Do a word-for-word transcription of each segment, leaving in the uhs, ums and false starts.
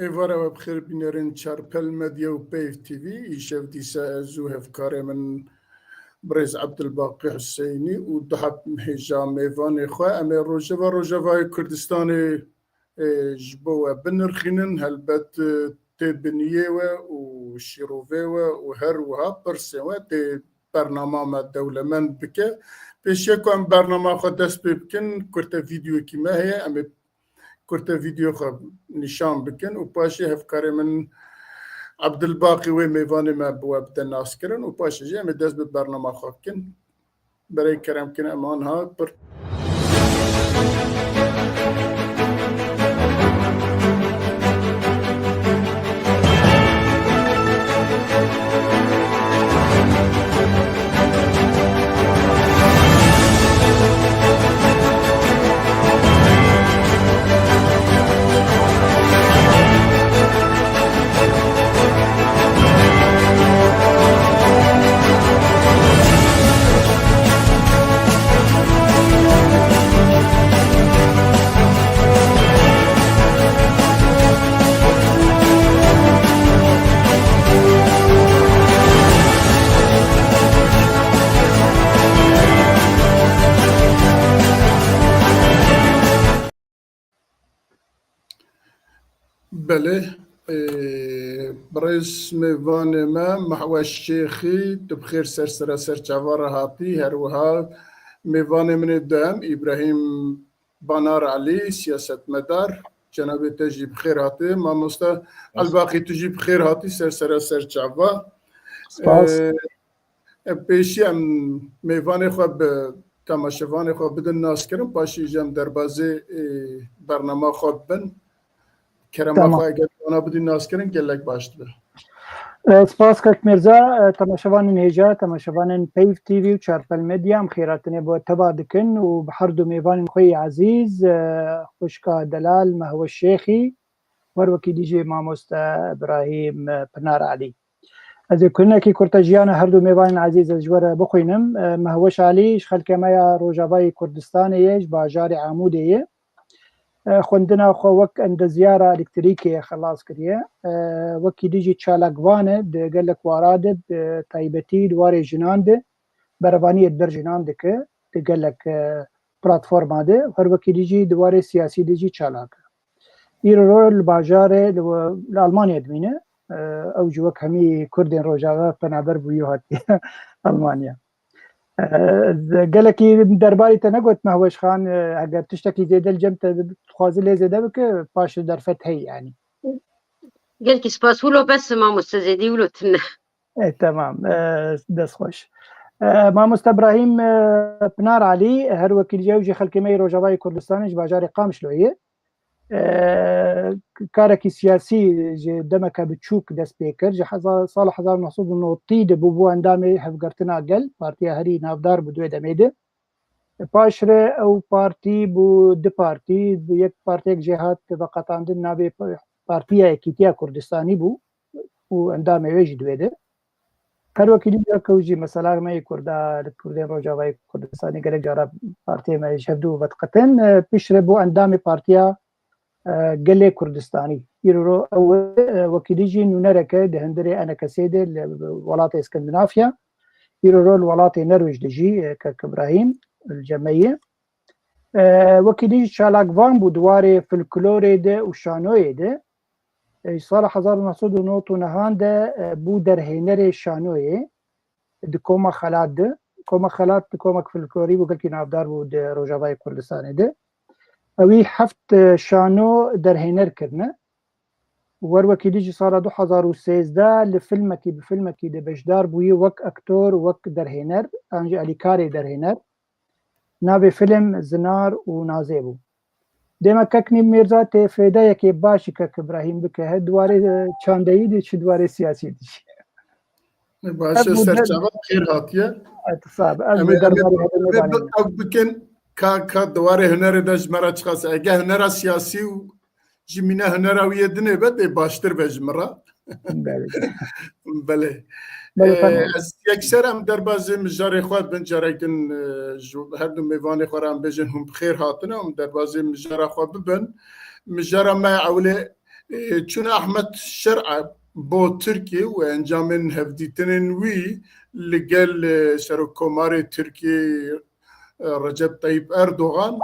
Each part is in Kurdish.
Êvara we bi xêr bînerên Çarpel Medya û Peyv T V. Îşev dîsa ez û hevkarê min birêz Ebdilbaqî Huseynî û du heb hêja mêvanê xwe, em ê rojeva Rojavayê Kurdistanê, e, ji bo we binirxînin. Helbet, e, têbiniyê we û şîrovê we û her wiha pirsên we tê bernama me dewlemend bike. Pêşiya ku em bernama xwe dest pê bikin, kurte vîdeoyekî me heye, em ê kurte vîdeo xwe nîşan bikin û paşê hevkarê min Ebdilbaqî wê mêvanê me bi we bide naskirin û paşê jî em ê dest bi bernama xwe bikin. Berê kerem kin em anha pir. Belê, e, birêz mêvanê me Mehweş Şêxî, tu bi xêr ser sera ser çava re hatî, her wiha mêvanê min ê duhem Îbrahîm Banar Elî, siyasetmedar, cenabê te jî bi xêr hatî. Mamoste Elbaqî, tu jî bi xêr hatî ser sera ser çava. Spas. E, Em pêşî em mêvanê xwe bi temaşevanê xwe bidin naskirin, paşî jî em derbazê, e, bernama xwe bibin. Kerema Tamam. Xwe eger wana bidin naskirin gelek baş dibe. E, spas kek Mirza, e, temaşevanên hêja, temaşevanên Peyv T V û Çarpel Medya, em xêratinê bo teba dikin û bi her du mêvanên xwe yê ezîz, e, xwişka delal Mehwe Şêxî, wer wekî dî jî mamoste Ibrahîm, e, Pinar Elî. Ez ê kunekî kurte jiyana her du mêvanên ezîz ez ji we re bixwînim. E, Mehweş Alî ji xelkê me ya Rojavayê Kurdistanê ye, ji bajarê Amûdê ye. E, xwendina xwe wek endezyara elektrîkê xilas kiriye. E, wekî dî jî çalakvan e, di gelek wara de, bi taybetî di warê jinan de berevaniyê di ber jinan dike, di gelek, e, platforma de, her wekî dî jî di warê siyasî de jî çalak e. Îro li bajarê li, li Almanya dimîne. E, ew jî wek hemî Kurdên Rojava penaber bûye hatiye Almanya. E, gelekî derbarî te negot Mehweş Xan, e, eger tiştekî zêde li cem te dixwaze lê zêde bike, paş li derfet heye yanî. Gelkî spas, wilo bes mamoste, zêdî wilo tune. E, temam. E, dest xweş. E, mamoste Ibrahîm, e, Pinar Alî, her wekî ew jî xelkê me yê Rojavayê Kurdistanê ji bajarê Qamişloyê ye. E, karekî siyasî ji demeke biçûk dest pê kir. Ji hezar, sala hezar neh sed û notî de bû, bû endamê Hevgirtina Gel, partiya herî navdar bû di wê demê de. Paşre ew partî bû du partî, yek partiyek jê hat veqetandin, navê pa-, Partiya Yekîtiya Kurdistanî bû û endamê wê jî di wê de. Her wekî dî wek ew jî mesela me yê Kurda, li Kurdên Rojavayê Kurdistanê gelek cara partiyê me ji hevdû vediqetin. E, piştre bû endamê Partiya, e, Gelê Kurdistanî. Îro ew, e, wekî dî jî nûnereke di hundirê E N K S'ê de li welatê Skandinavya. Îro li welatê Norwêc de jî, e, kek Ibrahîm li cem me ye. E, wekî dî jî çalakvan bû di warê folklorê de û şanoyê de. E, ji sala hezar û neh sed û nod û nehan de, e, bû derhênerê şanoyê di Koma Xelat de. Koma Xelat di komek folklorî bû, gelkî navdar bû di Rojavayê Kurdistanê de. Ewî heft, e, şano derhêner kirine. Wer wekî dî ji sala du hezar û sêzdeh li filmekî, bi filmekî de beşdar bûye wek aktor, wek derhêner, an jî alîkarê derhêner. Navê film Zinar û Nazê bû. Dême kek Nîm Mîrza tê fêdeyekê baş ji kek Ibrahîm bike, he di warê, e, çandeyî de, çi di warê siyasî de jî. Baş e, ser çava xêr hatiye. Etisab, ez Em ê, em ê, derbarê em ê bi-, ev bikin, ka, ka di warê hunerê de ji me re çiqas e. Ege hunera siyasî û ji mîna hunera wî yê dinê be, tê baştir be ji min re. Belê. Belê. Belê, Ee, tamam. Ez yekser em derbazê mijarê xwe bin, carek din, e, ji her du mêvanê xwe re em bêjin hûn bi xêr hatine, em derbazê mijara xwe bibin. Mijara me ewlê E, çûna Ahmet Şer'a bo Tirkiyê û encamên hevdîtinên wî li gel, e, Serokkomarê Tirkiyê, e, Recep Tayyip Erdogan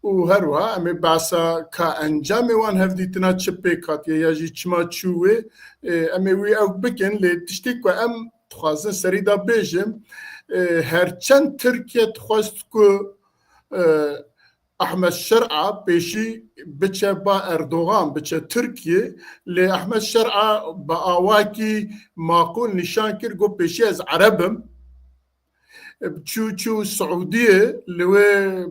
û her wiha em ê behsa ka encamê wan hevdîtina çi pêk hatiye ya jî çima çû wê, e, em ê wî ew bikin, lê tiştê ku em dixwazin serî de bêjim, e, her çend Tirkiye dixwest ku, e, Ahmet Şer'a pêşî biçe ba Erdogan, biçe Tirkiye, lê Ahmet Şer'a bi awakî maqûl nîşan kir, got, pêşî ez Ereb im. Çû, çû Siûdiyê, li wê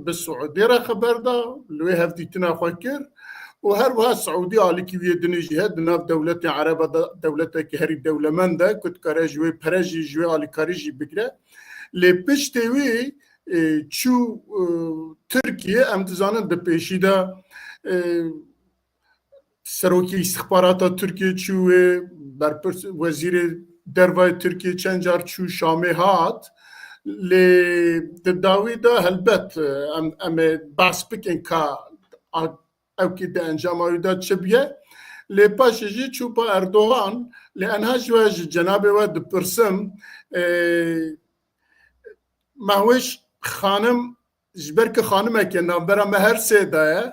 bi Siûdiyê re xeber da, li wê hevdîtina xwe kir û her wiha Siûdî alîkî wî yê dinê jî heye, di nav dewletên Ereba de dewletekî herî dewlemend e, ku dikare ji wê pere jî, ji wê alîkarî jî bigire. Lê piştê wî, e, çû, e, Tirkiye, em dizanin di pêşî de, e, Serokê îstixbarata Tirkiye çû wê, berpirs, wezîrê dervayê Tirkiye çend car çû Şamê hat. Lê di dawî de helbet, e, em, em ê behs bikin ka a-, ewkî di encama wî de çi bûye. Lê paşê jî çû ba Erdogan, lê enha ji we, ji cenabê we dipirsim, e, Mahwêş xanim, ji ber ku xanimeke navbera me her sê de ye,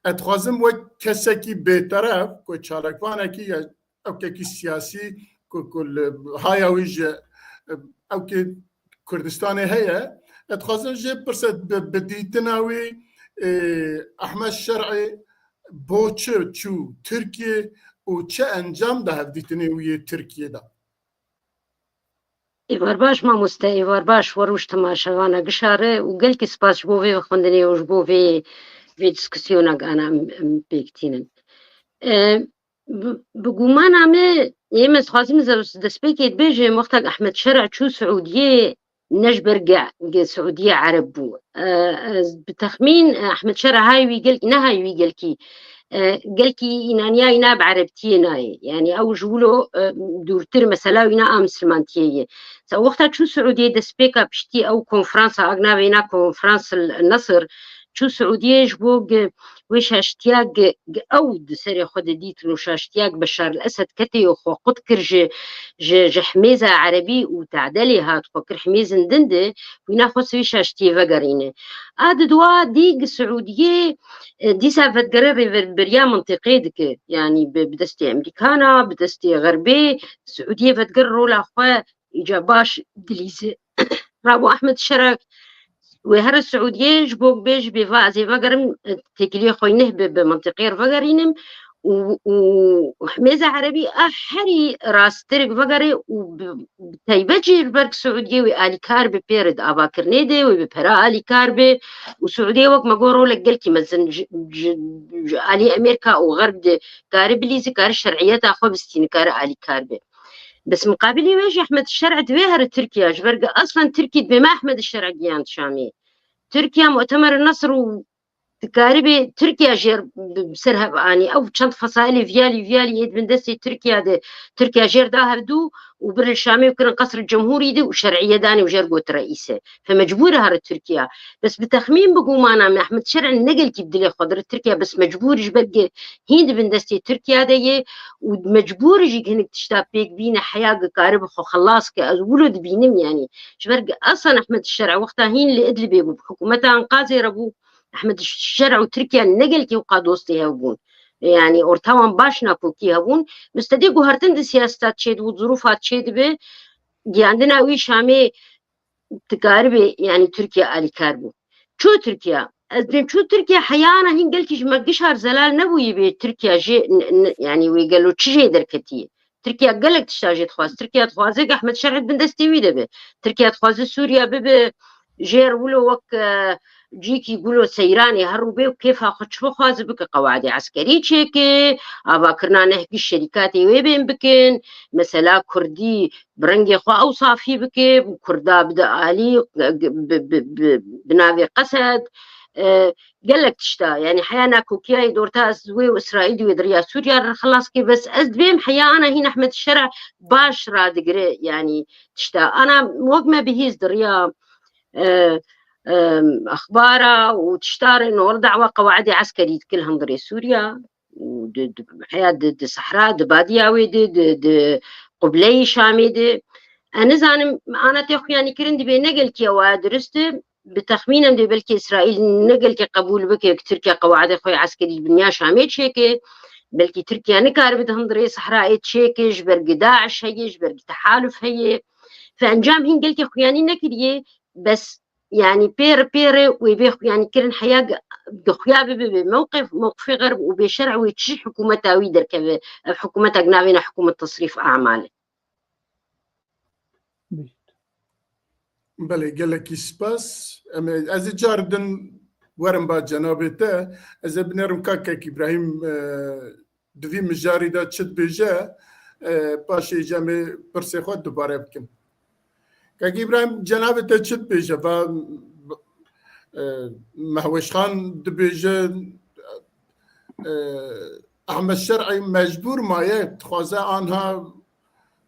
ez dixwazim wek kesekî bêteref, ku çalakvanekî ya ewkekî siyasî ku, ku li haya wî ji ewkê Kurdistanê heye, ez dixwazim jê pirse bi, bi dîtina wî, e, Ehmed Şer'ê bo çi çû Tirkiye û çi encam da hevdîtinê wî yê Tirkiye de? Êvar baş mamoste, êvar baş, we rûş temaşevana gişa re û gelkî spas ji bo vê xwendinê û ji bo vê, vê diskusyona gana em, em pêk tînin. E, bi, bi gumana me, ê me dixwazim ez destpêkê dibêjim, wexta Ehmed Şer'a çû Siûdiyê, ne ji ber ge, ge Siûdiyê Ereb bû. E, ez bi texmîn, e, Ehmed Şer'a hay wî gelkî, ne hay wî gelkî, e, gelkî înaniya îna bi erebtiyê nayê. Yani ew ji wilo, e, dûrtir mesela wîna a misilmantiyê ye. Sa wexta çû Siûdiyê destpêka piştî ew konferansa, a navê îna konferans El Nasr, çû Siûdiyê ji bo ge, wê şaştiya ge, ge ew di serê xwe de dîtin û şaştiya ge Beşar El Esed ketê û xwe qut kir ji, ji, ji himêza erebî û tedelê hat xwe kir himêzin din de, wîna xwe wê şaştiyê vegerîne. A di dua dî ge Siûdiyê, e, dîsa vedgere rêveberiya mintiqê dike. Yani bi, bi destê Emerîkana, bi destê Xerbê, Siûdiyê vedger rola xwe îca baş dilîze. Rabo Ehmed Şer'a wê here Siûdiyê ji bo bê ji bê va ez ê vegerim, e, têkiliyê xwe neh bi, bi mintiqê re vegerînim û, û himêza erebî a herî rasttir vegere û bi, bi taybet jî li ber Siûdiyê wê alîkar bi pê re di avakirinê de, wê bi pera alîkar be û Siûdiyê wek me got rolek gelkî mezin ji, ji, ji alî Amerîka û Xerb de kare bilîze, kare şer'iyeta xwe bistîne, kare alîkar be. Bes miqabilî wê jî Ehmed Şer'a divê here Tirkiye, ji ber ge aslan Tirkî dibê me Ehmed Şer'a giyand Şamê. Tirkiye Mu'temer Nasr û dikaribê Tirkiye jêr bi, bi ser hev anî. Ew çend fesailê viyalî viyalî yê di bin destê Tirkiye de Tirkiye jêr da hevdû û bir li Şamê û kirin Qesr Cemhûrî de û şer'iye danê û jêr got reîse. Fe mecbûr e here Tirkiye. Bes bi texmîn bi gumana me Ehmed Şer'a ne gelkî bi dilê xwe dire Tirkiye, bes mecbûr ji ber ge hîn di bin destê Tirkiye de ye û mecbûr jî hinek tişta pêk bîne heya ge karibe xwe xelas ke. Ez wilo dibînim yani. Ji ber ge aslan Ehmed Şer'a wexta hîn li Idlibê bû, bi hikûmeta Enqazê re bû. Ehmed Şer'a û Tirkiye ne gelkî wqa dostê hev bûn. Yani orta wan baş nakokî hebûn. Mistedî guhertin di siyaseta çêdibû, zirûfa çêdibe, giyandina wî Şamê dikaribe, yani Tirkiye alîkar bû. Çû Tirkiye. Ez dibêm çû Tirkiye heyana hîn gelkî ji me gişar zelal nebûyî bê Tirkiye jê, n-, n-, yani wê gelo çi jê derketiye. Tirkiye gelek tişta jê dixwaz. Tirkiye dixwaze ki Ehmed Şer'ê bin destê wî de be. Tirkiye dixwaze Sûriye bibe jêr wilo wek, e, cîkî gulo seyranê her rû bê û kêfa xwe çi bixwaze bike, qewaidê eskerî çêke, avakirina neh giş şerîkatê wê bên bikin, mesela Kurdî bi rengê xwe ew safî bike, Kurda bide alî, bi, bi, bi, bi navê Qesed, e, gelek tişta. Yani heya nakokiyayê di orta ez wê û Îsraîlî wê di riya Sûriya re xilas kê, bes ez dibêm heya ana hîn Ehmed Şer'a baş radigire, yani tişta. Ana wek me bihîst di riya, e, e, exbara û tişta re nor dawa qewaidê eskerî dikil hundirê Sûriya. di, di, heya di, di sehra, di badiya wê de, di, di qibleyê Şamê de. Ez nizanim, ana tê xuyanîkirin dibê ne gelkî ew a dirist e, bi texmîn em dê belkî Îsraîl ne gelkî qebûl bike ku Tirkiye qewaidê xwe yê eskerî li dinya Şamê çêke. Belkî Tirkiye nikaribe di hundirê sehrayê çêke, ji ber ku DAIŞ heye, ji ber ku tehaluf heye. Fe encam hîn gelkî xuyanî nekiriye, bes, yanî pêr pêre wê bê xuyanî kirin heya ge-, ge xuya bibe bê mewqif, mewqifê xerb û bê şer'ê wê çi hikûmeta wî derkeve, ev hikûmetek navê ne hikûmet tesrîf amal e. Belê, gelekî spas. Em ê, ez ê car din werim ba cenabê te. Ez ê binêrim Kakek Îbrahîm, e, di vî mijarî de çi dibêje, e, paşê jî em ê pirsê xwe dubare bikin. Kak Îbrahîm, cenabê te çi dibêje? Va, e, Mehweşxan dibêje, e, Ehmed Şer'î mecbûr maye, dixwaze anha,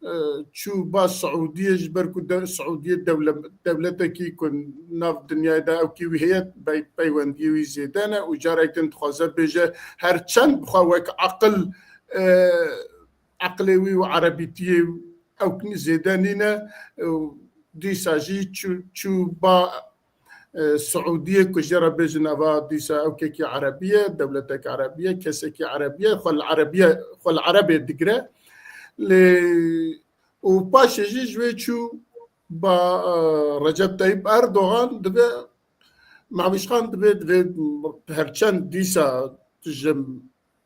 e, çû ba Siûdiyê, ji ber ku de, Siûdiyê dewle-, dewletekî ku nav dinyayê de ewkî wî heye, pey-, peywendiyê wî zêde ne û carek din dixwaze bêje her çend bixwe wek aqil, e, aqilê wî û erebîtiyê ewk zêde nîne û dîsa jî çû, çû ba, e, Siûdiyê ku jê re bêjin eva dîsa ewkekî erebî ye, dewletek erebî ye, kesekî erebî ye, xwe li erebî ye, xwe li erebê digire. Lê û paşê jî ji wê çû ba, e, Recep Tayyip Erdogan dibe, Mehwîşxan dibe, divê her çend dîsa ji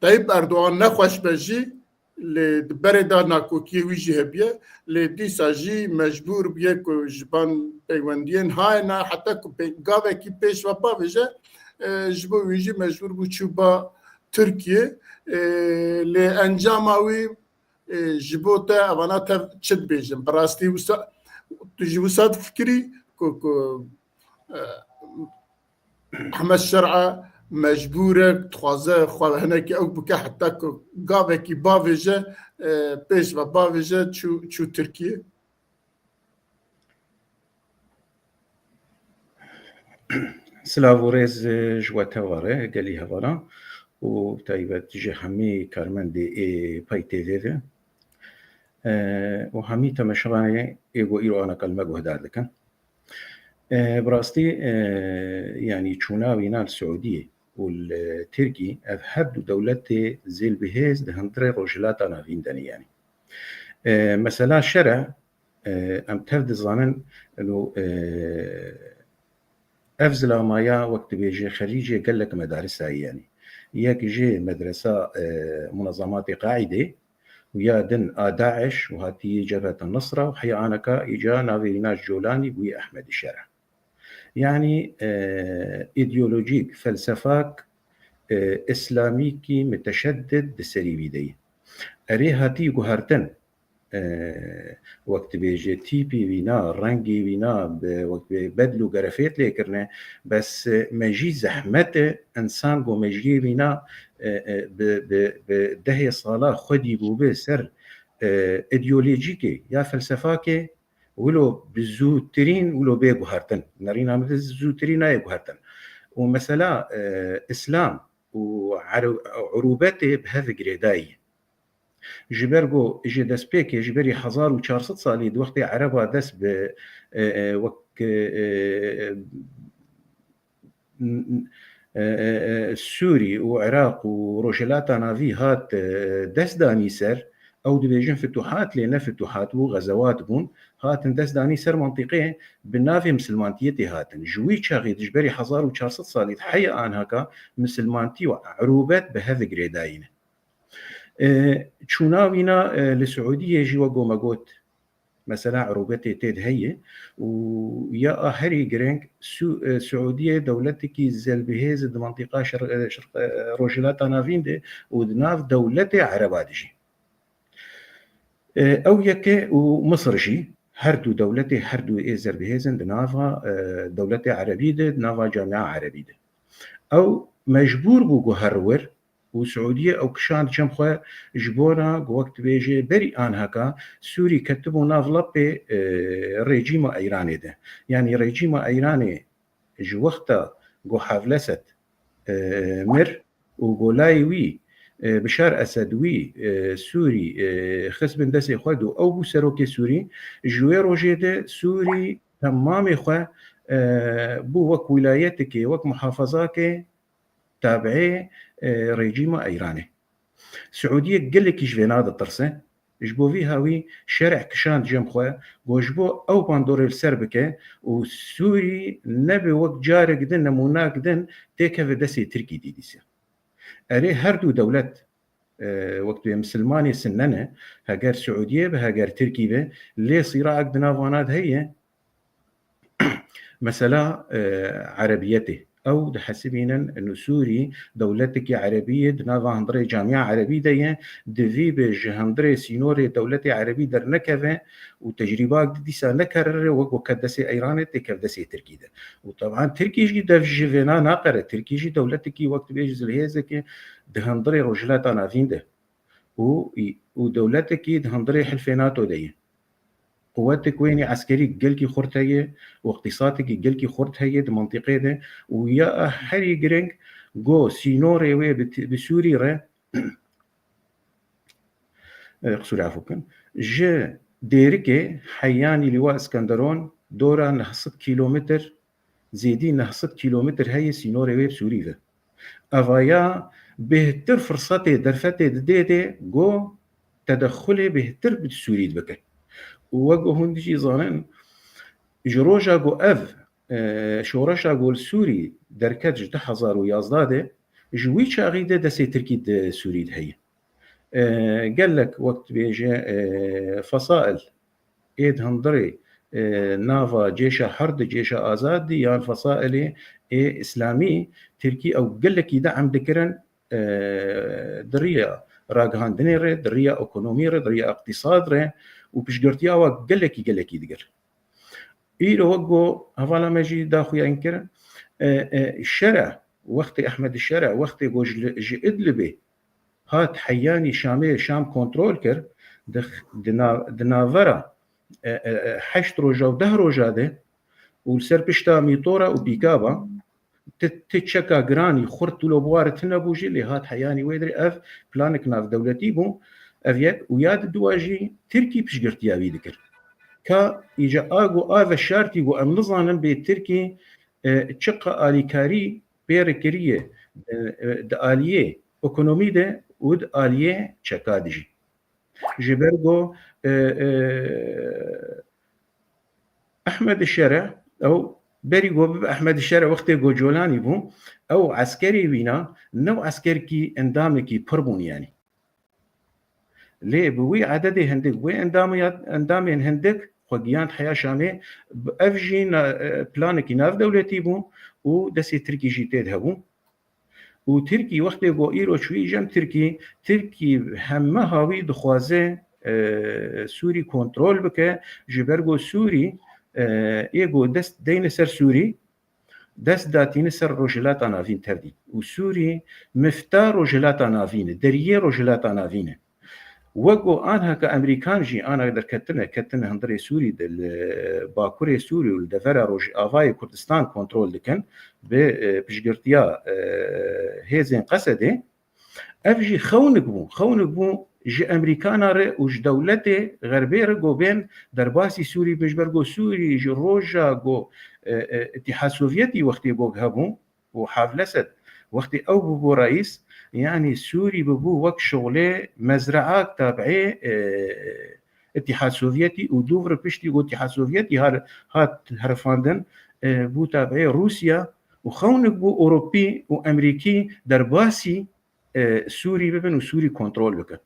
Tayyip Erdogan nexweş be jî, lê di berê de nakokiyê wî jî hebiye, lê dîsa jî mecbûr bûye ku ji ban peywendiyên hayê ne, heta ku pê-, gavekî pêş ve bavêje, e, ji bo wî jî mecbûr bû çû ba Tirkiye. E, lê encama wî, e, ji bo te evana tev çi dibêjin? Bi rastî wisa, tu jî wisa difikirî ku, ku, e, Ehmed Şer'a mecbûr e, dixwaze xwe hinekî ew bike heta ku gavekî bavêje, e, pêş ve bavêje çû, çû Tirkiye. Silav û rêz, e, ji we teva re, gelî hevalan û taybet ji hemî karmendê ê Pay T V ve, e, û hemî temeşevanê ê ku îro ana qel me guhdar dikin. E, bi rastî, e, yanî çûna wîna li Siûdiyê û li Tirkî, ev her du dewletê zêlbihêz di hundirê Rojhilata Navîn de ne yanî. E, mesela şer e, e, em tev dizanin, ino, e, ev zilamaya wek dibêje xerîcê gelek medarisa ye yanî. Yek jê medresa, e, munezematê Qaîdê, û ya din a DAIŞ û hatî Cebheta Nusra û heya anaka îca navê wîna ji Colanî bûye Ehmedî Şera. Yanî, e, îdeolojîk, felsefak, e, îslamîkî miteşeddid di serî wî de ye. Erê hatî guhertin, e, wek dibêje tîpê wîna, rengê wîna, bi, wek dibê bedl û gerefêt lê kirine, bes, e, me jî zehmet e, însan ku me jiyê wîna, e, e, bi, bi, bi dehê sala xwedî bûbe ser, e, îdeolojîkê ya felsefakê, wilo bi zûtirîn wilo bê guhertin. Nerîna min de zûtirî nayê guhertin. Û mesela, e, Îslam û Ere-, Urûbetê bi hev girêdayî. Ji ber ku ji destpêkê, ji berî hezar û çar sed salî, di wextê Ereba dest bi, e, e, wek, e, e, e, e, Sûrî û Iraq û Rojhilata Navî hat, e, dest danî ser, ew dibêjin fituhat, lê ne fituhat bû, xezewat bûn, hatin dest danî ser mantîqê, bi navê misilmantiyetê hatin. Ji wî çaxê, ji berî hezar û çar sed salî, heya anhaka misilmantî û urûbet bi hev girêdayî ne. E, çûna wîna, e, li Siûdiyê jî wek ku me got, mesela urûbetê tê de heye û ya a herî girêng Su-, e, Siûdiyê dewletekî zelbihêz di mantîqa şer-, e, şer-, e, Rojhilata Navîn de û di nav dewletê Ereba de jî. E, ew yeke û Misir jî, her du dewletê, her du ê zelbihêz in di nava, e, dewletê Erebî de, di nava Camia Erebî de. Ew mecbûr bû ku her wir û Siûdiyê ew kişand cem xwe ji bona ku wek dibêje berî anhaka Sûrî ketibû nav lepê, e, rejîma Îranê de. Yanî rejîma Îranê ji wexta ku Hevleset, e, mir û golayê wî, e, Bişar Esed wî, e, Sûrî, e, xist bin destê xwe û ew bû serokê Sûrî, ji wê rojê de Sûrî temamê xwe, e, bû wek wîlayetekê, wek muhafazakê tabiê, e, rejîma Îranê. Siûdiyê gelekî ji vê naditirse. Ji bo vî hawî şereh kişand cem xwe, got ji bo ew bandorê li ser bike û Sûrî nebe wek carek din, nemûnak din têkeve destê Tirkî dî dîsa. Erê, her du dewlet, e, wek tu yê misilmanê sinne ne, heger Siûdiyê be, heger Tirkî be, lê sîraek di nav wana de heye. Mesela, e, erebiyetê. Ew dihesibînin ino Sûrî dewletekî erebî ye, di nava hundirê camia erebî de ye, divî be ji hundirê sînorê dewletê erebî dernekeve û tecrîbak dîsa nekerire, wek weke destê Îranê têkev destê Tirkî de. Û teban Tirkî jî dev ji vêna naqere. Tirkî jî dewletekî wek dibêjî zilhêzeke di hundirê Rojhilata Navîn de û, û dewletekî di hundirê Hilfê NATO de ye. Quwetek wênî eskerî gelkî xurt heye û iqtîsadekî gelkî xurt heye di mintîqê de û ya herî giring go sînorê wê bi, bi Sûrî re, e, qisûrê efû bikin, ji Dêrikê heyanî Lîwa Iskenderon dora neh sed kîlometr, zêdî neh sed kîlometr heye sînorê wê bi Sûrî ve. Evaya bêhtir firsetê derfetê didê dê go tedexulê bêhtir bi Sûrî dibike. Û wek hûn jî zanin, ji roja ku ev, e, şoreşa ku li Sûrî derket ji du hezar û yazdeh de, ji wî çaxî de destê Tirkî di Sûrî de heye. E, gelek wek dibêje, e, fesail ê di hundirê, e, nava cêşa herd, cêşa azadî yan fesailê ê îslamî, Tirkî ew gelekî de'm dikirin, e, di riya ragihandinê re, di riya ekonomî re, di riya iqtîsad re û piştgirtiya wa gelekî, gelekî digir. Îro wek go hevala me jî daxuya kirin, e, e, Şere, wextê Ehmed Şere, wextê go ji, ji Idlibê hat heyanî Şamê, Şam kontrol kir, di, di nav-, di navbera, e, e, e, heşt roja û deh roja de û li ser pişta mîtora û pîkaba, ti, ti çeka giranî xurt wilo bi wa re tune bû jî, lê hat heyanî wê dirê. Ev planek navdewletî bû, ev yek, û ya di dua jî Tirkî piştgirtiya wî dikir. Ka îca a go a veşartî go em nizanin bê Tirkî, e, çiqa alîkarî pê re kiriye, e, e, di aliyê ekonomî de û di aliyê çeka de jî. Ji ber ku, e, e, Ehmed Şere, ew berî ku bibe Ehmed Şere wextê ku Colanî bû, ew eskerê wîna, ne ew eskerkî endamekî pir bûn yanî. Lê bi wî ededê hindik, wê endamê ya, endamên hindik xwe giyand heya Şamê, ev jî na-, e, planekî navdewletî bû û destê Tirkî jî tê de hebû. Û Tirkî wextê ku îro çûyî cem Tirkî, Tirkî heme hawî dixwaze, e, Sûrî kontrol bike, ji ber ku Sûrî, e, ê ku dest deyne ser Sûrî, dest datîne ser Rojhilata Navîn tevdî. Û Sûrî mifta Rojhilata Navîn e, deriyê Rojhilata Navîn e. Wek ku anha ke Amerîkan jî ana derketine, ketine hundirê Sûrî de, li Bakurê Sûrî û li devera Rojavayê Kurdistan kontrol dikin, bi, e, piştgirtiya, e, hêzên Qesedê, ev jî xewnik bû. Xewnik bû ji Amerîkana re û ji dewletê Xerbê re ku bên derbasî Sûrî bin, ji ber ku Sûrî ji roja ku, e, e, Îtîhad Sovyetî wextê ku hebû, û Hafid Esed, wextê ew bûbû reîs, yanî Sûrî bûbû wek şixulê mezreak tabiê, e, Îtîhad Sovyetî û dûv re piştî ku Îtîhad Sovyetî har-, hat herifandin, e, bû tabiê Rûsya û xewnik bû Ewropî û Emerîkî derbasî, e, Sûrî bibin û Sûrî kontrol bikin.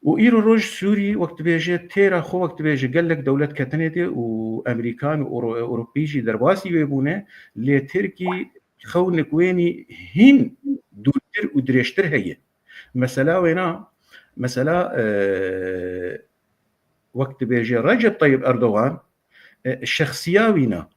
Û îro roj Sûrî, wek dibêje, têra xwe, wek dibêje, gelek dewlet ketine tê û Emerîkan û Euro-, Ewropî jî derbasî wê bûne, lê Tirkî xewnik wênî hîn dûrtir û dirêjtir heye. Mesela wêna, mesela, e, wek dibêje Recep Tayyip Erdogan, e, şexsiya wîna,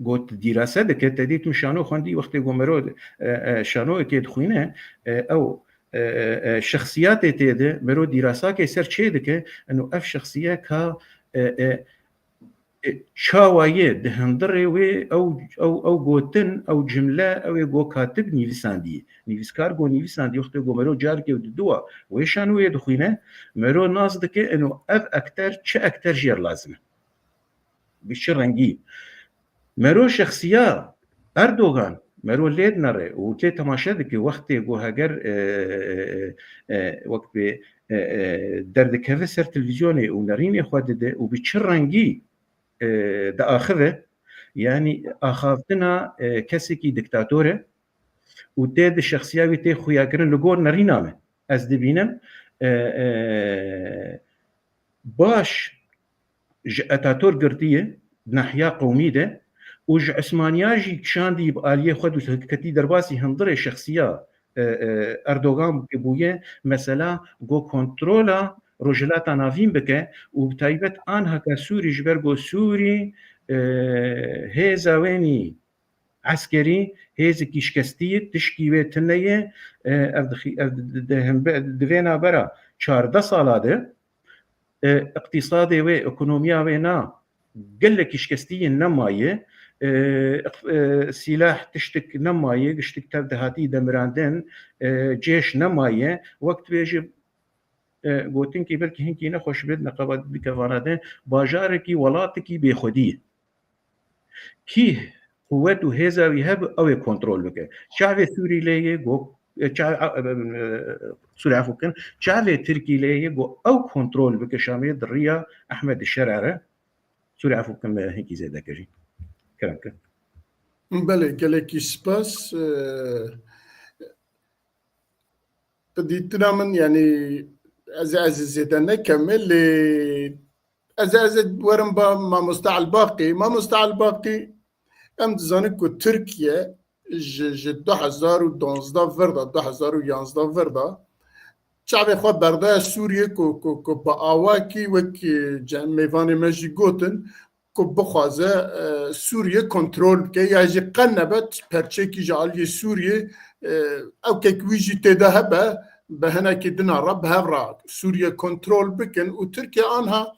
got dîrase dike, te dît min şano xwendî, wextê ku mero, e, e, şanoyekê dixwîne, e, ew, e, e, e, şexsiyatê tê de, mero dîrasakê ser çê dike, eno ev şexsiyet ka, e, e, çawa ye di hundirê wê ew, ew, ew gotin, ew cimle, ew ê go katib nivîsandî. Nivîskar go nivîsandî, wextê go mero carkê û diduwa, wê şan wê dixwîne, mero nas dike, eno ev ekter çi ekter jêr lazim e. Bi çi rengî? Mero şexsiya Erdogan, mero lê dinere û lê temaşe dike, wextê go heger, e, e, e, wek bê, e, e, derdikeve ser televîzyonê û nerînê xwe dide û bi çi rengî, e, diaxive, yanî axaftina, e, kesekî diktator e û tê di şexsiya wî tê xuyakirin li gor nerîna me. Ez dibînim, e, e, baş ji Ataturk girtiye, di nahiya qewmî de û ji Osmaniya jî kişandî bi aliyê xwe û ketî derbasî hundirê şexsiya, e, e, Erdogan bûye, mesela go kontrola Rojhilata Navîn bike û bi taybet anhaka Sûrî, ji ber go Sûrî, e, hêza wênî eskerî hêzekî şikestî ye, tişkî wê tune ye, e, ev dixî-, ev di, di, di, hembe-, di vê navbera çardeh sala de, e, iqtîsadê wê, ekonomiya wê na gelekî şikestî ye, nemaye, e, iq-, e, sîlah tiştik nemaye, giştik tev dihatî demirandin, e, cêş nemaye, wek dibêje, e, gotinkî belkî hinkî nexweş bê, di neqeba dike vana de, bajarekî, welatekî bêxwedî ye. Kî quwet û hêza wî hebe, ew ê kontrol bike. Çavê Sûrî lê ye, go-, e, ça-, e, e, e, Sûrî, efû bikin, çavê Tirkî lê ye, go ew kontrol bike Şamê di riya Ehmed Şer'a re. Sûrî, efû bikin, me hinkî zêde kirî. Kerem kir. Belê, gelekî spas. E, Bi dîtina min, yanî ez, ez ê zêde nekeme, lê ez, ez ê werim ba mamoste Elbaqî. Mamoste Elbaqî, em dizanin ku Tirkiye ji, ji du hezar û duwazdeh vir de, du hezar û yanzdeh vir de çavê xwe berdaye Sûriyê ku, ku, ku bi awakî wek, e, ce-, mêvanê me jî gotin, ku bixwaze, e, Sûriye kontrol bike ya jî qe nebe perçekî ji aliyê Sûriye, e, ew kek wî jî tê de hebe, bi hinekî din re bi hev re Sûriye kontrol bikin û Tirkiye anha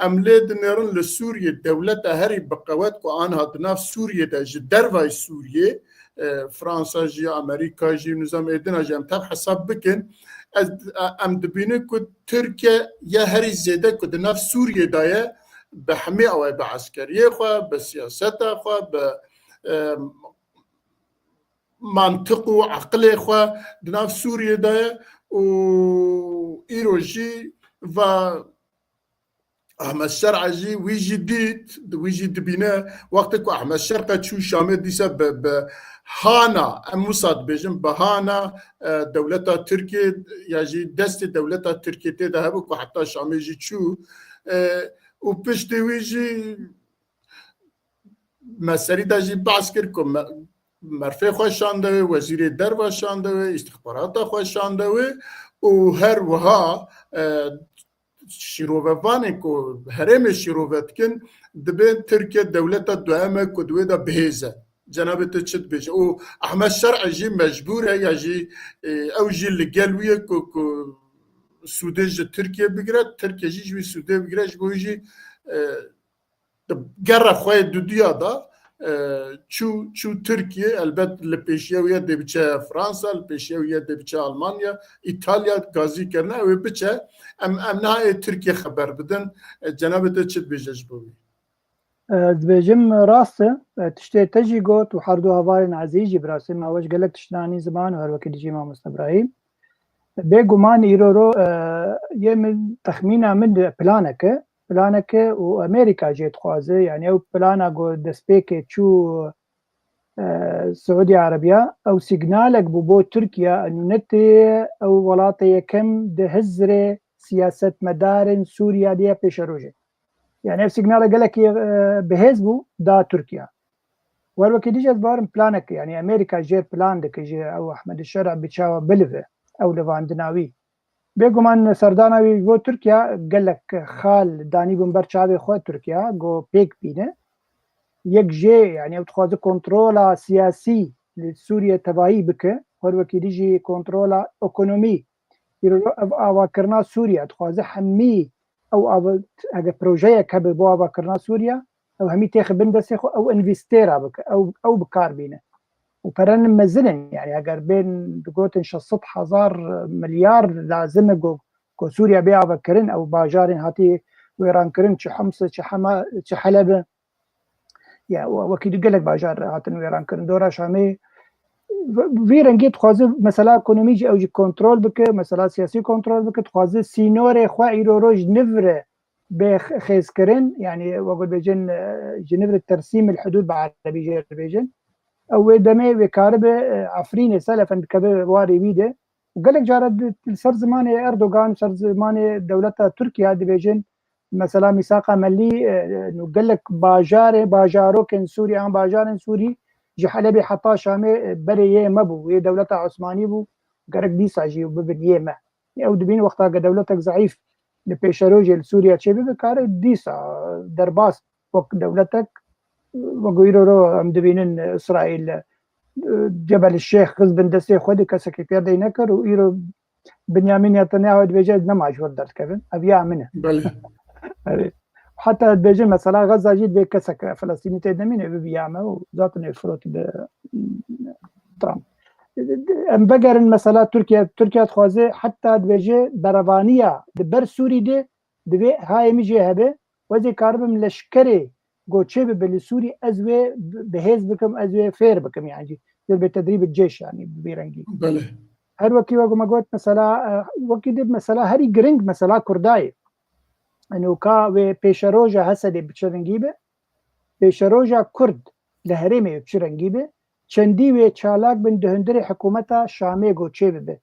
em lê dinêrin li Sûriye dewleta herî bi qewet ku anha di nav Sûriye de ji dervayî Sûriye, e, Fransa jî, Amerîka jî, nizam êdina jî em tev hesab bikin. Ez, e, em dibînin ku Tirkiye ya herî zêde ku di nav Sûriye de ye, bi hemî awayî, bi eskeriyê xwe, bi siyaseta xwe, bi, e, mantiq û eqilê xwe di nav Sûriyê de ye û îro jî va Ahmed Şer'a jî wî jî dît, wî jî dibîne. Wextê ku Ahmed Şer'a çû Şamê dîsa bi, bi hana, em wisa dibêjin, bi hana, e, dewleta Tirkiyê ya jî destê dewleta Tirkiyê tê de hebû ku heta Şamê jî çû. E, û piştî wî jî me serî de jî behs kir ku me, merfê xwe şande wê, wezîrê derve şande wê, îstixbarata xwe şande wê û her wiha, e, şîrovevanên ku herêmê şîrove dikin, dibên Tirkiye dewleta duyem e ku di wê de bihêze. Cenabê te çi dibêje? Û Ahmed Şer'a jî mecbûr e ya jî, e, ew jî li gel wî ye ku, ku sûdê ji Tirkiye bigire, Tirkiye jî ji wî sûdê bigire, ji bo wî jî, e, di gera xwe yê duduya de, e, çû, çû Tirkiye, elbet li pêşiya wî ye dê biçe Fransa, li pêşiya wî ye dê biçe Almanya, Îtalya, gazî kirine, ew ê biçe. Em, em niha ê Tirkiye xeber bidin. E, cenabê te çi dibêje ji bo wî? E, dibêjim rast e. E, tiştê te jî got û her du hevalên ezîz jî, bi rastî me we ji gelek tiştan anî ziman û her wekî dijî mamoste Ibrahîm. Bêguman îro ro, e, yê min, texmîna min de planek e. Planeke û Amerîka jê dixwaze, yanî ew plana ku destpêkê çû, e, Siûdî Erebiya, ew sîgnalek bû bo Tirkiye, nûnetê ew welatê yekem di hizrê siyasetmedarên Sûriya de ye pêşerojê. Yanî ev sîgnale gelekî, e, bihêz bû da Tirkiye. Wer wekî dî jî ez bawerim planek, yanî Amerîka jêr plan dike ji ew Ehmed Şer'a bi çawa bilive ew livandina wî. Bêguman serdana wî ji bo Tirkiye gelek xal danîbûn ber çavê xwe Tirkiye, ku pêk bîne. Yek jê, yanî ew dixwaze kontrola siyasî li Sûriye tevayî bike, her wekî dî jî kontrola ekonomî. Îro ev avakirina Sûriye dixwaze hemî ew ava-, eger projeyek hebe bo avakirina Sûriye, Ew hemî têxi bin destê xwe, ew învestêra bike, ew, ew bi kar bîne. Û pere mezin in, yani eger bên digotin şeş sed hezar milyar lazim e ku, ku Sûriye bê avekirin, ew bajarên hatî wêrankirin, çi Himse, çi Hema, çi Helebe. Ya, we-, wekî di gelek bajar hatin wêrankirin. Dora Şamê, v-, vî rengî dixwaze mesela ekonomî jî ew jî kontrol bike, mesela siyasî kontrol bike, dixwaze sînorê xwe îro roj nivre bê x-, xêzkirin, yani we got bêjin, e, ji nivre tersîm el hudud bi erebî jê dibêjin. Ew wê demê wê karibe, e, Efrînê, Selefen dikeve warê wî de. Û gelek cara di, li ser zimanê Erdogan, ser zimanê dewleta Tirkiye dibêjin, mesela mîsaqa mellî, e, e, gelek bajarê, bajarokên Sûrî, an bajarên Sûrî ji Helebê heta Şamê, e, berê yê me bû, yê dewleta Osmanî bû, gerek dîsa jî bibin yê me. Ew dibîn wexta ke dewletek zeîf li pêşerojê li Sûriye çêbibe, kare dîsa derbas wek dewletek, wek îro ro em dibînin, e, Îsraîl, e, Cebel Şêx xiz bin destê xwe de, kesekî pê dey nekir û îro Binyamin Netanyahu dibêje, nema ji wir derdikevin, ev ya min e. Belê. Evet. Heta dibêje mesela Gaza jî divê kesek Filistînî tê demîne, bibiya me û zaten ê firot bi Trump. Em vegerin mesela Tirkiye, Tirkiye dixwaze heta dibêje berevaniya di ber Sûrî de divê hayê min jê hebe, ez ê karibim leşkerê ku çêbibe li Sûrî, ez wê bi-, bi hêz bikim, ez wê fêr bikim, yani jî, jê bê tedrîb cêş, yani bi vî rengî. Belê. Her wekî wek me got, mesela, e, wekî di mesela herî giring mesela Kurda ye. Yani ka wê pêşeroja Hesedê bi çi rengî be, pêşeroja Kurd li herêmê bi çi rengî be, çendî wê çalak bin di hundirê hikûmeta Şamê ku çêbibe.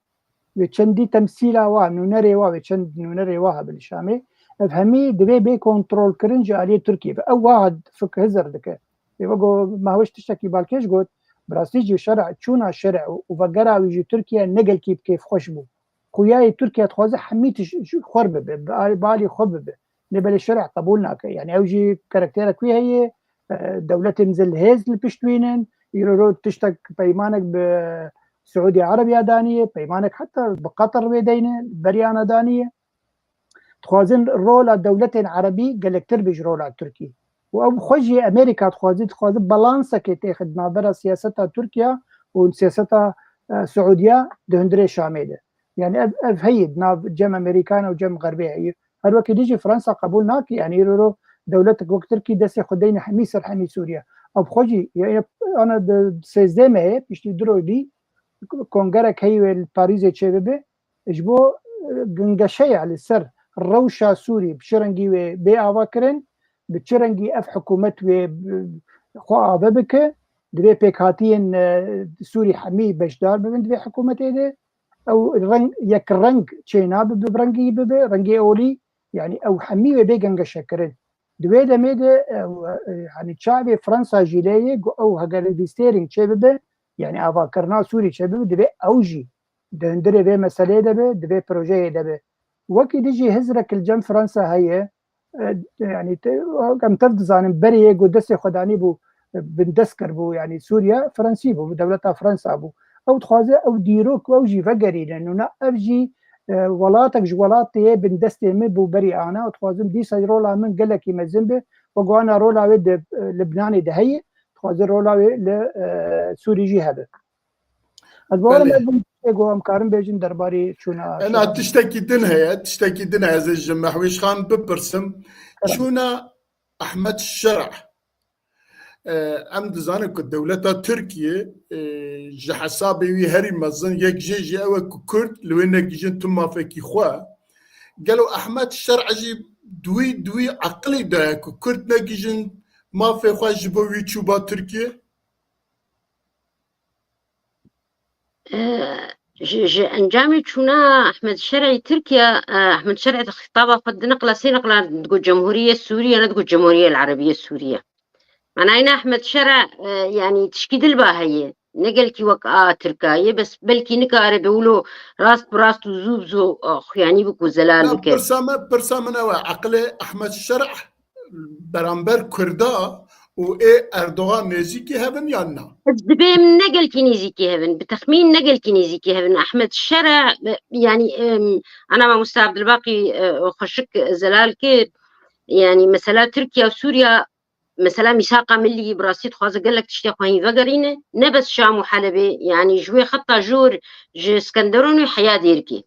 Wê çendî temsîla wa, nûnerê wa, wê çend nûnerê wa hebin li Şamê. Ev hemî divê bê kontrolkirin ji aliyê Tirkiyê ve. Ew wa fik hizir dike. Ê, wego Mahweş tiştekî balkêş got, bi rastî jî şer'a, çûna şer'a û, û vegera wî ji Tirkiye ne gelkî bi kêfxweş bû. Xuyayê Tirkiye dixwaze hemî tişt ji xwe bibe, bi alî, bi alî xwe bibe. Lê belê şer'a qebûl nake. Yani ew jî karakterek wî heye, e, dewletên zilhêz li pişt wî nin, îro ro tiştek peymanek bi Siûdî Erebiya daniye, peymanek heta bi Qatar wê deyne, beriyana daniye. Dixwazin rola dewletên Erebî gelektir be ji rola Tirkî. Û ew xwe jî Amerîka dixwaze, dixwaze balansekê têxe di navbera siyaseta Tirkiye û siyaseta, e, Siûdiya di hundirê Şamê de. Yani ev, ev heye di nav cem Amerîkan û cem Xerbê heye. Her wekî dî jî Fransa qebûl nake. Yani îro ro dewletek wek Tirkî destê xwe deyne hemî ser hemî Sûriye. Ev xwe jî, yani ana di sêzdeh mehê, piştî du roj dî, kongerek heye wê li Parîzê çêbibe. Ji bo, e, gingeşeya li ser rewşa Sûrî bi çi rengî wê bê avakirin, bi çi rengî ev hikûmet wê, e, xwe ave bike, divê pêkhatiyên, e, Sûrî hemî beşdar bibin di vê hikûmetê de. Ew reng, yek reng çênabe, bi rengî bibe, rengê olî, yani ew hemî wê bê gengeşekirin. Di wê demê de, e, e, hani çavê Fransa jî lê ye, ku ew heger învestêrîng çêbibe, yani avakirina Sûrî çêbibe, divê ew jî di hundirê vê meseleyê de be, di vê projeyê de be. Wekî dî jî hizrek li cem Fransa heye, e, yani te, em tev dizanin, berê yê ku destê xwe danî bû, e, bindest kiribû, yani Sûriye Fransî bû, dewleta Fransa bû. Ew dixwaze ew dîrok, ew jî vegerînin. Û na ev jî, e, welatek ji welatê yê bindestê min bû berî ana. Ew dixwazin dîsa rola min gelekî mezin be. Wek wana rola wê di, e, Libnanê de heye, dixwazin rola wê li, e, Sûrî jî hebe. Ez bawerim Belê. Ez vê tiştê ku em karin bêjin derbarê çûna Ena şer'a. Tiştekî din heye, tiştekî din heye, ez ê ji Mehwîş Xan bipirsim. Kerem. Çûna Ehmed Şer'a. E, em dizanin ku dewleta Tirkiye, e, ji hesabê wî herî mezin yek jê jî ew e ku Kurd li wê negihîjin tu mafekî xwe. Gelo Ehmed Şer'a jî di wî, di wî eqilî de ye ku Kurd negihîjin mafê xwe ji bo wî çûba Tirkiye? E, ji, ji encamê çûna Ehmed Şer'ê Tirkiye, e, Ehmed Şer'ê di xitaba xwe di niqla sê niqla digot Cemhuriye Sûriye, ne digot Cemhuriye Erebiye Sûriye. Manayê ne Ehmed Şer'e, e, yani tişkî dilba heye. Ne gelkî wek a Tirka ye, bes belkî nikare be wilo rast bi rast û zû bi zû, e, xuyanî bi ku zelal Na, bike. Pirsa me, pirsa min ew e, eqilê Ehmed Şer'a beramber Kurda û ê Erdogan nêzîkî hevin yan na? Ez dibêm ne gelkî nêzîkî hevin, bi texmîn ne gelkî nêzîkî hevin. Ehmed Şer'a, e, yani, em, ana mamoste Abdulbaqî, e, xweşik zelal kir, yani mesela Tirkiye û Sûriye mesela mîsaqa millî bi rastî dixwaze gelek tiştê xwe hîn vegerîne, ne bes Şam û Helebê, yanî ji wê xeta jor ji Skenderonê heya Dêrikê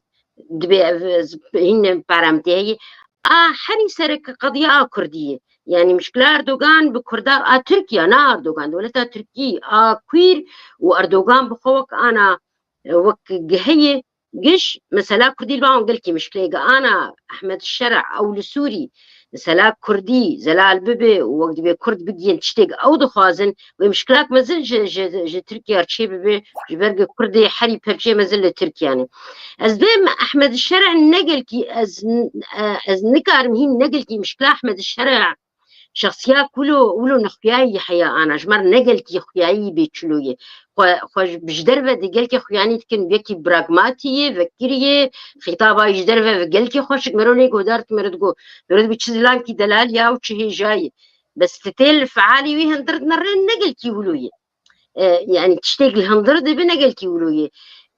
dibe ev hîn paramtê heye. A herî sereke qediya a Kurdî ye. Yanî mişkila Erdogan bi Kurda a Tirkiye, na Erdogan, dewleta Tirkî a kwîr û Erdogan bi xwe wek ana, wek giheyê giş, mesela Kurdî li ba wan gelkî mişkileyê ge ana Ehmed Şer'a ew li Sûrî, mesela Kurdî zelal bibe û wek dibe Kurd bigiyên tiştê ge ew dixwazin, wê mişkilak mezin ji, ji, ji Tirkiye re çê bibe, ji ber ge Kurdê herî pevçê mezin li Tirkiye ne. Ez bêm Ehmed Şer'a ne gelkî, ez, e, ez nikarim hîn ne gelkî mişkila Ehmed Şer'a şexsiya ku wilo, wilo nexuyayî heya ana, ji me re ne gelkî xuyayî bê çilo ye. Xwe, xwe ji, ji derve de gelkî xuyanî dikin, yekî pragmatî ye, vekirî ye, xîtaba wî ji derve ve gelkî xweşik, mero lê guhdar dike, mero digo, mero dibê çi zilankî delal ya û çi hêja ye. Bes ti tê li fealî wî hindir dinere ne gelkî wilo ye. E, yanî tiştek li hindir dibe ne gelkî wilo ye.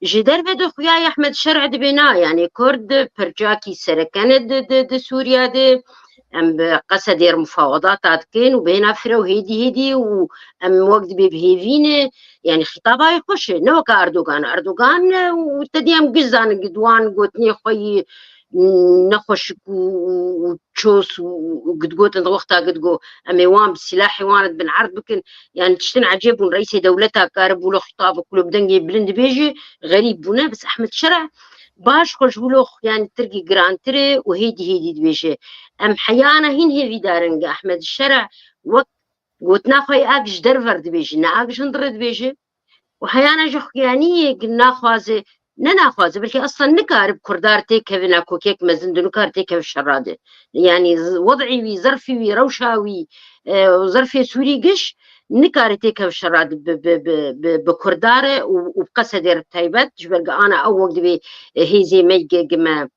Ji derve de xuya Ehmed Şer'a dibe na, yanî Kurd pirçakî sereke ne di, di, di Sûriye de. Em bi Qesedê re mufawedata dikin û bêhna firew hêdî hêdî û em wek dibê bi hêvî ne, yanî xîtaba wê xweş e, ne weke Erdogan. Erdogan, e, û te dî em giş zanin, gi di wan gotinê xwe yî nexweşik û, û, û ços û, û gidgotin di wexta gidgo, em ê wan bi sîlahê wan re dibin erd bikin. Yanî tiştin ecêb bûn, reîsê dewleta karibû lo xîtabek wilo bi dengê bilind dibêje, xerîb bûne, bes Ehmed Şer'a baş xwe ji wilo, yanî tirkî girantir e û hêdî hêdî dibêje. Em heyana hîn hêvîdar in ge Ehmed Şer'a wek gotina xwe yê ak ji derve re dibêje, ne ak ji hindir re dibêje. Û heyana ji xuyaniyê naxwaze, ne naxwaze, belkî eslen nikare bi Kurda re têkeve, nakokek mezin de nikare têkeve şerra de. Yanî z-, wed'î wî, zerfî wî, rewşa wî, e, û zerfê Sûrî giş nikare têkeve şerra de bi, bi, bi, bi, bi Kurda re û, û bi Qesedê re taybet, ji ber ge ana ew wek dibê, e, hêzê me ge, ge me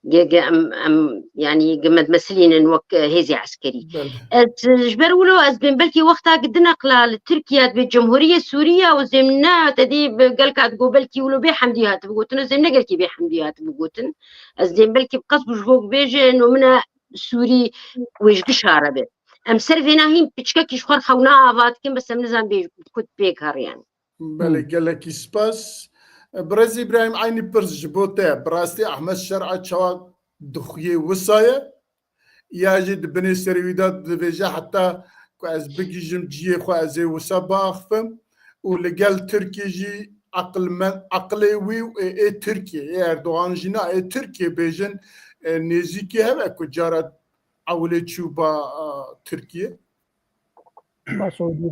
ge, ge em, em, yanî ge me dimesilînin wek, e, hêzê eskerî. Belê. Ez, e, ji ber wilo ez bêm belkî wexta ge dineqla li Tirkiye dibê Cumhuriyê Sûriye û zêm ne, te dî bi gelka digo belkî wilo bê hemdî hatibi gotin, ez zêm ne gelkî bê hemdî hatibi gotin. Ez dêm belkî bi qesd û ji bo bêje no min e Sûrî wê ji gişa re be. Em ser vêna hîn piçkekî ji xwe re xewna ava dikin, bes em nizan bê ku pêk heriyan. Belê, Hmm. gelekî spas. Birêz Îbrahîm, eynî pirs ji bo te. Bi rastî Ehmed Şer'a çawa dixuyê wisa ye? Ya jî di binê serê wî de dibêje, heta ku ez bigihîjim cihê xwe, ez ê wisa biaxifim û li gel Tirkiyê jî eqilmen-, eqilê wî û ê, ê Tirkiyê, ê Erdogan jî na, ê Tirkiyê bêjin, e, nêzîkî hev e ku cara ewilê çû ba, a, Tirkiyê? Ba Siûdî.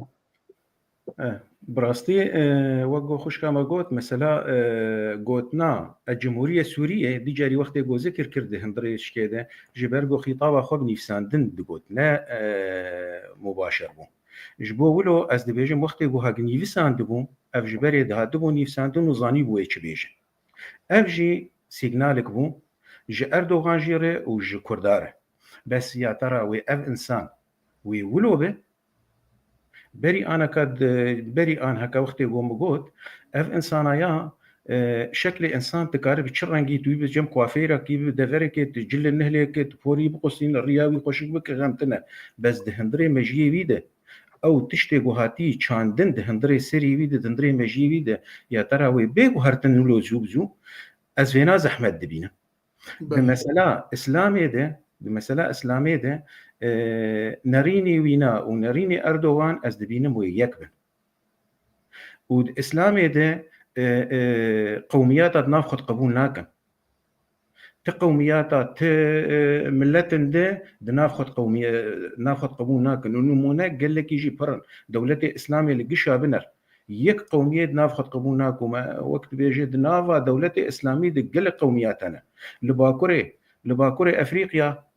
E, bi rastî, e, wek ku xwişka me got, mesela, e, gotina, e, Cumhuriye Sûriye, dî carî wextê ku zikir kir di hundirê şikê de, ji ber ku xîtaba xwe bi nivîsandin digot, ne, e, mubaşer bû. Ji bo wilo ez dibêjim, wextê ku hek nivîsandibû, ev ji berê dihatibû nivîsandin û zanîbû wê çi bêje. Ev jî sîgnalek bû ji Erdogan jî re û ji Kurda re. Bes ya te ra wê ev însan wê wilo be? Berî aneka di-, berî an heke wextê ku min got, ev însana ya, e, şeklê însan dikare bi çi rengî, tu wî bi cem kuafêrekî, bi deverekê, tu cilê nihlêkê, tu porî biqusîne, riya wî xweşik bike, xem tune. Bes di hundirê mejiyê wî de, ew tiştê ku hatî çandin di hundirê serî wî de, di hundirê mejiyê wî de, ya te ra wê bê guhertin wilo zû bi zû, ez vêna zehmet dibînim. Di Belê. mesela Îslamê de, di mesela Îslamê de, e, nerînê wîna û nerînê Erdogan ez dibînim wê yek bin. Û di Îslamê de, e, e, qewmiyata di nav xwe de qebûl nakin. Ti qewmiyata, ti, e, miletin de di nav xwe de qewmiye-, nav xwe de qebûl nakin. Û nimûne gelekî jî pir in. Dewletê Îslamê li gişa biner. Yek qewmiyê di nav xwe de qebûl nake. Me wek dibêje, di nava dewletê Îslamî de gelek qewmiyat hene. Li Bakurê, li Bakurê Efrîqya,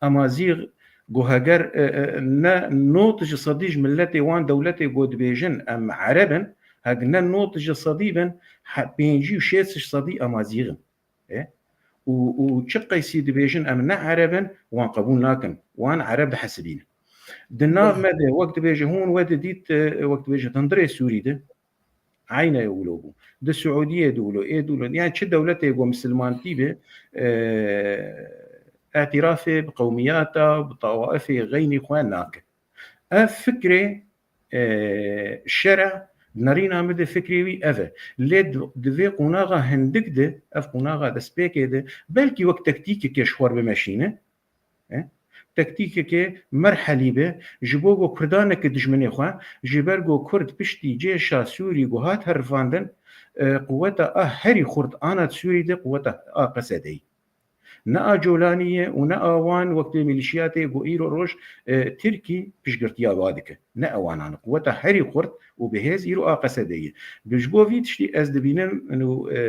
Amazîg, ku heger, e, e, ne nod ji sedî ji miletê wan dewletê ku dibêjin em Ereb in, hek ne nod ji sedî bin, he-, pêncî û şêst ji sedî Amazîg in. E? Û, û çi qeysî dibêjin em ne Ereb in, wan qebûl nakin. Wan Ereb dihesibînin. Di nav Belê. me de, wek dibêje, hûn we didît, e, wek dibêje, di hundirê Sûrî de, eyne wilo bû. Di Siûdiyê de wilo, ê de wilo. Yani çi dewletê ku misilmantî be, e, îtirafê bi qewmiyata, bi tawaifê xeynî xwe nake. Ev fikrê, e, şere, di nerîna min de fikrê wî ev e. Lê di, di vê qonaxa hindik de, ev qonaxa destpêkê de, belkî wek tektîkekê ji xwe re bimeşîne, e, tektîkekê merhelî be, ji bo ku Kurdan neke dijminê xwe, ji ber ku Kurd piştî cêşa Sûrî ku hat herifandin, e, quweta a herî xurt ana di Sûrî de quweta A Q S D'yê. Ne a Colanî ye û ne a wan wek tê mîlîşiyatê ku îro roj, e, Tirkî piştgirtiya wa dike. Ne ewanan e. Quweta herî xurt û bihêz îro A Q S D'yê ye. Bi ji bo vî tiştî ez dibînim, û, e,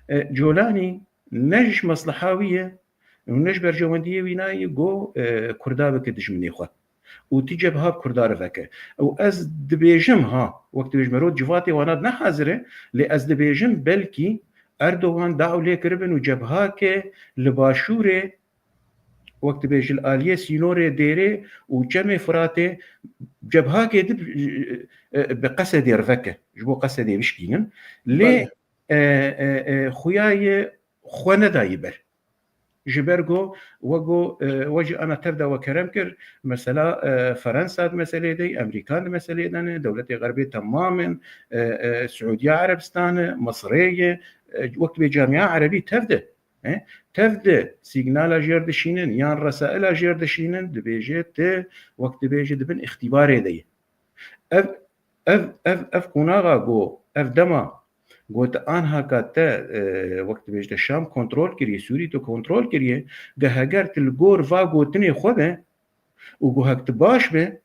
e, e, Colanî ne ji mesleha wî ye û ne ji berjewendiyê wî nayê ku, e, Kurda bike dijminê xwe. Û ti cebha bi Kurda re veke. Û ez dibêjim ha, wek dibêjim, mero civatê wana ne hazir e, lê ez dibêjim belkî Erdogan daw lê kiribin û cebhake li başûrê, wek dibêje li aliyê sînorê Dêrê û Çemê Firatê cebhake di, e, bi Qesedê re veke. Ji bo Qesedê bişkînin. Lê, Belê. e, e, e, xuya ye xwe nedayî ber. Ji ber ku, we ku, e, we jî ana tev de we kerem kir, mesela, e, Ferensa di meselê de, Amerîkan di meselê de ne, dewletê Xerbê temam in, e, e, Siûdiya Erebistan e, Misrê ye, e, wek dibê camia erebî tev de, e, tev de sîgnala jêr dişînin, yan resaila jêr dişînin, dibêje ti, wek dibêje di bin îxtîbarê de ye. Ev, ev, ev, ev qonaxa ku, ev dema ku te anha ka te, e, wek dibêje te Şam kontrol kiriye, Sûrî te kontrol kiriye, ge heger tu li gor va gotinê xwe be û ku hek tu baş be,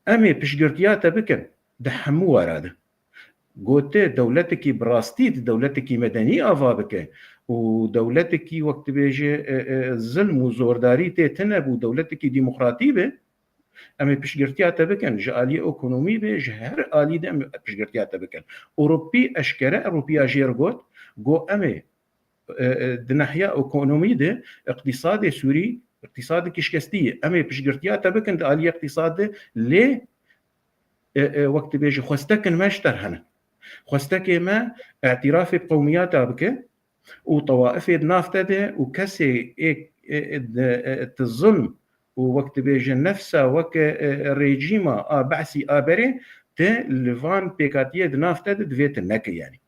em ê piştgirtiya te bikin di hemû wara de. Ku te dewletekî bi rastî, tu dewletekî medenî ava bike û dewletekî wek dibêje, e, e, zilm û zordarî tê tune bû, dewletekî demokratî be, em ê piştgirtiya te bikin, ji aliyê ekonomî be, ji her alî de em ê piştgirtiya te bikin. Ewropî eşkere, Ewropiya jêr got, got em ê, e, e, di nehiya ekonomî de îqtîsadê Sûrî, îqtîsadekî şikestî ye. Em ê piştgirtiya te bikin di aliyê îqtîsad de, lê, e, e, wek dibêje xwestekên me ji te re hene. Xwestekê me îtirafê bi qewmiyata bike, û tewaifê di nav te de û kesê ê, ê, ê, di, ê, ti zilm û wek dibêje nefsa weke, ê, rejîma a Be'sî a berê ti li van pêkhatiyê di nav te de divê tu neke yanî.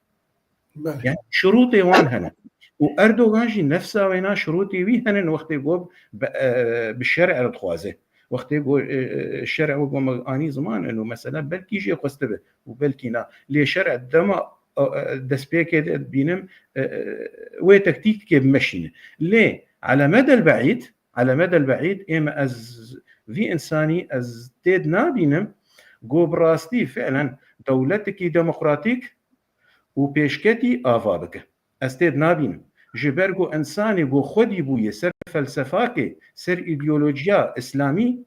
Belê. Yani şirûtê wan hene. Û Erdogan jî nefsa wêna şirûtê wî hene wextê ku bi, e, bi şer'e re dixwaze. Wextê ku, e, e, şer'e wek me anî ziman û mesela belkî jê xwestibe û belkî na. Lê şer'e dema, e, e, destpêkê de dibînim, e, e, wê tektîkê bimeşîne. Lê ala medel be'îd, ala medel be'îd ê me ez vî însanî ez tê de nabînim ku bi rastî fi'len dewletekî demokratîk û pêşketî ava bike. Ez tê de nabînim. Ji ber ku însanê ku xwedî bûye ser felsefakê, ser îdeolojiya îslamî,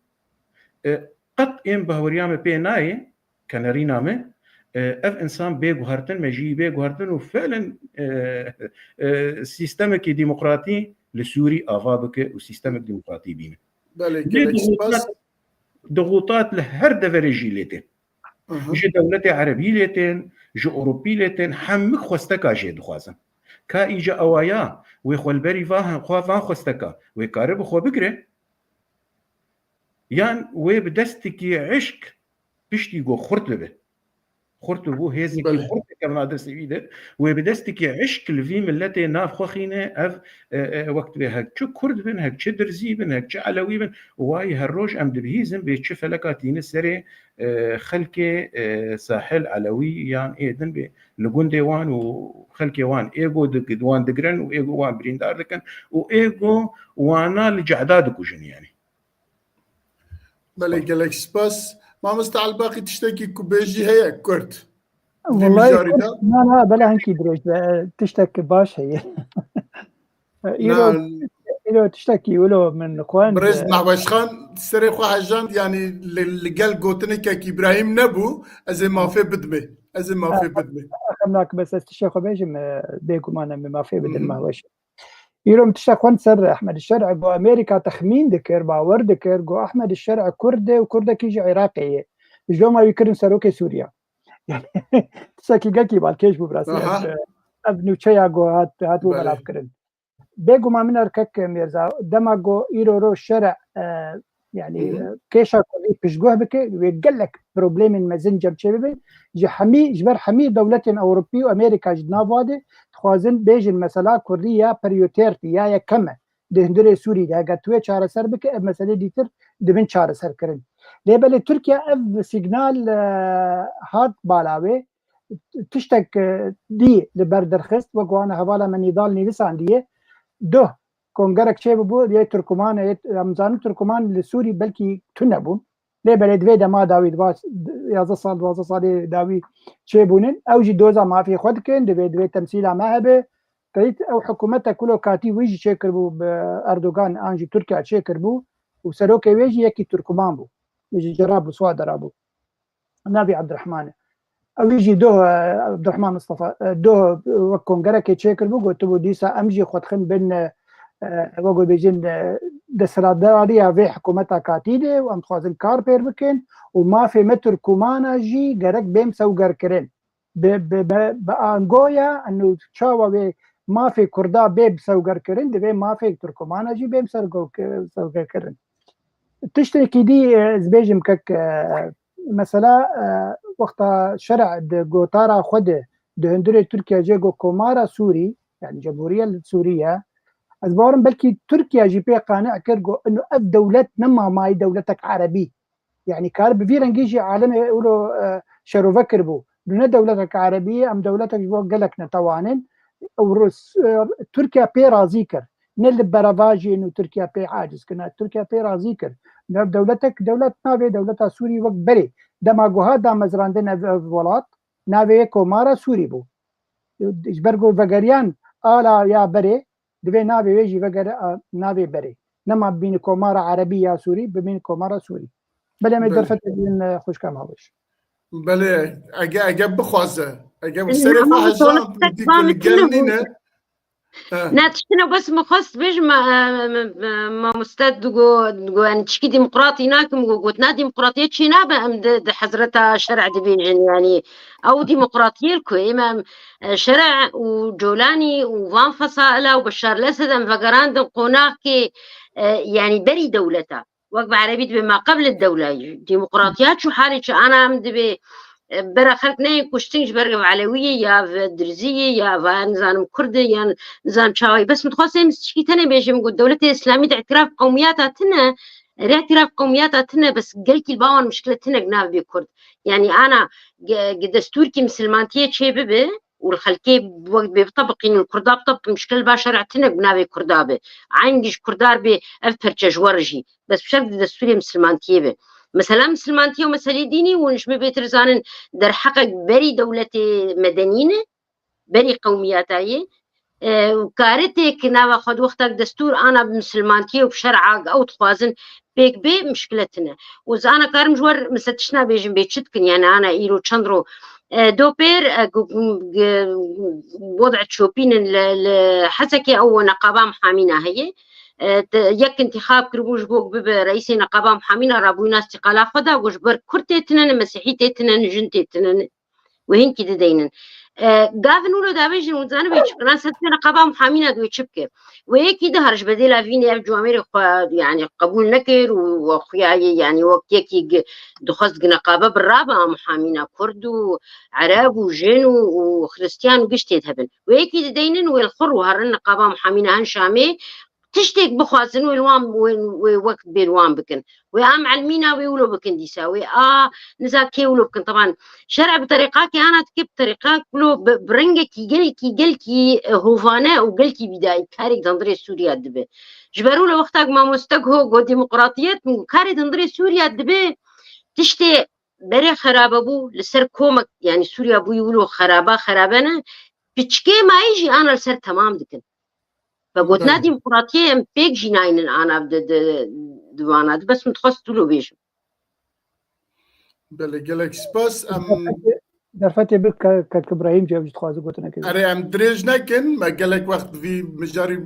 e, qet ên bahweriya me pê nayê, kenerîna me, e, ev însan bê guhertin, mejiyî bê guhertin û fi'len, e, e, sîstemekî demokratî li Sûrî ava bike û sîstemek demokratî bîne. Belê, Lê gelek dixûtat, spas. Dixûtat li her deverê jî lê tê. Aha. Ji dewletê erebî lê tên, ji Ewropî lê tên, hemik xwesteka jê dixwazin. Ka îca ewaya wê xwe li berî va-, xwe van xwesteka, wê kare bi xwe bigire, yan wê bi destekî eşk piştî ku xurt bibe. Xurt bû, hêzekî Belê. xurt dikevna destê wî de. Wê bi destekî eşk li vî miletê nav xwe xîne, ev, e, e, wek divê hek çi Kurd bin, hek çi Dirzî bin, hek çi Elewî bin, wayî her roj em dibihîzin bê çi feleka tîne serê, e, xelkê, e, sahil Elewî yan ê din bê li gundê wan û xelkê wan ê go di-, wan digirin û ê go wan birîndar dikin û ê go wana li cehda dikujin yanî. Belê, gelek spas. Mamoste Elbaqî, tiştekî ku bêjî heye, kurt? Vî Wellahî mijarî kurt, de? Na, na, bela hinkî dirêj be, tiştek baş heye. Îro, Na. îro tiştekî wilo min xwend. Birêz Mehweşxan, serê xwe hejand, yanî li, li gel gotinê Kek Îbrahîm nebû, ez ê mafê bidimê. Ez ê mafê Ha, bidimê. Xemnak, bes ez tiştê xwe bêjim, e, bêguman em ê mafê bidin Hı hı. Mehweş. Îro min tiştek xwend ser Ehmed Şer'e, got Amerîka texmîn dikir, bawer dikir, got Ehmed Şer'e Kurd e û Kurdekî ji Iraqê ye. Ji doma wî kirin serokê Sûriya. Yani, tiştekî gelkî balkêş bû, bi rastî. Aha. Ev, ev nûçeya got hat, hat bû Belê. belavkirin. Bêguman min erkek Mirza, dema got îro ro şer'e, e, Yani, Hı hı. e, kêşa Kurdî piştguh bike, wê gelek problemên mezin cem çê bibin. Ji hemî, ji ber hemî dewletên Ewropî û Amerîka ji nav de dixwazin bêjin, mesela Kurdî ya periyotêrtî ya yekem e. Di hundirê Sûrî de, heger tu wê çareser bike, ev meselê dîtir dibin çareserkirin. Lê belê Tirkiye ev signal, e, hat bala wê, tiştek, e, dî li ber derxist, wek wana hevala me Nîdal nivîsandiye, duh kongerek çêbibû, yê Tirkuman, yê, em zanin Tirkuman li Sûrî belkî tune bûn. Lê belê di vê dema dawî, di va yazdeh sal, duwazdeh salê dawî çêbûnin. Ew jî doza mafê xwe dikin, divê, divê temsîla me hebe. Qeyt ew hikûmeta ku lo katî wî jî çêkiribû bi Erdogan an jî Tirkiye çêkiribû û serokê wê jî yekî Tirkuman bû. Wî jî cerab bû, Suad Dera bû. Navê Abdurrahman e. Ew jî doh, e, Abdurrahman Mustafa, e, doh, e, wek kongerekê çêkiribû, gotibû, dîsa em jî xwe dixin bin, e, e, wek bêjin, e, desthilatdariya vê hikûmeta katî de û em dixwazin kar pêr bikin û mafê me Tirkumana jî gerek bêm sewgerkirin. Bi, bi, bi, bi angoya, eno çawa wê mafê Kurda bê bi sewgerkirin, divê mafê Tirkumana jî bêm sergo-, sewgerkirin. Tiştekî dî, e, ez bêjim kek, e, mesela, e, wexta şer'a di gotara xwe de, di hundirê Tirkiye jê got Komara Sûrî, yani Cemhuriye Sûriye, ez bawerim belkî Tirkiye jî pê qane kir, got, ino ev dewlet nema mayî dewletek erebî. Yani kar bi vî rengî jî alemê wilo, e, şerove kiribû. Dû ne dewletek erebî ye, em dewletek ji bo gelek netewan in. Ew Rus, e, Tirkiye pê razî kir. Ne li berevajê û Tirkiye pê aciz kir. Ne, Tirkiye pê razî kir. Ne dewletek, dewlet navê dewleta Sûrî wek berê. Dema ku hat damezrandin ev, ev welat, navê yê Komara Sûrî bû. Ji ber ku vegeriyan ala ya berê, divê navê wê jî vegere, a, navê berê. Nema bibîne Komara Erebî ya Sûrî, bibîne Komara Sûrî. Belê me Belê. derfetê bîn, e, xwişka Mawiş. Belê, ege, ege bixwaze, ege Em serê xwe ama heza, sonuçta dî ku li gel nîne. He. Ne, tiştine bes min xwest bêjim, e, e, e, mamoste digo, digo, yani çikî demokratî nakim, go, gotina demokratiyê çê nabe, em di, di hezreta şer'e dibêjin, yani ew demokratiyê ku ême, e, şer'e û colanî û van fesaila û Beşar el-Esed em vegerandin qonaxkê, e, yani berî dewleta. Wek bi erebî dibe ma qebl dewle. Demokratiya çû halê çi ana em dibe, e, bera xelk neyê kuştin ji ber ev elewiyê ya ev dirziyê ya ev nizanim kurdê ya nizanim çawayê. Bes min dixwest em çikî tenê bêjim ku dewletê îslamî de îtiraf qewmiyata tine, erê îtiraf qewmiyata tine, bes gelkî li ba wan mişkile tinek nav bê kurd. Yani ana ge-, ge destûrkî misilmantiyê çê bibe û li xelkê wek bê bitebiqîn û li kurda bitebiqîn mişkile li ba şer'e tinek bi navê kurda be. Eyn giş kurdar bê ev perçe ji we re jî. Bes bi şert di destûrê misilmantiyê be. Mesela misilmantiyê û meselê dînî hûn ji min bêtir zanin derheqek berî dewletê medenî ne, berî qewmiyata yê. E, û karetê ki nava xwe di wextek destûr ana bi misilmantiyê û bi şer'a ew dixwazin pêk bê, mişkile tine. Û ez ana karim ji wer mesela tiştna bêjim bê çi dikin, yani ana îro çend ro, e, do pêr, e, gu-, gu-, gu-, weda çopînin li, li Hesekê ew neqaba muhamîna heye. E, te, yek intixab kiribû ji bo bibe reîsê neqaba muhamîna, rabûyîna îstîqala xwe da, got ji ber kurd tê tine ne, mesîhî tê tine ne, jin tê tine ne. Wê hinkî dideynin. E, gavin wilo davêjin û zanibê çi kirin, ser neqaba muhamîna dû çi bike. Wê yekî dihar ji bedêla vînê ev ciwamêrê xwe, yani, qebûl nekir û we xuya yê, yani, wek yekî gi-, dixwest gi neqabe bi rabe a muhamîna kurd û ereb û jin û, û xiristiyan û giş tê de hebin. Wê yekî dideynin wê li xwe rûherin neqaba muhamîna hin Şamê, tiştek bixwazin wê li wan, wê, wê wek bê li wan bikin. Wê a me'limîna wê wilo bikin dîsa. Wê a niza kê wilo bikin. Teban şer'e bi terîqakê ana dike bi terîqak wilo bi, bi rengekî gelkî, gelkî, e, hovane û gelkî bîdayî karek di hundirê Sûriya dibe. Ji ber wilo wexta ku mamoste go, go demokratiyet, min go karê di hundirê Sûriya dibe tiştê berê xerabe bû, li ser komek, yani Sûriya bûyî wilo xeraba, xerabe ne, piçkê mayî jî ana li ser temam dikin. Ve gotina Belê. Demokratiyê em pêk jî naynin ana di, di, di vana de. Bes min dixwest tu lo bêjim. Belê, gelek spas. Em Derfetê, derfetê bi ke-, kek Ibrahîm cevab dixwaze gotinek. Erê, em dirêj nekin, me gelek wext vî mijarî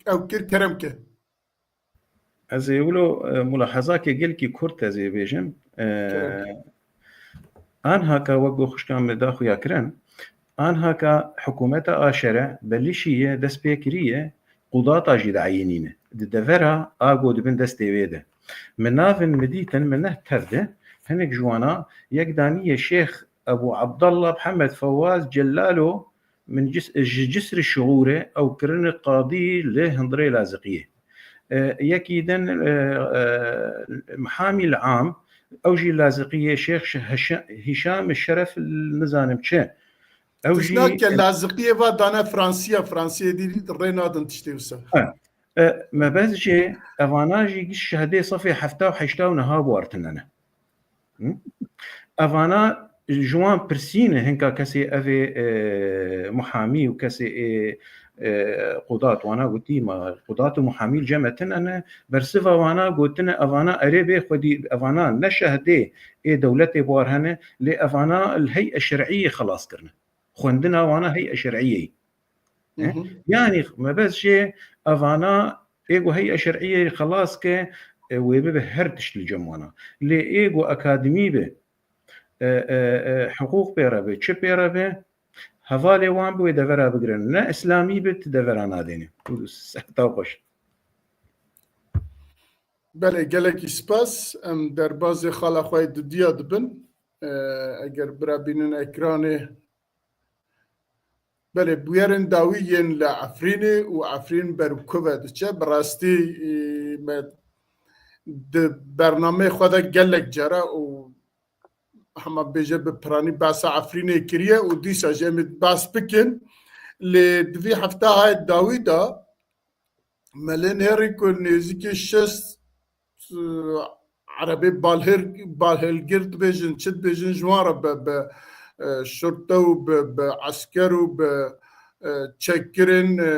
ew kir, kerem ke. Ez ê wilo, e, mulahezakê gelkî kurt ez ê bêjim. E, Kerem ke. Anhaka wek ku xwişka min da xuya kirin, anhaka hikûmeta a şere belî şiye dest pê kiriye qudata jî dieyînîne. Di devera a ku dibin destê wê de. Min navin min dîtin, min neh tev de, hinek ji wana yek danî ye Şêx Ebû Abdallah Mihemed Fewaz Cellalo, min cis-, ji Cisr Şiûrê ew kirine qadî li hundirê Laziqiyê. E, yekî din, e, e, Mihamî li Am, ew jî Laziqiyê Şêx Şe-, Heşe-, Hîşam Şeref nizanim çi. Ew jî Tişna ke Laziqiyê va dane Fransiya, Fransiyê dî rê nadin tiştê wisa. E, e, mebez jê evana jî giş şehdê sefê hefta û heşta û niha buartinene. Hı? Evana ji wan pirsîne hinka kesê evê, e, muhamî û kesê ê, e, qudat wana gotî ma qudat û muhamî li cem e tine ne, bersiva wana gotine evana erê bê xwedî evana ne şehdê ê dewletê buar hene, lê evana li hey'e şer'iyê xelas kirine. Xwendina wana hey'e şer'iyê. Hı hı. Yanî mebez jê evana ê ku hey'e şer'iyê xelas ke, e, wê bibe her tişt li cem wana. Lê ê ku akademî be, e, e, e, hiqûq pê re be, çi pê re be, hevalê wan bi wê devera bigirin. Ne îslamî be, ti devera nadêne. Serta xweş. Belê, gelekî spas. Em derbazê xala xwe yê dudiya dibin. E, eger bira bînin ekranê. Belê, bûyerên dawî yên li Efrînê û Efrîn ber ku ve diçe. Bi rastî, e, me di bernameyê xwe de gelek cara û hema bêje bi piranî behsa Efrînê kiriye û dîsa jî em ê behs bikin. Lê di vî hefta hayê dawî de me lê nêrî ku nêzîkî şêst, e, erebê balhêr-, balhêlgir dibêjin, çi dibêjin, ji wan re bi, bi, e, şurte û bi, bi esker û bi, e, çekkirin, e,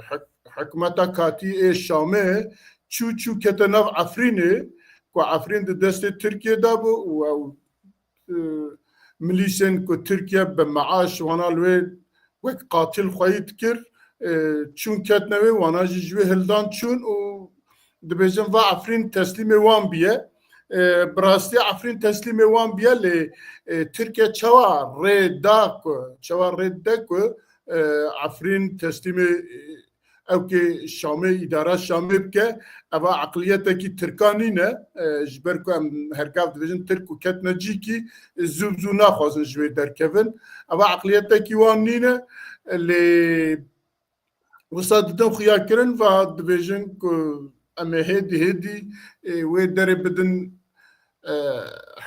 hik-, hikûmeta katî ê Şamê çû çû kete nav Efrînê, ku Efrîn di destê Tirkiyê de bû û ew, e, milîsên ku Tirkiye bi meaş wana li wê wek qatil xweyî dikir, e, çûn ketne wê, wana jî ji wê hildan çûn û dibêjin va Efrîn teslîmê wan biye. E, bi rastî Efrîn teslîmê wan biye, lê, e, Tirkiye çawa rê da ku, çawa rê dide ku, e, Efrîn teslîmê, e, ewkê Şamê, îdara Şamê bike, eva eqliyetekî Tirkan nîne, e, ji ber ku em her gav dibêjin Tirk ku ketine cîkî, e, zû bi zû naxwazin ji wê derkevin. Eva eqliyetekî wan nîne, e, lê wisa didin xuyakirin va dibêjin ku em ê hêdî hêdî, e, wê derê bidin, e,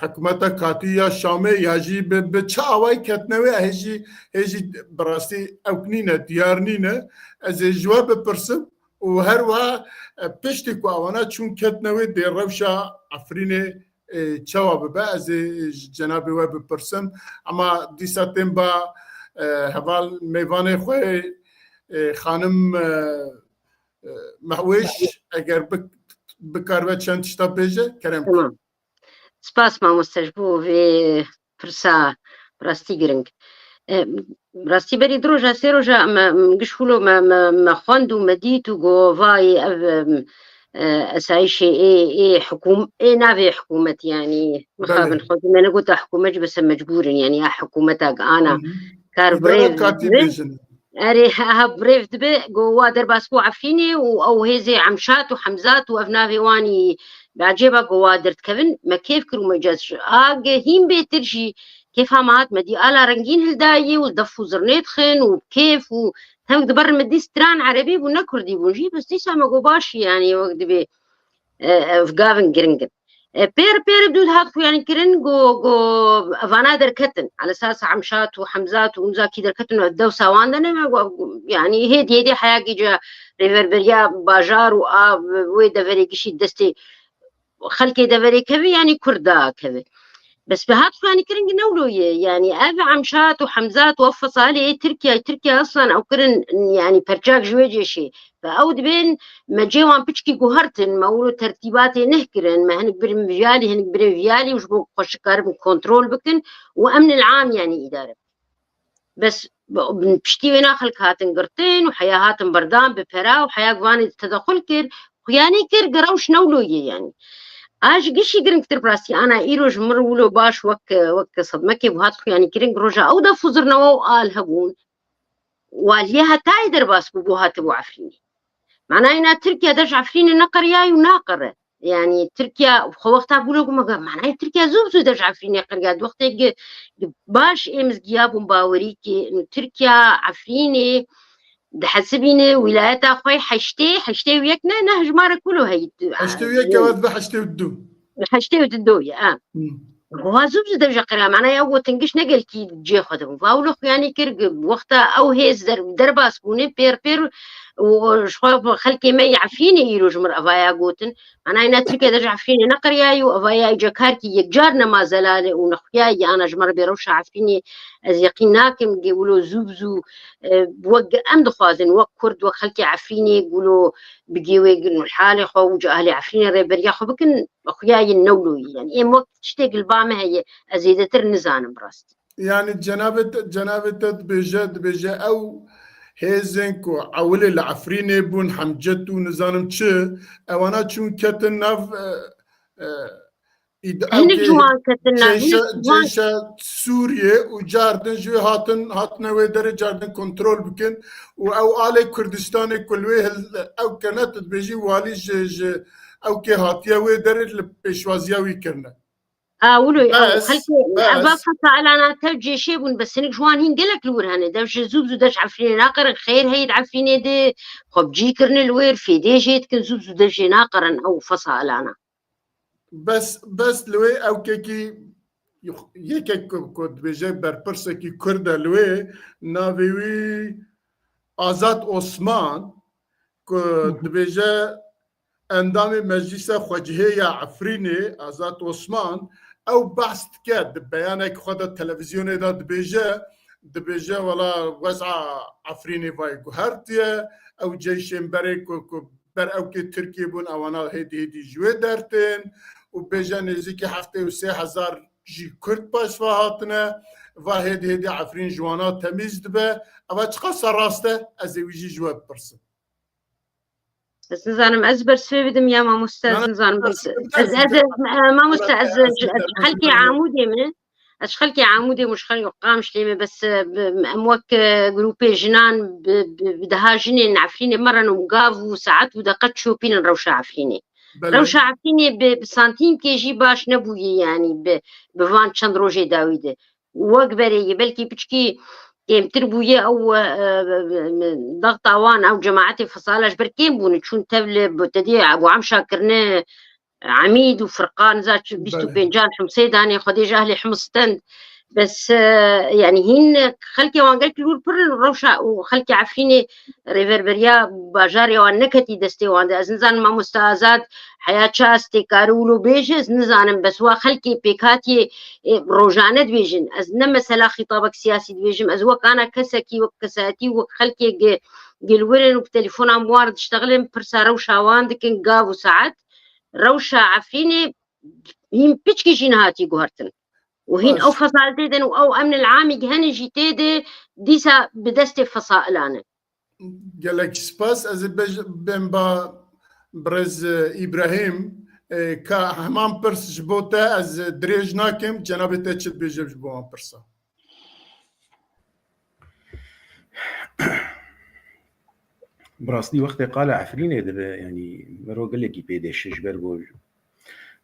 hikûmeta katî ya Şamê ya jî bi, bi çi awayî ketine wê, hê jî, hê jî bi rastî ewk nîne, diyar nîne. Ez ê ji we bipirsim û her wiha, e, piştî ku ewana çûn ketine wê dê rewşa Efrînê, e, çawa bibe, ez ê ji cenabê we bipirsim. Ema dîsa tên ba, e, heval mêvanê xwe, e, xanim, e, e, Mehwêş, eger bik-, bikaribe çend tişta bêje, kerem. Tamam. Spas mamoste ji bo vê pirsa rastî giring. E, rastî berî du roja, sê roja me, giş wilo me, me, me xwend û me dît û got vayê ev, em, e, esayîşê ê, ê hikûm-, ê navê hikûmet, yanî mixabin xwedî me negote hikûmet jî bes em mecbûr in, yanî ya hikûmetek ana kar bi rê ve. Erê, ha, ha, bi rêv dibe, go wa derbas bû Efrînê û ew hêzê Emşat û Hemzat û ev navê wanî bi ecêba go wa derdikevin, me kêf kir û me cez. A ge hîn bêtir jî kêfa me hat, me dî ala rengîn hildayê û def û zirnê dixin û bi kêf û tevk diberin, me dî stran erebî bû, ne kurdî bûn jî, bes dîsa me got baş e, yanî wek dibê, e, ev gavin giring in. E, pêr, pêr dû dihat xuyanî kirin, go, go, evana derketin. Ala esas Emşat û Hemzat û Muzakî derketin û dewsa wan de ne me, go, yanî hêdî, hêdî heya gîca rêverberiya bajar û a wê deverê gişî destê xelkê deverê keve, yanî Kurda keve. Bes bi hat xuyanî kirin ki ne wilo ye. Yanî ev Emşat û Hemzat û ev fesalê ê Tirkiye, Tirkiye eslan ew kirin, yanî perçak ji wê cêşê. Ve ew dibên me cê wan piçkî guhertin, me wilo tertîbatê neh kirin, me hinik birin viyalî, hinik birin viyalî û ji bo xweşik karibin kontrol bikin û emnil am yanî îdare bikin. Bes bi, bi piştî wêna xelk hatin girtin û heya hatin berdan bi pera û heya givanê tedexul kir, xuyanî kir, gi rewş ne wilo ye yanî. A ji gişî giringtir bi rastî ana îro ji min re wilo baş wek, wek sedmekê bû hat xuyanî kirin, roja ew def û zirnewa û al hebûn. Waliyê hetayê derbas bû, bû hatibû Efrînê. Manayê na Tirkiye de ji Efrînê neqeriyaye û naqere. Yani Tirkiye xwe wexta bûlo ku me got, manayê Tirkiye zû bi zû de ji Efrînê qeriya. Di wextê gi, gi baş ê mizgiya bûn bawerî ki, nu Tirkiye Efrînê dihesibîne wîlayeta xwe heştê, heştê û yek ne, ne hejmare kulo heyî. Heştê û yek ew dibe heştê û du. Heştê û du ye, ha. Hmm. Wa zû bi zû dev ji qira, manaya ew gotin giş ne gelkî cihê xwe de bû. Va wilo xuyanî kir, wexta ew hêz der-, derbas bûne pêr pêr û ji xwe xelkê me yê Efrînê îro ji mir evaya gotin. Manaya na Tirkiye de ji Efrînê neqiriyayî û evaya îca karkî yekcar nema zelal e û nexuyayî ana ji me re bê rewşa Efrînê ez yeqîn nakim gê wilo zû bi zû, e, wek em dixwazin, wek Kurd, wek xelkê Efrînê wilo bi gê wê gin û halê xwe û ji ahlê Efrînê rêveberiya xwe bikin, xuya yên newloyî. Yani êm wek tiştek li ba me heye, ez zêdetir nizanim bi rastî. Yani cenabê te, cenabê te dibêje, dibêje ew hêzên ku ewilê li Efrînê bûn, Hemcet û nizanim çi, ewana çûn ketin nav, e, e, îd-, Hinek ewkê ji wan ketin nav, hinek ceyşa, ji wan ceyşa Sûriyê û cardin ji wê hatin, hatine wê derê cardin kontrol bikin û ew alê Kurdistanê ku li wê hil-, ew kene, tu dibêjî walî ji, ji ewkê hatiye wê derê li pêşwaziya wî kirine. A, wilo, ew Bes, xelkê, bes. Eva fesa elana tev cêşê bûn, bes hinek ji wan hîn gelek li wir hene. Dev ji zû bi zû de ji Efrînê naqirin, xêr heyî di Efrînê de, xwe bi cî kirine li wir, fêdê jê dikin, zû bi zû de jê naqirin ew fesa elana. Bes, bes li wê ewkekî, yekek ku, ku dibêje berpirsekî Kurd e li wê, navê wî Azad Osman, ku Hı hı. dibêje endamê Meclîsa Xwecihê ya Efrînê, Azad Osman, ew behs dike, di beyanek xwe de televîzyonê de dibêje, dibêje, wela wez'a Efrînê vay guhertiye, ew ceyşên berê ku, ku ber ewkê Tirkiyê bûn, ewana hêdî hêdî ji wê dertên û bêje nêzîkî heftê û sê hezar jî Kurd paşva hatine, va hêdî hêdî Efrîn ji wana temîz dibe. Eva çiqasa rast e? Ez ê wî jî ji we bipirsim. Ez nizanim, ez bersivê bidim ya mamoste, ez Na, na, nizanim. bersivê bide, Ez, ez ez, ê, ez, e, mamoste, ez, ez, ez, ez, ez, xelkê ez, Amûdê me, ez xelkê Amûdê me, ji xelkê Qamişlê me, bes, e, bi, em wek, e, grûpê jinan bi, bi, bi deha jinên Efrînê me re û gav û saet û deqe çopînin rewşa Efrînê. Belê. Rewşa Efrînê bi, bi santîmkê jî baş nebûye, yanî bi, bi van çend rojê dawî de. Wek berê ye, belkî piçkî kêmtir bûye ew, e, e, e, daxta wan, ew cemaetê fesala ji ber kêm bûne, çûn tevlê bi tedê Ebû Emşa kirine Emîd û Firqan, za çi bîst û pêncan Himsê danê, Xwedê ji ehlê Hims stend. Bes, e, yanî hîn xelkê wan gelek li wir pir in, rewşa û xelkê Efrînê rêverberiya bajarê wan neketî destê wan de. Ez nizanim mamoste Azad heya çi astê kare wilo bêje, ez nizanim, bes wa xelkê pêk hatiye, e, rojane dibêjin. Ez ne mesela xîtabek siyasî dibêjim, ez wek ana kesekî, wek kesayetî, wek xelkê gi-, gilwirin û bi telefonan wan diştexilin, pirsa rewşa wan dikin, gav û saet. Rewşa Efrînê hîn piçkî jî nehatiye guhertin. Û hîn Baş. ew fesaletê din û ew emnil amî gi hene jî tê de dîsa bi destê fesailan e. Gelek spas. Ez ê bej-, bêm ba birêz, e, Îbrahîm, e, ka heman pirs ji bo te ez dirêj nakim, cenabê te çi dibêje ji bo wan pirsa? Bi rastî wextê qala Efrînê dibe, yanî mero gelekî pê dêşe ji ber ku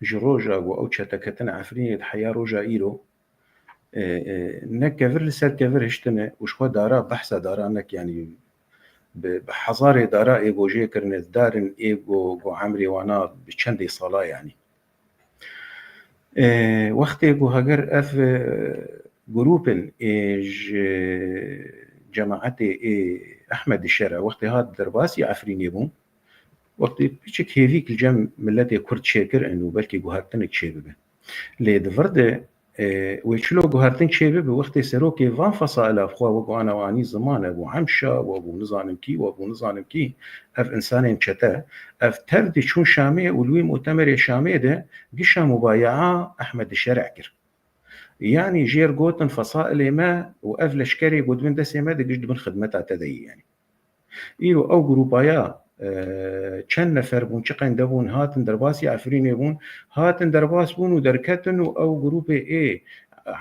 ji roja ku ew çete ketine Efrînê di heya roja îro, e, e, ne kevir li ser kevir hiştine û ji xwe dara behsa dara nek, yanî bi, bi hezarê dara ê ku jê kirine, darin ê ku, ku emrê wana bi çendê sala, yanî. E, wextê ku heger ev, e, grûpin ê ji cemaetê ê Ehmed Şere wextê hat derbasî Efrînê bûn, wextê piçik hêvîk li cem miletê Kurd çêkir in û belkî guhertinek çêbibe. Lê di vir de, e, wê çilo guhertin çêbibe, wextê serokê van fesaila xwe wek wana anî ziman, Ebû Emşa, wek nizanim kî, wek nizanim kî, ev însanên çete, ev tev diçûn Şamê û li wî mutemerê Şamê de gişa mubayaa Ehmed Şer'e kir. Yanî jêr gotin fesailê me û ev leşkerê ku di bin destê me de giş di bin xidmeta te de yî, yanî. Îro ew grûpaya, e, çend nefer bûn, çi qende bûn, hatin derbasî Efrînê bûn, hatin derbas bûn û derketin û ew grûpê ê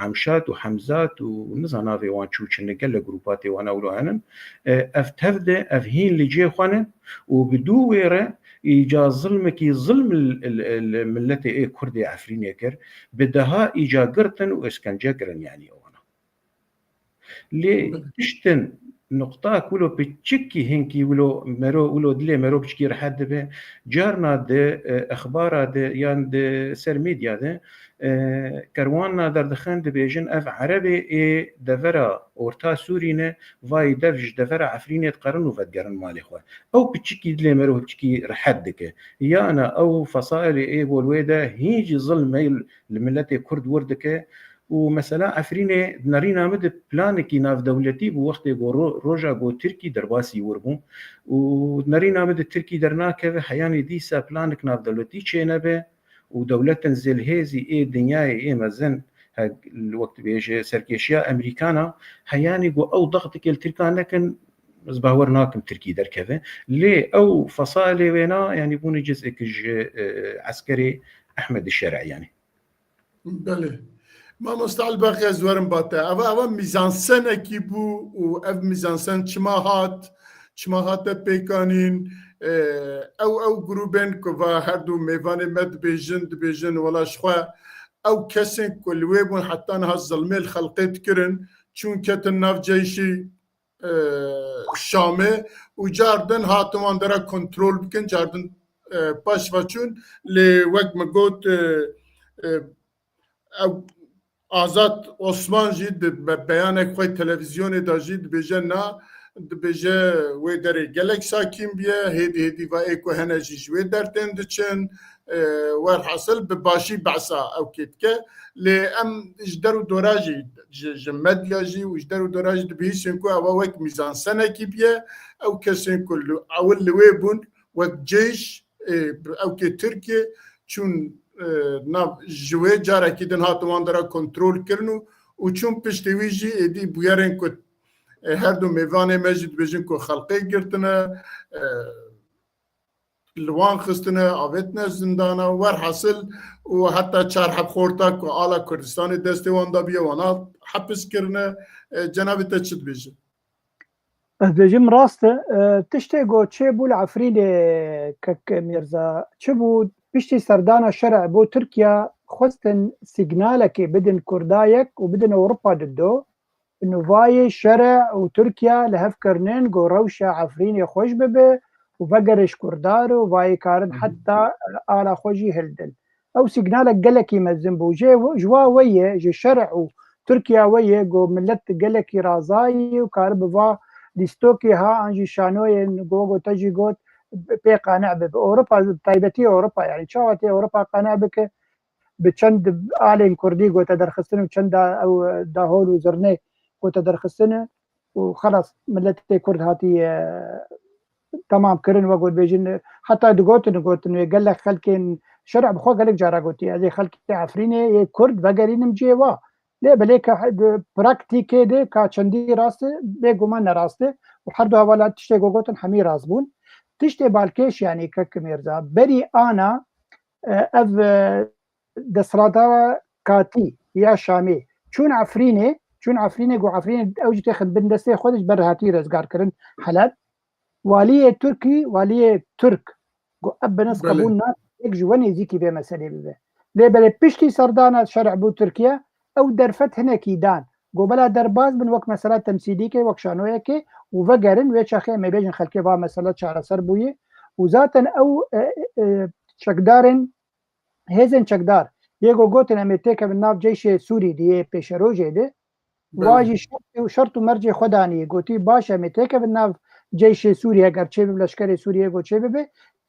Emşat û Hemzat û niza navê wan çû çi ne, gelek grûpa tê wana wilo henin. E, ev tev de, ev hîn li cê xwe ne û bi dû wê re îca zilmekî zilm li, li, li milletê ê Kurdê Efrînê kir, bi deha îca girtin û êşkence kirin, yanî wana. Lê tiştin, nuqtak wilo piçikî hinkî wilo mero, wilo dilê mero piçikî rehet dibe. Carna di, e, exbara de yan di ser medya de, e, kerwana derdixin dibêjin, ev Erebê ê devera Orta Sûrî ne, vayî dev ji devera Efrînê dixerin û vedigerin malê xwe. Ew piçikî dilê mero piçikî rehet dike. Yana ew fesailê ê gol wê de hîn jî zilmê li miletê Kurd wir dike. Û mesela Efrînê di nerîna min de planekî navdewletî bû, wextê ku ro-, roja ku Tirkî derbasî wir bû. Û di nerîna min de Tirkî dernakeve, heyanî dîsa planek navdewletî çênebe û dewletên zêlhêzî ê dinyayê ê mezin, he, wek dibêje serkêşiya Emerîkana, heyanî ku ew daxtikê li Tirkan nekin, ez bawer nakim Tirkî derkeve. Lê ew fesalê wêna, yanî bûne ciz'ek ji, e, eskerê Ehmed Şer'î yanî. Belê. Mamoste Elbexî, ez werim ba te. Eva, eva mîzansenekî bû û ev mîzansen çima hat, çima hate pêkanîn, e, ew, ew grûbên ku va her du mêvanê me dibêjin, dibêjin wela ji xwe ew kesên ku li wê bûn heta niha zilmê li xelqê dikirin, çûn ketin nav ceyşî, e, Şamê û cardin hatin wan dera kontrol bikin, cardin, e, paş ve çûn. Lê wek min got, e, e, ew Azad Osman jî di be-, beyanek xwe televîzyonê de jî dibêje na, dibêje wê derê gelek sakîn bûye, hêdî hêdî va ê ku hene jî ji wê der tên diçin, e, werhasil bi başî behsa ew kê dike. Lê em ji der û dora jî, ji, ji medya jî û ji der û dora jî dibihîstin ku ew wek mîzansenekî bûye, ew kesên ku li, ewil li wê bûn, wek cêş, e, ew kê Tirkiye çûn, e, nav ji wê carekî din hatin wan dera kontrol kirin û, û çûn piştî wî jî êdî bûyerên ku, e, her du mêvanê me jî dibêjin ku xelqê girtine, e, li wan xistine, avêtine zindana, werhasil û heta çar heb xorta ku ala Kurdistanê destê wan de bûye, wana hepis kirine. E, cenabê te çi dibêje? Ez dibêjim rast e. E, tiştê ku çêbû li Efrînê, kek Mîrza, çi bû? Piştî serdana şer'ê bo Tirkiye xwestin sîgnalekê bidin Kurda yek û bidin Ewropa di do. Nûvayê şer'ê û Tirkiye li hev kirinin ku rewşa Efrînê xweş bibe û vegere ji Kurda re û vayê karin heta ala xwe jî hildin. Ew sîgnalek gelekî mezin bû. Jê, ji wa wê ye, ji şer û Tirkiye wê ye, ku milet gelekî razayî û karibe va lîstokê ha an jî şanoyên ku, ku te jî got, pê qane bibe. Ewropa, taybetî Ewropa, yanî çawa tê Ewropa qane bike, bi çend alên Kurdî gote derxistin û çend da-, ew dahol û zirnê gote derxistin û xelas miletê Kurd hatiye temam kirin, wek got bêjin, heta digotin, gotin wê gelek xelkên şer'ê bi xwe gelek cara gotiye, ez ê xelkê Efrînê yê Kurd vegerînim cihê wa. Lê belê ka he-, di praktîkê de ka çendî rast e, bêguman ne rast e û her du hevala tiştê ku gotin hemî rast bûn. Tiştê balkêş, yanî kek Mîrza, berî ana, e, ev, e, desthilatdara katî ya Şamê çûn Efrînê, çûn Efrînê, ku Efrînê ew jî têxin bin destê xwe de ji ber hatî rezgar kirin Heleb. Waliyê Tirkî, waliyê Tirk, ku ev bi nas Belê. qebûl nake yek ji we nêzîkî vê meselê bibe. Lê belê piştî serdana şer'ê bo Tirkiye, ew derfet hinekî dan. Ku bela derbas bin wek mesela temsîlîkê, wek şanoyekê û vegerin wê çaxê em ê bêjin xelkê va mesele çareser bûye. Û zaten ew, e, e, çekdarên hêzên çekdar yê ku gotin em ê têkevin nav ceyşê Sûrî di yê pêşerojê de, Belê. wa jî şert û, şert û mercê xwe danî, gotî, baş e, em ê têkevin nav ceyşê Sûrî, eger çêbibe, leşkerê Sûriyê ku çêbibe,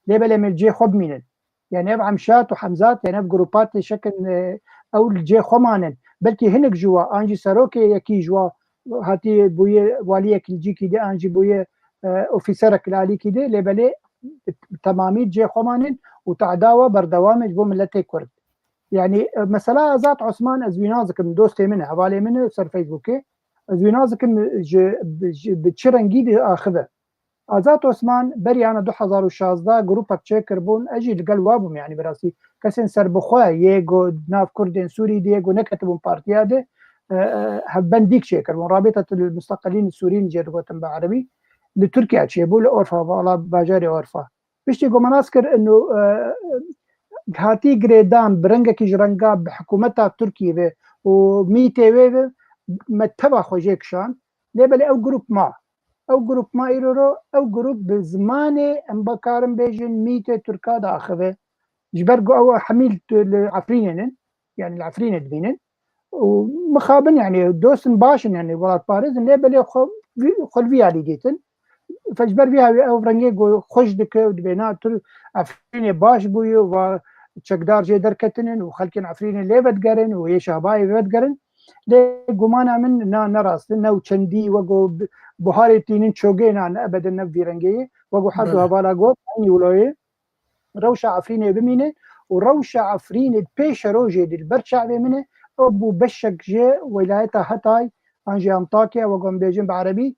lê belê em ê li cê xwe bimînin. Yani ev Emşat û Hemzat, yani ev grûpa tê şekin, e, ew li cê xwe manin. Belkî hinek ji wa, an jî serokê yekî ji wa hatî bûye waliyek li cîkî de, an jî bûye, e, ofîserek li alîkî de, lê belê bi temamî cê xwe manin û tehda we berdewam e ji bo miletê Kurd. Yani, e, mesela Azad Osman, ez wî nas dikim, dostê min e, hevalê min e ser Facebookê. Ez wî nas dikim ji, ji, bi çi rengî diaxive. Azad Osman beriyana du hezar û şazdeh grûpek çêkirbûn, ez jî li gel wa bûm, yanî bi rastî kesên serbixwe yê ku nav Kurdên Sûrî diyê ku neketibûn partiya de, e, e, hevbendîk çêkirbûn. Rabîtetul Musteqilîn Sûrîn jê digotin bi erebî. Li Tirkiye çêbû, li Orfa, vala bajarê Orfa. Piştî ku me nas kir, ino, e, hatî girêdan bi rengekî ji renga bi hikûmeta Tirkiyê ve û mîtê wê ve me teva xwe jê kişand. Lê belê ew grûp ma. Ew grûp ma îro ro, ew grûp bi zimanê em bikarin bêjin mîtê Tirka diaxive. Ji ber ku ew hemî li, li Efrînê nin, yanî li Efrînê dibînin. Û mixabin, yanî dostin baş in, yanî welatparêz in, lê belê xwe vî, xwe li vî alî dîtin. Fe ji ber vî hawî ew rengê ku xweş dike û dibê na tu Efrînê baş bûye û va çekdar jê derketinin û xelkên Efrînê lê vedigerin û yê Şehbayê vedigerin. Lê gumana min na ne rast e, ne û çendî wek o bi-, buharê tînin çogê na ne ebeden ne vî rengê ye. Wek o her du Belê. hevala got, eynî wilo ye. Rewşa Efrînê bimîne û rewşa Efrînê di pêşerojê de li ber çavê min e, ew bû beşek ji welayeta Hetay an jî Antakya, wek em bêjin bi erebî,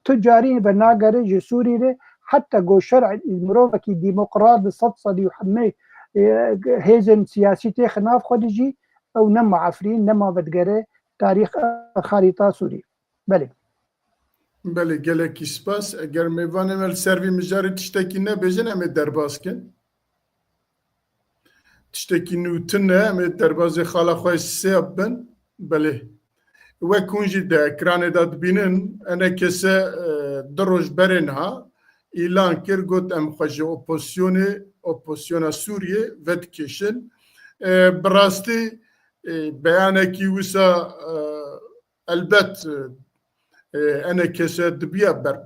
tu carî vernagere ji Sûrî re, heta ku şer'ê mirovekî demokrat bi sed sedî û hemê, e, hêzên siyasî têxe nav xwe de jî, ew nema Efrîn, nema vedigere tarîx, e, xarîta Sûrî. Belê. Belê, gelekî spas. Eger mêvanê me li ser vî mijarê tiştekî nebêjin, em ê derbas kin. Tiştekî nû tune, em ê derbazê xala xwe sêya bin. Belê. Wek hûn jî di ekranê de dibînin, enekese, e, du roj berê niha îlan kir, got, em xwe ji opozisyonê, opozisyona Sûriyê vedikêşin. E, bi rastî, e, beyanekî wisa, e, elbet, e, enekese dibiya ber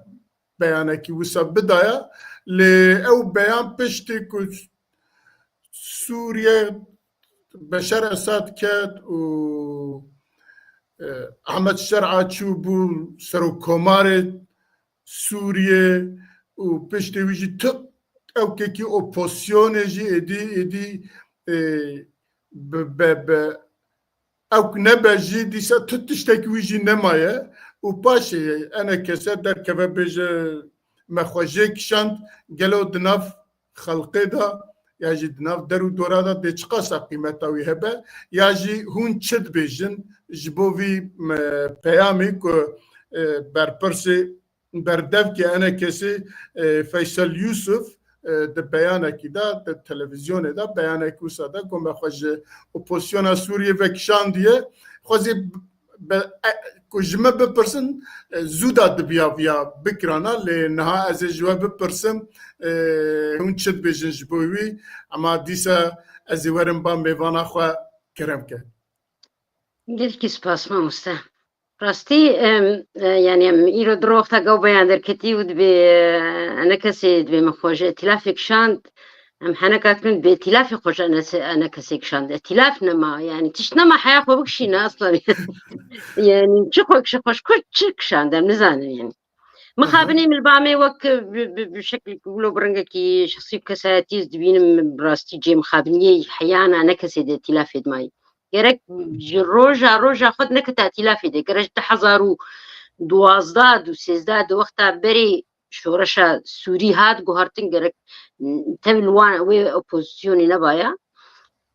beyanekî wisa bidaya, lê ew beyan piştî ku Sûriye Beşar Esad ket û, e, Ahmet Şer'a çû bû serokkomarê Sûriye û piştî wî jî tu ewkekî opozisyonê jî êdî, êdî, e, bi, be, be, ew ku nebe jî dîsa tu tiştekî wî jî nemaye û paşê enekese derkeve bêje me xwe jê kişand, gelo di nav xelqê de ya jî di nav der û dora de dê çiqasa qîmeta wî hebe, ya jî hûn çi dibêjin ji bo vî, me, peyamê ku, e, berpirsê berdevkê enekesê, e, Feysel Yusuf, e, di beyanekî de, di televizyonê de beyanek wisa de ku me xwe ji opozisyona Sûriyê vekişandiye. Xwezî be, e, ku ji me bipirsin, e, zû da dibiya viya bikirana, lê niha ez ê ji we bipirsim, e, hûn çi dibêjin ji bo wî? Ema dîsa ez ê werim ba mêvana xwe, kerem ke. Gelkî spas mamoste. Rastî, em, e, yanî em îro di rewxta gaw beyan derketî û dibê, e, enekesê dibê min xwe ji îtîlafê kişand, em heneka kirin dibê îtîlafê xwe ji enese-, enekesê kişand. Îtîlaf nema, yanî tişt nema heya xwe bikişîne aslan. Yanî çi xwe kişe xwe ji ku çi kişand, em nizanin yanî. Mixabinê min li ba me wek bi, bi, bi şeklekî wilo bi rengekî şexsî û kesayetî ez dibînim, bi rastî cê mixabiniyê heyana ne kesê de îtîlafê dimayî. Gerek ji roja roja xwe nekete îtîlafê de. Gerek ji du hezar û duwazdeh, du sêzdeh di wexta berê şoreşa Sûrî hat guhartin gerek tev li wan wê opozisyonê nebaya.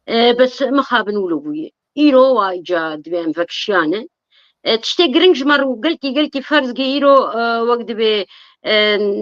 E, bes mixabin wilo bûye. Îro wa îca divê em vekişiyane. E, tiştê giring ji me re gelkî, gelkî ferz ge îro, e, wek divê, e,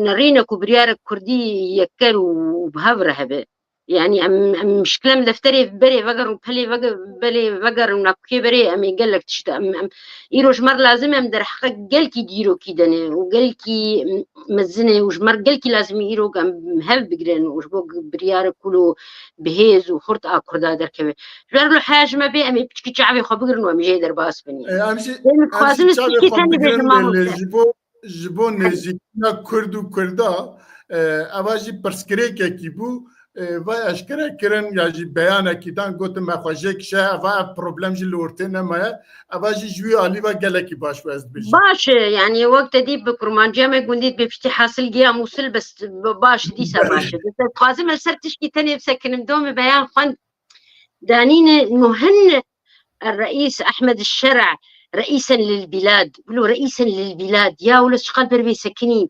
nerîne ku biryarek kurdî yekker û, û bi hev re hebe. Yanî em, em mişkilem defterê berê vegerin, pelê vege-, belê vegerin, nakukê berê em ê gelek tişt em, em, îro ji me re lazim em derheqe gelkî dîrokî dene û gelkî mezin e û ji me re gelkî lazim e îro em hev bigrin û ji bo biryarek wilo bi hêz û xurt a Kurda derkeve. Ji ber wilo heya ji me bê em ê piçkî çavê xwe bigirin û em jê derbas bin. E, em jî, Lê min em jî dixwazim ez çavê tişkî xwe tenê bêjim bigrin, lê mamoste. Ji bo, ji bo nêzîkîna Kurd û Kurda, e, eva jî pirsgirêkekî bû, e, va eşkere kirin ya jî beyanekî dan, gotin me xwe jê kişe, eva ev problem jî li ortê nemaye, eva jî ji wî alî ve gelekî baş bû ez dibêjim. Baş e, yanî wek te dî bi kurmanciya me gundî dibê piştî hasil giya Mûsil, bes b-, baş, dîsa baş e. Bes ez dixwazim ez ser tişkî tenê bisekinim, domê beyan xwend. Danîne nuhin Reîs Ehmed Şer'a reîsen lil bilad. Wilo reîsen lil bilad. Ya wilo çiqas ber vê sekinî.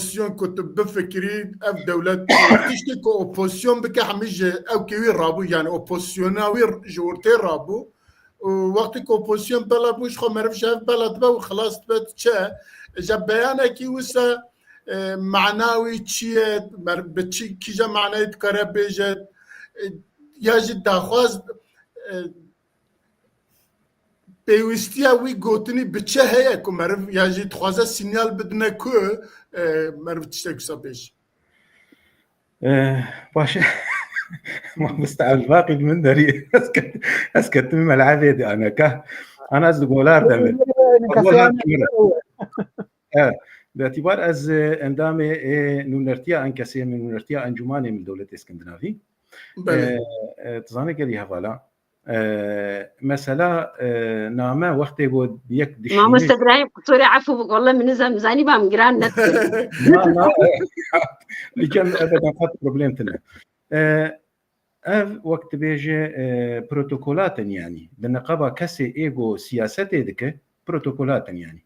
opozisyon ku tu bifikirî, ev dewlet tiştê ku opozisyon bike hemî ji ew kê wî rabû, yani opozisyona wî ji ortê rabû. Û wextê ku opozisyon bela bû, ji xwe meriv ji hev bela dibe û xilas dibe diçe. Ji beyanekî wisa, e, mana wî çi ye? Mer-, bi çi, kîja manayê dikare bêje? E, ya jî daxwaz, e, pêwîstiya wî gotinî bi çi heye ku meriv ya jî dixwaze sinyal bidine ku, e, meriv tiştek wisa bêje? Eh, baş e. Mamoste Evlibaqî li min derî. Ez ket-, ez ketime melebê de aneka. Ana ez li golar de me. Golar de me. Evet. Bi îtibar ez, e, endamê, e, nûnertiya Enkesê me, nûnertiya Encûmanê me li Dewletê Skandinavî. Belê. E, e, tu zanî gelî hevala. E, mesela, e, name wextê ku yek dişîne. Mamoste Ibrahîm, qisûrê efû bik, welle min nizam-, zanî ba min giran nedikir. Na, na, e, li kem ev qet problem tine. E, ev wek dibêje, e, protokolat in, yanî di niqaba kesê ê ku siyasetê dike, protokolat in, yanî.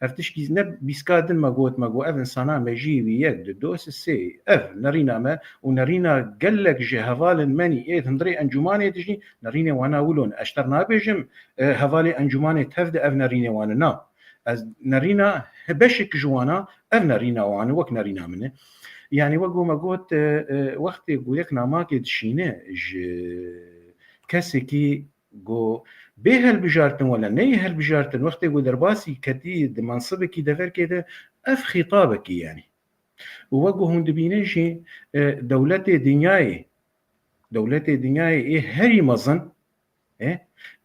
Ev tişkî ne bîska din me got, me got, ev insana me jî wî yek, du, du, sê, sê, ev nerîna me û nerîna gelek ji hevalên me nî ê hundirê encûmanê dijî, nerînê wana wilo ne. Ez ji te re nabêjim, e, hevalê encûmanê tev de ev nerînê wan e. Na. Ez nerîna he-, beşek ji wana, ev nerîna wan e, wek nerîna min e. Yanî wek ku me got, e, e, wextê ku yek namakê dişîne ji kesekî ku bê helbijartin wala neyê helbijartin, wextê ku derbasî ketî di mensibekî deverkê de, ev xîtabekî yanî. Û wek ku hûn dibînin jî, e, dewletê dinyayê, dewletê dinyayê ê herî mezin, e,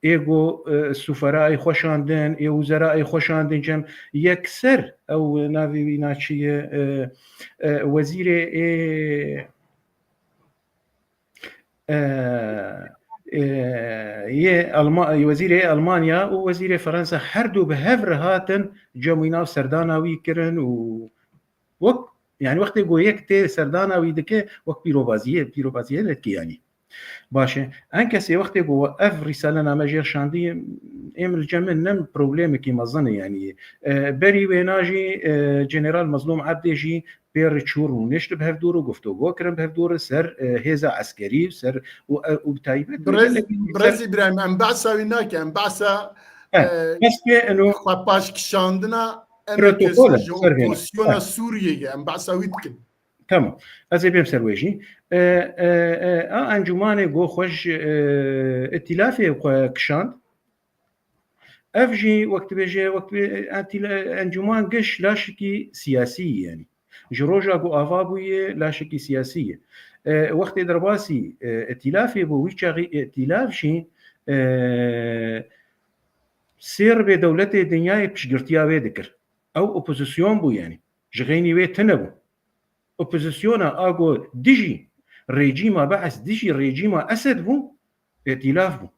ê ku, e, sufera ê xwe şandin, ê wizera ê xwe şandin cem, yekser ew navê wî na çi ye, e, e, wezîrê ê, e, e, yê Alma-, wezîrê Almanya û wezîrê Fransa her du bi hev re hatin cem wî nav serdana wî kirin û wek, yani wextê ku yek tê serdana wî dike, wek pîrobaziyê, pîrobaziyê nedike yanî. Baş e. Enkesê wextê ku ev rîsale name jêr şandî, êm li cem min ne problemekî mezin e yanî. E, berî wêna jî, e, General Mezlûm Ebdê jî pê re çû rûnişt bi hevdû re, guftûgo kirin bi hevdû re ser, e, hêza eskerî û ser û, e, û bi taybet Birêz, gelek ser Birêz Îbrahîm, em behsa wî nakin, em behsa, He, e, bes pê eno xwe paşkişandina em protokol e, ji ser vêna. Opozisyona He. Sûriyê ye, em behsa wî dikin. Tamam. Ez ê bêm ser wê jî. E, e, e, a encûmanê got xwe ji, e, îtîlafê xwe kişand. Ev jî wek dibêje, wek dibê, entîla-, encûman giş laşekî siyasî ye, yanî. Ji roja ku ava bûye, laşekî siyasî ye. E, wextê derbasî, e, îtîlafê bû, wî çaxî îtîlaf jî, e, sê ribê dewletê dinyayê piştgirtiya wê dikir. Ew opozîsyon bû, yanî. Ji xeynî wê tune bû. Opozisyona a ku dijî rejîma Bees, dijî rejîma Esed bû, îtîlaf bû.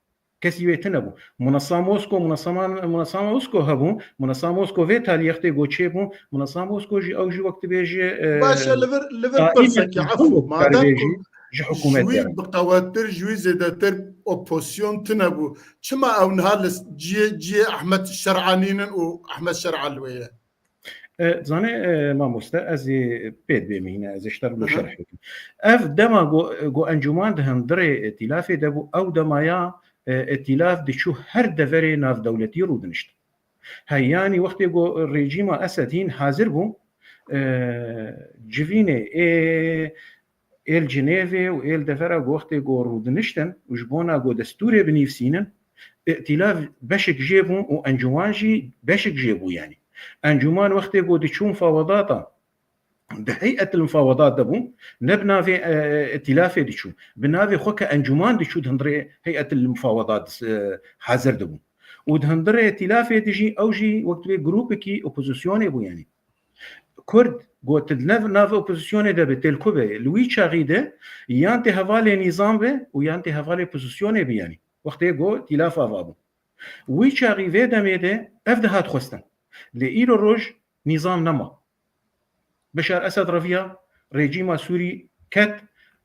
Kesî wê tune bû. Munesa Mosko, munesa, munesa Mosko hebû, munesa Mosko vê talî wextê ku çêbû, munesa Mosko jî ew jî wek dibêje, e, Baş e, li vir, li vir daîm pirsekî, yek efû, hukûmet madem ku ji hikûmetê wî re. Bi qewettir, ji wî zêdetir opozisyon tune bû. Çima ew niha li ciyê, ciyê Ehmed Şer'a nînin û Ehmed Şer'a li wê ye? E, zanê, e, mamoste, ez ê pê dibêmîne, ez ê ji te re Aha. şerh bikim. Ev dema go, go encûman di hundirê îtîlafê de bû, ew demaya, e, îtîlaf diçû her deverê navdewletî rûdinişt. Heyanî wextê go rejîma Esed hîn hazir bû, e, civînê ê, ê li Cinêvê û ê li devera go wextê go rûdiniştin û ji bona go destûrê binivîsînin, îtîlaf beşek jê bû û encûman jî beşek jê bû yanî. Encûman wextê go diçû mufawedata, di heyet il mufawedat de bû, ne bi navê, e, îtîlafê diçû. Bi navê xwe ke encûman diçû di hundirê heyet il mufawedat, e, hazir dibû. Û di hundirê îtîlafê de jî ew jî wek divê grûpekî opozisyonê bû yanî. Kurd got di nav, nav opozisyonê de be, têl ku be, li wî çaxî de yan tê hevalê nîzam be û yan tê hevalê opozisyonê be yanî. Wextê go îtîlaf ava bû. Wî çaxî vê demê de ev dihat xwestin. Lê îro roj nîzam nema. Beşar Esed reviya, rejîma Sûrî ket,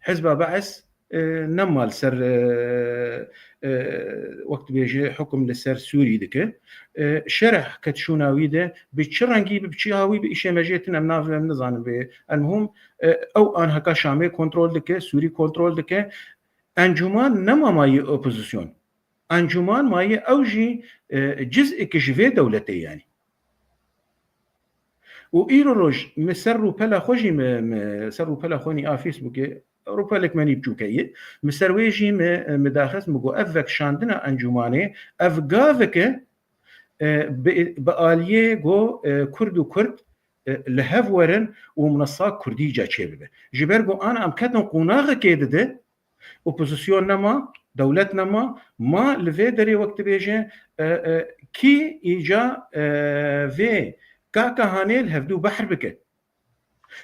hizba Bees, e, nema li ser, e, e, wek dibêje hukum li ser Sûrî dike. E, şerh ket şûna wî de, bi çi rengî, bi çi hawî, bi îşê me jê tune, em nav, em nizanin bê. Elmuhim, e, ew anheka Şamê kontrol dike, Sûrî kontrol dike. Encûman nema mayî opozisyon. Encûman mayî ew jî, e, ciz'ek ji vê dewletê yanî. Û îro roj mi ser rûpela xwe jî mi, mi ser rûpela xwe nî a Facebookê, rûpelek me nî biçûke ye. Mi ser wê jî mi, mi daxist, mi got ev vekişandina encûmanê, ev gaveke, e, bi, bi aliyê go, e, Kurd û Kurd, e, li hev werin û minesa Kurdî ca çêbibe. Ji ber ku ana em ketin qonaxekê dide, opozisyon nema, dewlet nema, ma li vê derê wek dibêje, e, e, kî îca, e, vê kaka hanê li hevdû behr bike.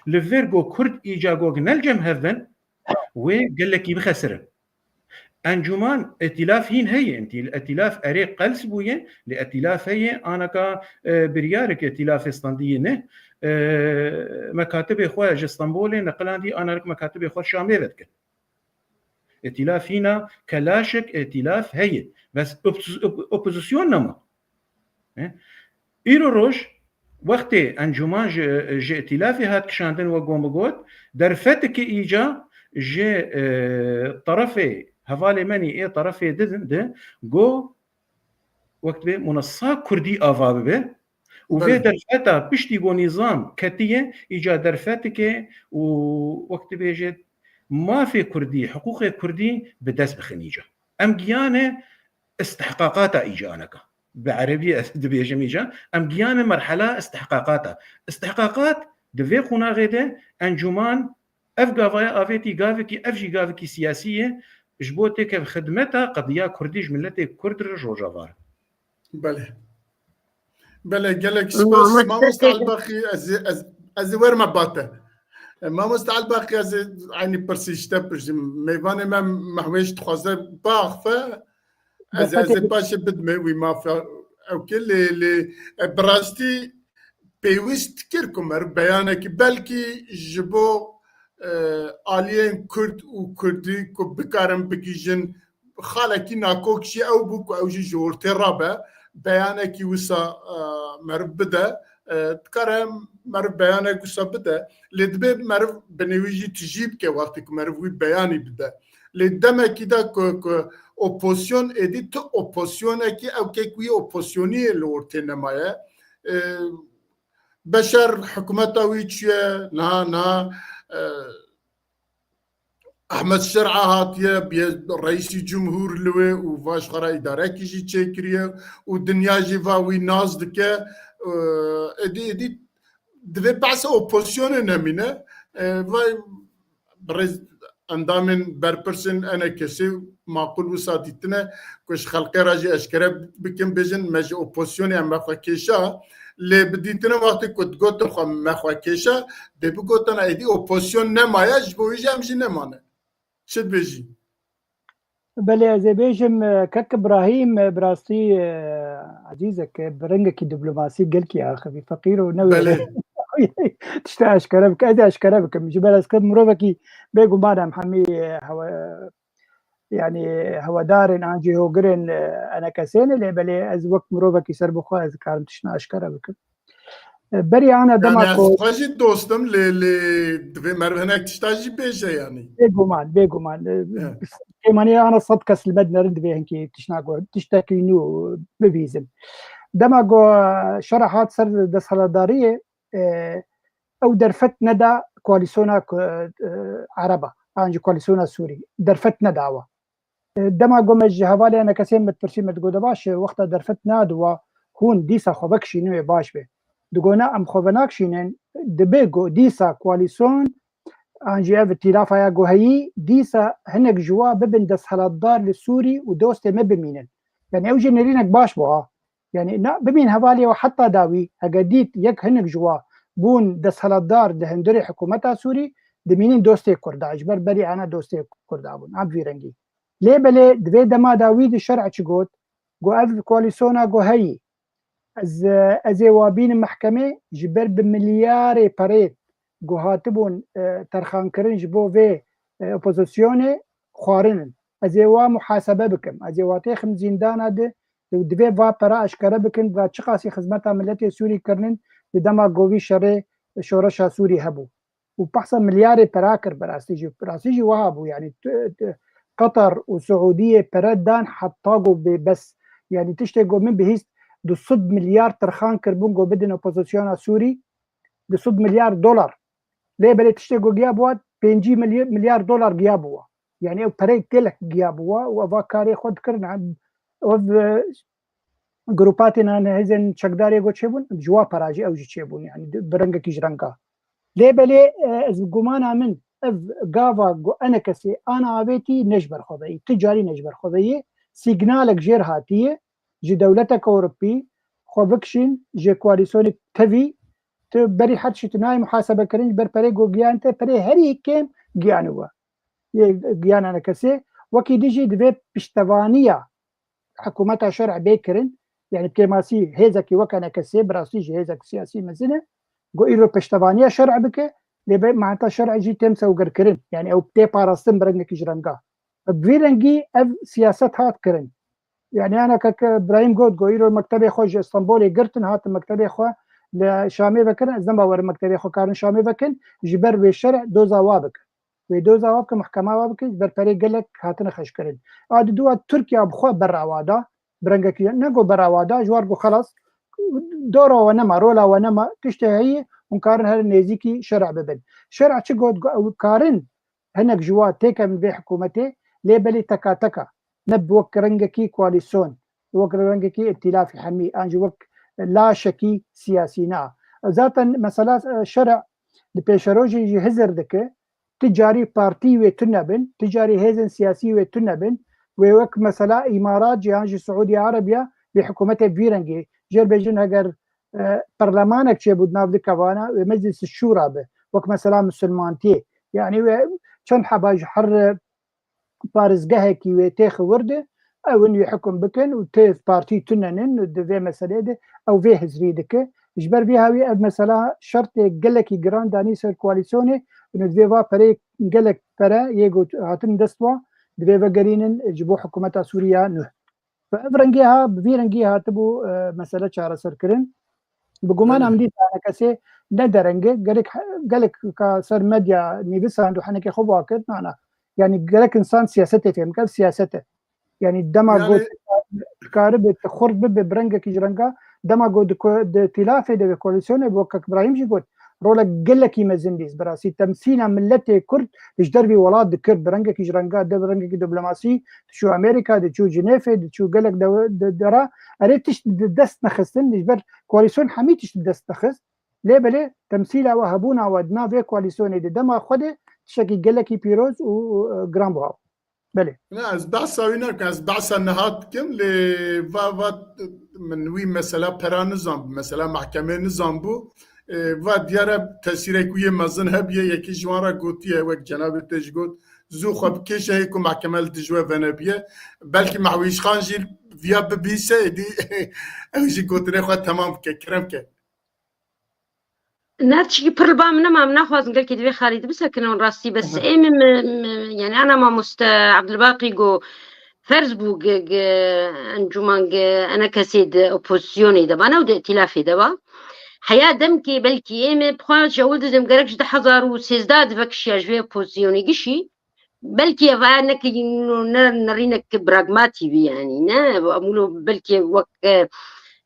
Li vir go Kurd îca go ne li cem hev bin, wê gelekî bixesirin. Encûman, îtîlaf hîn heye, îtîl-, îtîlaf erê qels bûye, lê îtîlaf heye, anaka, e, biryarek îtîlafê standî ye ne, e, mekatibê xwe ji Stenbolê neqilandî, anarik mekatibê xwe Şamê vedike. Îtîlaf hîna, kelaşek îtîlaf heye. Bes opoz-, op-, opozisyon nema. E? Îro roj wextê encûman ji, ji îtîlafê hat kişandin, wek go min got, derfeteke îca ji, e, terefê hevalê me nî ê terefê din de go wek dibê munesa Kurdî ava bibe û vê Belê. derfeta piştî go nîzam ketiye, îca derfeteke û wek dibêje mafê Kurdî, hiqûqê Kurdî bi dest bixin îca. Em giyane istihqaqata îca aneka. Bi erebî ez dibêjim îca, em giyane merhela istihqaqata. Istihqaqat di vê qonaxê de encûman ev gavaya avêtî gavekî, ev jî gavekî siyasî ye, ji bo têkev xidmeta qediya Kurdî ji miletê Kurd re ji Rojava re. Belê. Belê, gelek spas. Mamoste Mamoste Elbaqî, ez, ez, ez ê werime ba te. E, Mamoste Elbaqî, ez ê eynî pirsî ji te pirsim. Mêvanê me Mehwêş dixwaze biaxife. Ez, ez ê Berfetê paşê bidime wî mafe. Ew ke lê, lê, e, bi rastî pêwîst dikir ku meriv beyanekî belkî ji bo, e, aliyên Kurd û Kurdî ku bikarin bigihîjin xalekî nakok jî ew bû ku ew jî ji ortê rabe, beyanekî wisa, e, meriv bide, e, dikare meriv beyanek wisa bide, lê dibe meriv binêwî jî tijî bike wextê ku meriv wî beyanî bide. Lê demekî de ku, ku opozisyon êdî tu opozîsyonekî, ew kek wî opozîsyoniyê li ortê nemaye. E, Beşar hikûmeta wî çûye, niha, niha, e, Ehmed Şer'a hatiye, biye reîsî cumhûr li wê û va ji xwe re îdarekî jî çêkiriye û dinya jî va wî nas dike. E, êdî, êdî divê behsa opozîsyonê nemîne. E, va birêz endamên berpirsên ENKSê maqûl wisa dîtine ku ji xelkê re jî eşkere bikin, bêjin me ji opozîsyonê em me xwe kêşa, lê bi dîtine wextê ku digotin xwe me xwe kêşa, dê bigotana êdî opozîsyon nemaye, ji bo wî jî em jî nemane. Çi dibêjî? Belê, ez ê bêjim, e, kek Ibrahîm, e, bi rastî, e, ecîzek, e, bi rengekî diplomasî gelkî axivî, feqîr û newêre Belê. tiştê eşkere bike. Ez ê eşkere bikim. Ji ber ez kir mirovekî bêguman em hemî, e, hewe-, yanî hewedarên an jî hogirên, e, ENKSê ne, lê belê ez wek mirovekî serbixwe ez dikarim tiştna eşkere bikim. E, berî ana dema Yani ez ku xwe jî dostim lê lê divê meriv hinek tişta jî bêje yanî. Bêguman, bêguman. E, Evet. Pêmanî ana sed kes li me dinerin divê hinkî tiştna ku tiştekî nû bibîzin. Dema ku şera hat ser desthilatdariyê, e, ew derfet neda koalîsyona ku, e, Ereba, an jî koalîsyona Sûrî derfet nedawa. E, dema ku me ji hevalê enekesê me dipirsî, me digot de baş e, wexta derfet nadiwa hûn dîsa xwe vekişînin wê baş be. Digot na, em xwe venakişînin, dibe ku dîsa koalîsyon an jî ev îtîlafa ya ku heyî, dîsa hinek ji wa bibin desthilatdar li Sûrî û dostê me bimînin. Yani ew jî nêrînek baş bû ha. Yani na bimîn hevalê we heta dawî, hege dît yek hinek ji wa bûn desthilatdar di hundirê hikûmeta Sûrî, dimînin dostê Kurda, ji ber berî ana dostê Kurda bûn. Em vî rengî. Lê belê di vê dema dawî di şer'a çi got? Got ev koalîsyona ku heyî, ez, ez ê wa bînim mehkemê, ji ber bi milyarê perê ku hatibûn, e, terxankirin ji bo vê, e, opozisyonê xwarinin. Ez ê wa muhasebe bikim. Ez ê wa têxim zîndana di, divê va pera eşkere bikin, va çiqasî xizmeta miletê Sûrî kirinin, di dema govî şerê şoreşa Sûrî hebû. Û behsa milyarê pera kir bi rastî jî. Bi rastî jî wiha bû, yani tu, tu, Qatar û Siûdiyê pere dan heta ku bê bes. Yani tiştê ku min bihîst du sed milyar tirxan kirbûn ku bidin opozisyona Sûrî, du sed milyar dolar. Lê belê tiştê ku giya bûwa, pêncî milyar, milyar dolar giya bûwa. Yani ew pereyê gelek giya bûwa û eva karê xwe dikirin. Ev, e, grupatên an hêzên çekdarê ku çêbûn, ji wa pera jî ew jî çêbûn. Yani di, bi rengekî ji renga. Lê belê, e, ez gumana min ev gava ku enekesê ana avêtî ne ji ber xwe veyî. Ti carî ne ji ber xwe veyî. Sîgnalek jêr hatiye ji dewleteke Ewropî xwe bikişîn ji koalîsyonê tevî. Tu berî her tiştî tu nayê muhasebe kirin, ji ber perê ku giyan te, perê herî kêm giyanî we. Yê giyan enekesê. Wekî dijî divê piştevaniya hikûmeta şer'ê bê kirin. Yani kêmasî hêzekî wek enekesê, bi rastî jî hêzek siyasî mezin e. Ku îro piştevaniya şer'ê bike, lê be meheta şer'ê jî têm sewgirkirin. Yani ew tê parastin bi rengekî ji renga. Bi vî rengî ev siyaset hat kirin. Yani ana kek Brahîm got, got îro mektebê xwe ji Stenbolê girtin, hatin mektebê xwe li Şamê vekirin, ez nema werin mektebê xwe karin Şamê vekin, ji ber wê şer doza wa bikin. Wê doza wa bikin, mehkema wa bikin, ji ber perê gelek hatine xeşkirin. A di dua Tirkiya bi xwe berawa da, bi rengekî ne got berawa da, ji war got xelas, dora we nema, rola we nema, tiştê heyî, hûn karin herin nêzîkî şer'a bibin. Şer'a çi got, got ew karin hinek ji wa têkevin vê hikûmetê, lê belê teka teka, ne bi wek rengekî koalîsyon, wek rengekî îtîlafî hemî, an jî wek laşekî siyasî na. Zaten mesela, e, şer'a di pêşerojê jî hizir dike, ti carî partî wê tune bin, ti carî hêzên siyasî wê tune bin, wê wek mesela Îmarat jî an jî Siûdiya Erebiya wê hikûmetê vî rengî jêr bêjin, heger, e, perlemanek çêbû di nav di kevana, wê meclîs şûra bi, wek mesela misilmantiyê. Yani wê çend heba ji her, e, parêzgehekî wê têxi wir de, ew in wê hukm bikin û tê partî tunenin û di vê meseleyê de ew vê hizrî dike. Ji ber vê hawî ev mesela şertê gelekî giran danî ser koalîsyonê û divê va perê gelek pere yê got hatin dest wa divê vegerînin ji bo hikûmeta Sûriya nû. Bi ev rengê ha, bi vî rengî hatibû, e, mesele çareserkirin. Bi guman em dîsa kesê ne dereng e, gelek, gelek ka ser medya nivîsand û henekê xwe biakir, na, na. Yani gelek insan siyasetê fêm ke, ev siyaset e. Yani dema Yani got dikaribe, tu xurt bibe, bi rengekî ji renga, dema got di ko-, di tîlafê de, bi koalîsyonê, bi wek kek Îbrahîm jî got, rolek gelekî mezin dîs, bi rastî temsîla miletê Kurd ji dervî welat dikir, bi rengekî ji renga, de bi rengekî diplomasî, diçû Amerîka, diçû Cinêfê, diçû gelek dewe-, de-, dera, erê tişt di dest nexistin, ji ber koalîsyon hemî tişt di dest nexist. Lê belê temsîla we, hebûna we di nav vê koalîsyonê de dema xwe de tiştekî gelekî pîroz û, û, e, giran buha. Belê. Na, ez behsa wî nakim, ez behsa niha dikim, lê va, va min wî mesela pera nizanbû, mesela mehkemê nizanbû. E, va diyar e tesîrek wî yê mezin hebiye, yekî ji wan re gotiye, wek cenabê te jî got, zû xwe bikêşe hê ku mehkeme li dij we venebiye. Belkî Mehwîş Xan jî viya bibîse, êdî ew jî gotinê xwe temam bike, kerem ke. Ne, tişkî pir li ba min nema, em naxwazin gelkî divê Xalîd bisekinin rastî, bes ê min, min, min, yani ana mamoste Abdulbaqî got, ferz bû ge, ge, encûman ge, ene kesê di opozisyonê de ba, ne û di îtîlafê de ba. Heya demkê belkî ê me bi xwe ji ewil didin gerek ji du hezar û sêzdeh divekişiya ji vê pozisyonê gişî. Belkî ev aya nekî ne, nerînek pragmatî bî, yanî ne, em wilo belkî wek, e,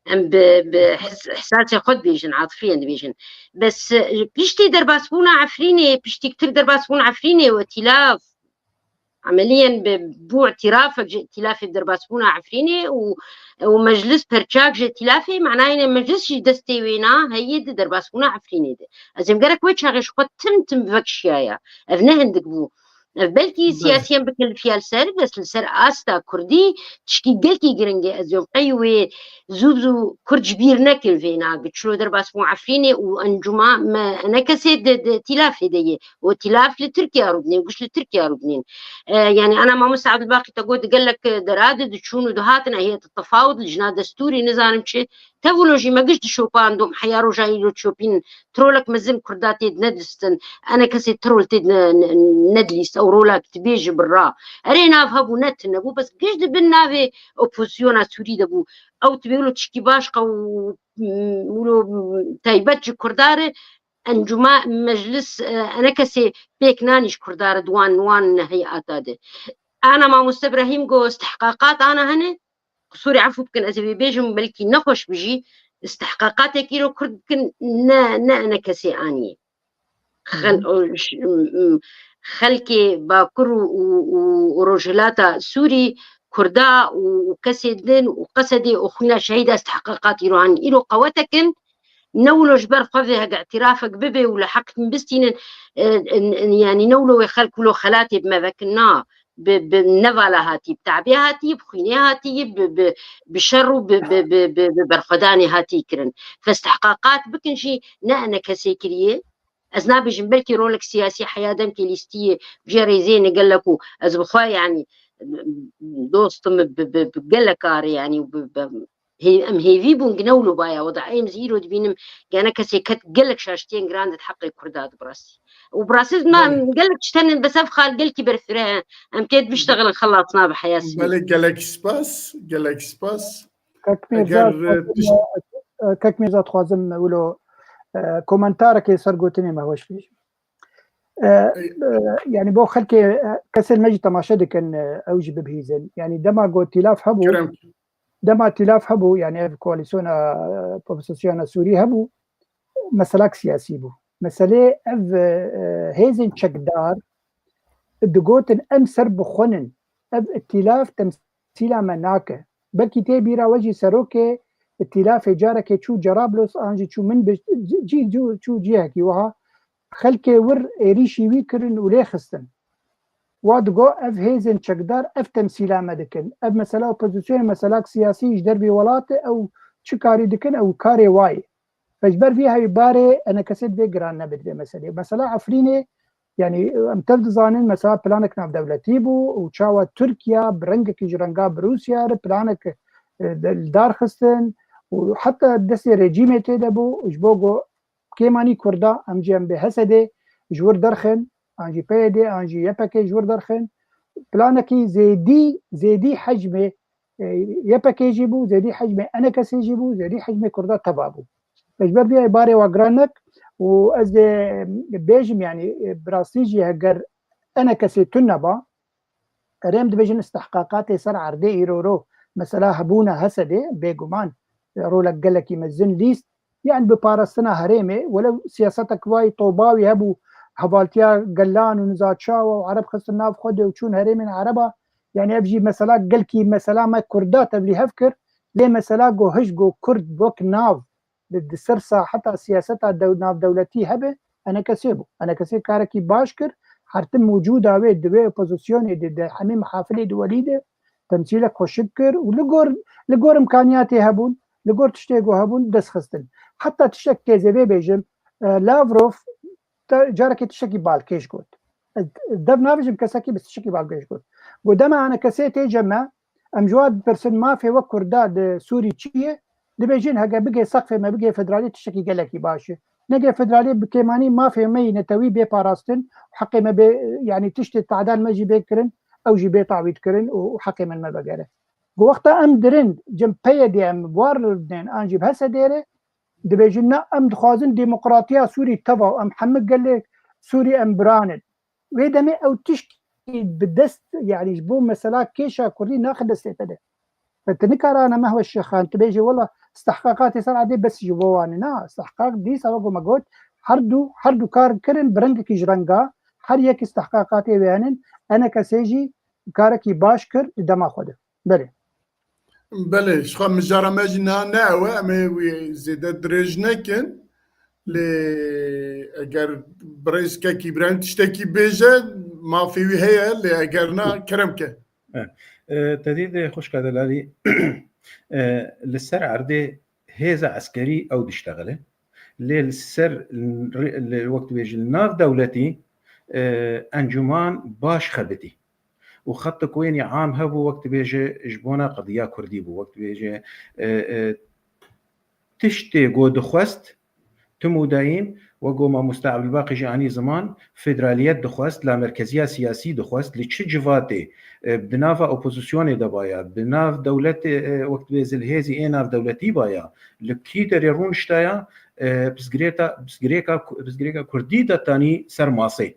em bi, bi his-, hesasê xwe dibêjin, atifiyen dibêjin. Bes, e, piştî derbasbûna Efrînê, piştî Tirk derbasbûna Efrînê û îtîlaf, emeliyen bi, bû îtîrafek ji îtîlafê derbasbûna Efrînê û, û meclis perçak ji îtîlafê, manayê ne meclis jî destê wê na heyî di derbasbûna Efrînê de. Ez êm gerek wê çaxê ji xwe tim tim vekişiyaya. Ev ne hindik bû. Ev belkî Belê. siyasiyen bikilifiya li ser, bes li ser asta kurdî tişkî gelkî giring e. Ez êm qey wê zû bi zû kurd ji bîr nekin vê na. Çilo derbas bû Efrînê û encûma me enekesê di, di îtîlafê de ye. Û îtîlaf li Tirkiye rûdinên, giş li Tirkiye rûdinên. E, yanî ana mamoste Abdulbaqî te got gelek, e, deradi diçûn û dihatin, heyet tefawut, lijna destûrî, nizanim çi. Tevlojî me giş dişopandom, heya roja îro çopîn trolek mezin kurda tê nedistin. Ene kesê trol tê ne-, ne-, nedilîst, ew rolak dibêji bi ra. Erê nav hebû, ne tune bû, bes giş di bin navê opozisyona Sûrî de bû. Ew dibê wilo tişkî baş qew-, wilo taybet ji kurda re encûma meclis, e, ene kesê pêk nanî ji kurda re di wan, wan heyata de. Ana mamoste Ibrahîm got, istihqaqat ana hene, qisûrê efû bikin, ez ê vê bêjim, belkî nexweş bijî, istihqaqatek îro kurd bikin, ne, ne, ne kesê anî. Xel-, Hı hı. o, ş-, m-, m-, xelkê Bakur û, û, û, û Rojhilata Sûrî, Kurda û, û kesê din û Qesedê û xwîna şehîda istihqaqat îro anî. Îro qewetek in, ne wilo ji ber xwe vê hege îtirafek bibe û li heq bistînin, e, n-, n-, yanî ne wilo wê xelk wilo xelatê bi me vekin, na, bi, bi nevala hatî, bi tabê hatî, bi xwînê hatî, bi, bi, bi şer û bi, bi, bi, bi, bi berxwedanê hatî kirin. Festehqaqat bikin jî ne ene kesê kiriye. Ez nabêjim belkî rolek siyasî heya demkê lîstiyê jê rêzê ne gelek û ez bi xwe, yanî, dostim bi, bi, bi gelek karê, yanî bi, bi, hê-, em hêvî bûn, gine wilo baya wada. Em zî îro dibînim, gene kesê ket gelek şaştiyên giran di heqê Kurda de bi rastî. Û bi rastî ma Belê. em gelek tiştenin bes ev xal gelkî berfireh e. Em tê biştexilin xelas nabe heya sivîl. Belê, gelek spas, gelek spas. Kek Mirza, Eger, e, dixwazim, tiş- e, Kek Mirza, dixwazim wilo, e, komentarekê ser gotinê me weş bêjim. E, Ey. e, yani bo xelkê, e, kesên me jî temaşe dikin, e, ew jî bibihîzin. Yani dema got tîlaf hebû, Kerem. dema tîlaf hebû, yani ev koalîsyona, e, opozisyona Sûrî hebû, meselak siyasî bû. Meselê ev, e, hêzên çekdar digotin em ser bixwinin, ev îtîlaf temsîla me nake. Belkî tê bîra we jî serokê îtîlafê carekê çû Cerablos an jî çû min bi cî, cî, çû cihekî wiha xelkê wir êrîşî wî kirin û lê xistin. Wa digo ev hêzên çekdar ev temsîla me dikin. Ev mesela opozisyonê, meselak siyasî ji dervê welat e, ew çi karî dikin, ew karê wa ye. Ve ji ber vî hevî barê enekesê divê giran nebe di vê meselê. Mesela Efrînê, yani em tev dizanin, mesela planek navdewletî bû û çawa Tirkiye bi rengekî ji renga bi Rûsya re planek, e, de-, li dar xistin û heta destê rejîmê tê de bû, ji bo ku kêmanî Kurda, em jî em bê H S D ji wir derxin, an jî P Y D, an jî Y P G ji wir derxin. Planekî zêdî, zêdî hecmê, e, Y P G jî bû, zêdî hecmê E N K S jî bû, zêdî hecmê Kurda teva bû. Ji ber vê barê wa giran nek û ez ê bêjim, yanî, e, bi rastî jî heger E N K S tune ba, Erê em dibêjin istihqaqatê ser erdê îro ro, mesela hebûna H S D, bêguman, e, rolek gelekî mezin lîst, yani bi parastina herêmê, welew siyasetek vay tobawî hebû, hevaltiya gelan û niza çawa û Ereb xistin nav xwe de û çûn herêmên Ereba, yani ev jî mesela gelkî mesela me Kurda tevlî hev kir, lê mesela go hij go Kurd wek nav di, di ser saheta siyaseta dew-, navdewletî hebe, E N K S bû. E N K S karekî baş kir, her tim mewcûda wê di wê opozisyonê de, di hemî mihafilê di welî de temsîlek xweşik kir û li gor, li gor imkaniyatê hebûn, li gor tiştê ku hebûn dest xistin. Heta tiştek kê zêdê bêjim, e, Lavrov te carekê tiştekî balkêş got. Ez dev navêjim kesekî, bi tiştekî balkêş got. Got, dema E N K S tê cem me, em ji wan dipirsin, mafê we Kurda di Sûrî çi ye? Dibêjin, hege bigê seqfê me, bigê federalî, tiştekî gelekî baş e. Negê federalî, bi kêmanî mafê me yî netewî bê parastin, heqê me bê, yanî tiştê tadal me jî bê kirin, ew jî bê tawît kirin û heqê min me vegere. Ku wexta em dirin, cem P Y D em war dên, an jî bi H S D re, dibêjin, na, em dixwazin demokratiya Sûrî teva, em hemû gelê Sûrî em biran in. Wê demê ew tişkî bi dest, yanî ji bo mesela kêşa Kurdî naxe destê te de. Ve tu nikare ana Mehwez Şêxan, tu bêjî, wela, istihqaqatê ser erdê bes ji bo wan e. Na, istihqaq dîsa wek me got, her du, her du kar kirin bi rengekî ji renga, her yek istihqaqatê wê henin, enekesê jî karekî baş kir di dema xwe de. Belê. Belê, ji xwe mijara me jî niha ne ew e, em ê wî zêde dirêj nekin. Lê eger birêz Kek Îbrahîm tiştekî bêje, mafê wî heye, lê eger na, kerem ke. E, e, tedî de xwişka delalî, e, li ser erdê hêza eskerî ew diştexile. Lê li ser, li, li, wek dibêjin, li nav dewletî, e, encûman baş xebitî. Û xetik wênî am hebû, wek dibêje, ji bona qediya Kurdî bû. Wek dibêje, e, e, tiştê ku dixwest, tim û dayîm, wek ku mamoste Ebdulbaqî jî anî ziman, federaliyet dixwest, lamerkeziya siyasî dixwest, li çi civatê, e, di nava opozisyonê de baya, bi nav dewletê, e, wek dibê zilhêzî ê navdewletî baya, li kî derê rûniştaya, e, pirsgirêka, pirsgirêka, pirsgirêka Kurdî de tanî ser masê.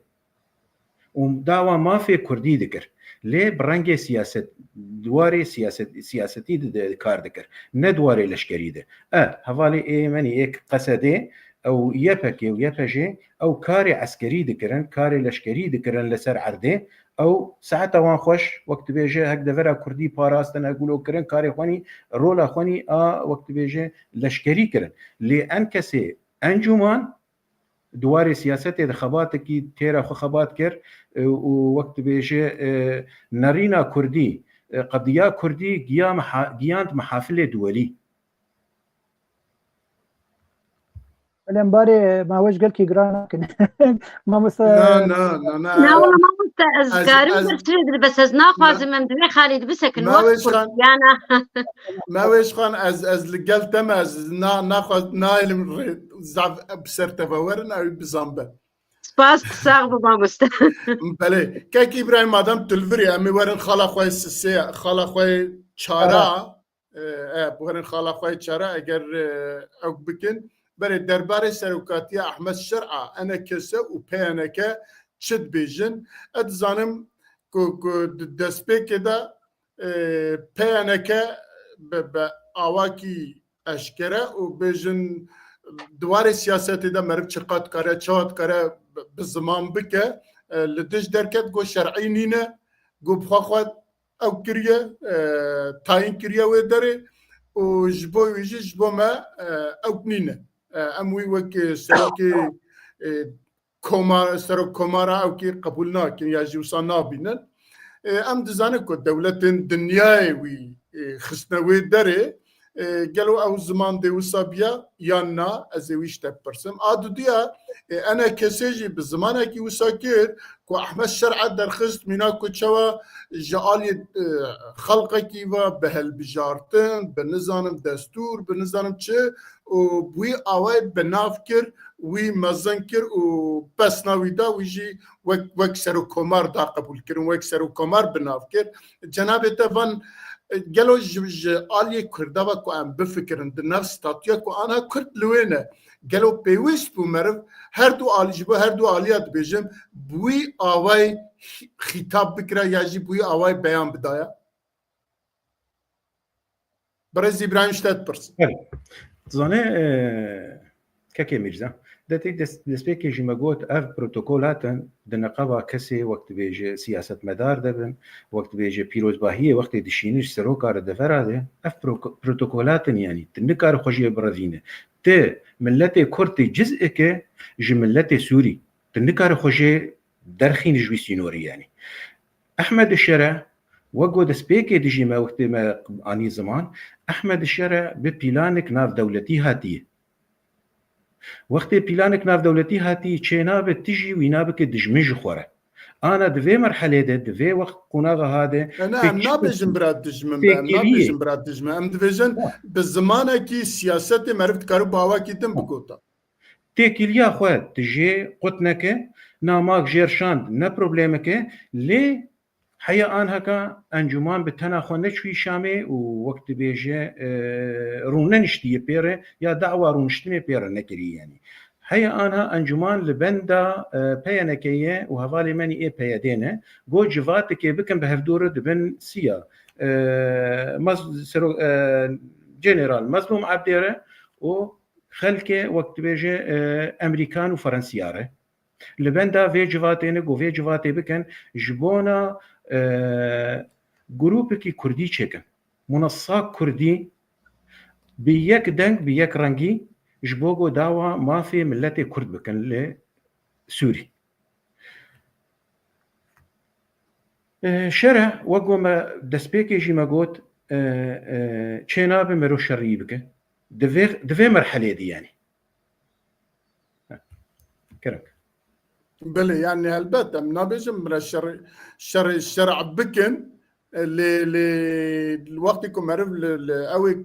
Û dawa mafê Kurdî dikir. Lê bi rengê siyaset, di warê siyaset, siyasetî de, de kar dikir. Ne di warê leşkerî de. E, hevalê ê me nî, ê Qesedê, ew Y P G û Y P J, ew karê eskerî dikirin, karê leşkerî dikirin li ser erdê. Ew saeta wan xweş, wek dibêje, hek devera Kurdî parastin, hek wilo kirin, karê xwe nî, rola xwe nî a, wek dibêje, leşkerî kirin. Lê enkesê encûman, di warê siyasetê de xebatekî têra xwe xebat kir, e, û wek dibêje, e, nerîna Kurdî, e, qediya Kurdî giya meha-, giyand mehafilê duwelî. Belê em barê Mehwej gelkî giran nakin. Mamoste Na, na, na, na. Na, wala mamoste, ez Ez, karim ez, berfirê dil, bes ez naxwazim em di vê xalê de bisekin. Mehwej Wek Xan, Kurd, yana. Mehwej Xan, ez, ez li gel te me, ez na, naxwaz, naêlim rê, zaf bi ser te ve werin, ew bizan be. Spas, sax bi mamoste. Belê. Kek Îbrahîm, madem tu li vir î, em ê werin xala xwe yê sisê, xala xwe yê çara, Ara. e, e, werin xala xwe yê çara, eger, e, ew bikin. Belê, derbarê serokatiya Ehmed Şer'a, E N K S û P Y N K çi dibêjin? Ez dizanim ku, ku di destpêkê de, e, P Y N K bi, bi awakî eşkere û bêjin di warê siyasetê de meriv çiqas dikare, çawa dikare bi, bi ziman bike, e, li dij derket, got şer'î nîne, got bi xwe xwe ew kiriye, e, tayîn kiriye wê derê û ji bo wî jî ji bo me, e, ew nîne. E, em wî wek, e, serokê, e, Komar, serok komara ew kî qebûl nakin ya jî wisa nabînin. E, em dizanin ku dewletên dinyayê wî, e, xistine wê derê, e, gelo ew ziman dê wisa biya yan na, ez ê wî ji te bipirsim. A dudiya, e, E N K S jî bi zimanekî wisa kir ku Ehmed Şer'a derxist mîna ku çawa ji aliyê, e, xelqekî ve bi hilbijartin, bi nizanim destûr, bi nizanim çi û bi wî awayê bi nav kir, wî mezin kir û pesna wî da, wî jî wek, wek serokkomar da qebûl kirin, wek serokkomar bi nav kir. Cenabê te van, e, gelo ji, ji aliyê Kurda ve ku em bifikirin, di nav statûya ku ana Kurd li wê ne, gelo pêwîst bû meriv her du alî, ji bo her du aliya dibêjim, bi wî awayê xî-, xîtab bikira ya jî bi wî awayê beyan bidaya? Birêz Îbrahîm, ji te dipirsim. Belê. Dizane, e, Kekê Mîrza, detê dest-, destpêkê jî me got, ev protokolat in, di niqaba kesê wek dibêje siyasetmedar de bin, wek dibêje pîrozbahiyê wextê dişîne ji seroka re devera de, ev pro-, protokolat in, yanî tu nikare xwe jê birevîne. Tu miletê Kurd tê ciz'eke ji miletê Sûrî. Tu nikare xwe jê derxîne ji wî sînorî, yanî. Ehmed Şere, wek ku destpêkê dijî me wextê me anî ziman, Ehmed Şere bi pîlanek navdewletî hatiye. Wextê pîlanek navdewletî hatî çênabe, tu jî wî nabike dijmin ji xwe re. Ana di vê merhelê de, di vê wext qonaxa ha de, Ne, ne, em nabêjin bira dijmin be, em nabêjin bira dijmin. Em dibêjin bi zimanekî siyasetê meriv dikare bi awakî din bigota. Têkiliya xwe tu jê qut neke, na mak jêr şand ne problemek e, lê Heya anheka encûman bi tena xwe neçûyî Şamê û wek dibêje, e, rûneniştiye pê re ya dawa rûniştinê pê re nekirî yanî. Heya anha encûman li benda, e, P Y N K ye û hevalê me nî ê P Y D ne. Got civateke bikin bi hevdû re dibin siya. E, Mez-, Sero-, e, General Mezlûm Ebdê re û xelkê wek dibêje, e, Emerîkan û Ferensiya re. Li benda vê civatê ne, ku vê civatê bikin, ji bona, e, grûpekî kurdî çêkin. Munessa kurdî bi yek deng, bi yek rengî ji bo ku dawa mafê miletê kurd bikin li Sûrî. E, şer e, wek ku me destpêkê jî me got, e, e, çênabe mero şerî bike. Di vê, di vê merhelê de yanî. Kerem. Belê, yani helbet em nabêjin bira şer, şer, şer bikin. E, lê, lê wextê ku meriv li, li ew ê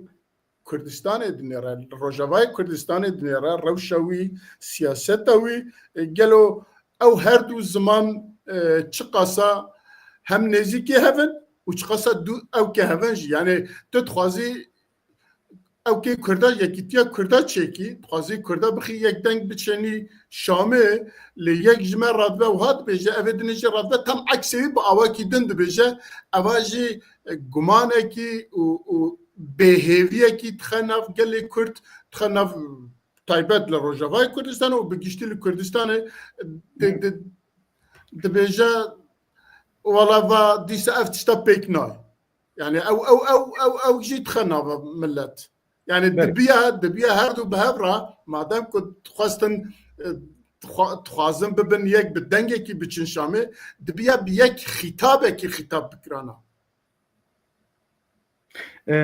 Kurdistanê dinêre, li Rojavayê Kurdistanê dinêre, rewşa wî, siyaseta wî, e, gelo ew her du ziman, e, çiqasa hem nêzîkê hev in û çiqasa du ew ke hev in jî. Yani tu dixwazî ew kê Kurda, yekîtiya Kurda çêkî, dixwazî Kurda bixî yek deng biçênî Şamê, lê yek ji me radibe û hat bêje, ev ê dinê jî radibe tam eksê wî bi awakî din dibêje. Eva jî, e, gumanekî û, û bêhêviyekî dixe nav gelê Kurd, dixe nav taybet li Rojavayê Kurdistan û bi giştî li Kurdistanê di, di, dibêje, wala va dîsa ev tişta pêk nayê. Yani ew, ew, ew, ew, ew jî dixe nava millet. Yani Belê. dibiya, dibiya her du bi hev re, madem ku dixwestin, e, dixwa-, dixwazin bibin yek, bi dengekî biçin Şamê, dibiya bi yek xîtabekî xîtab bikirana. E,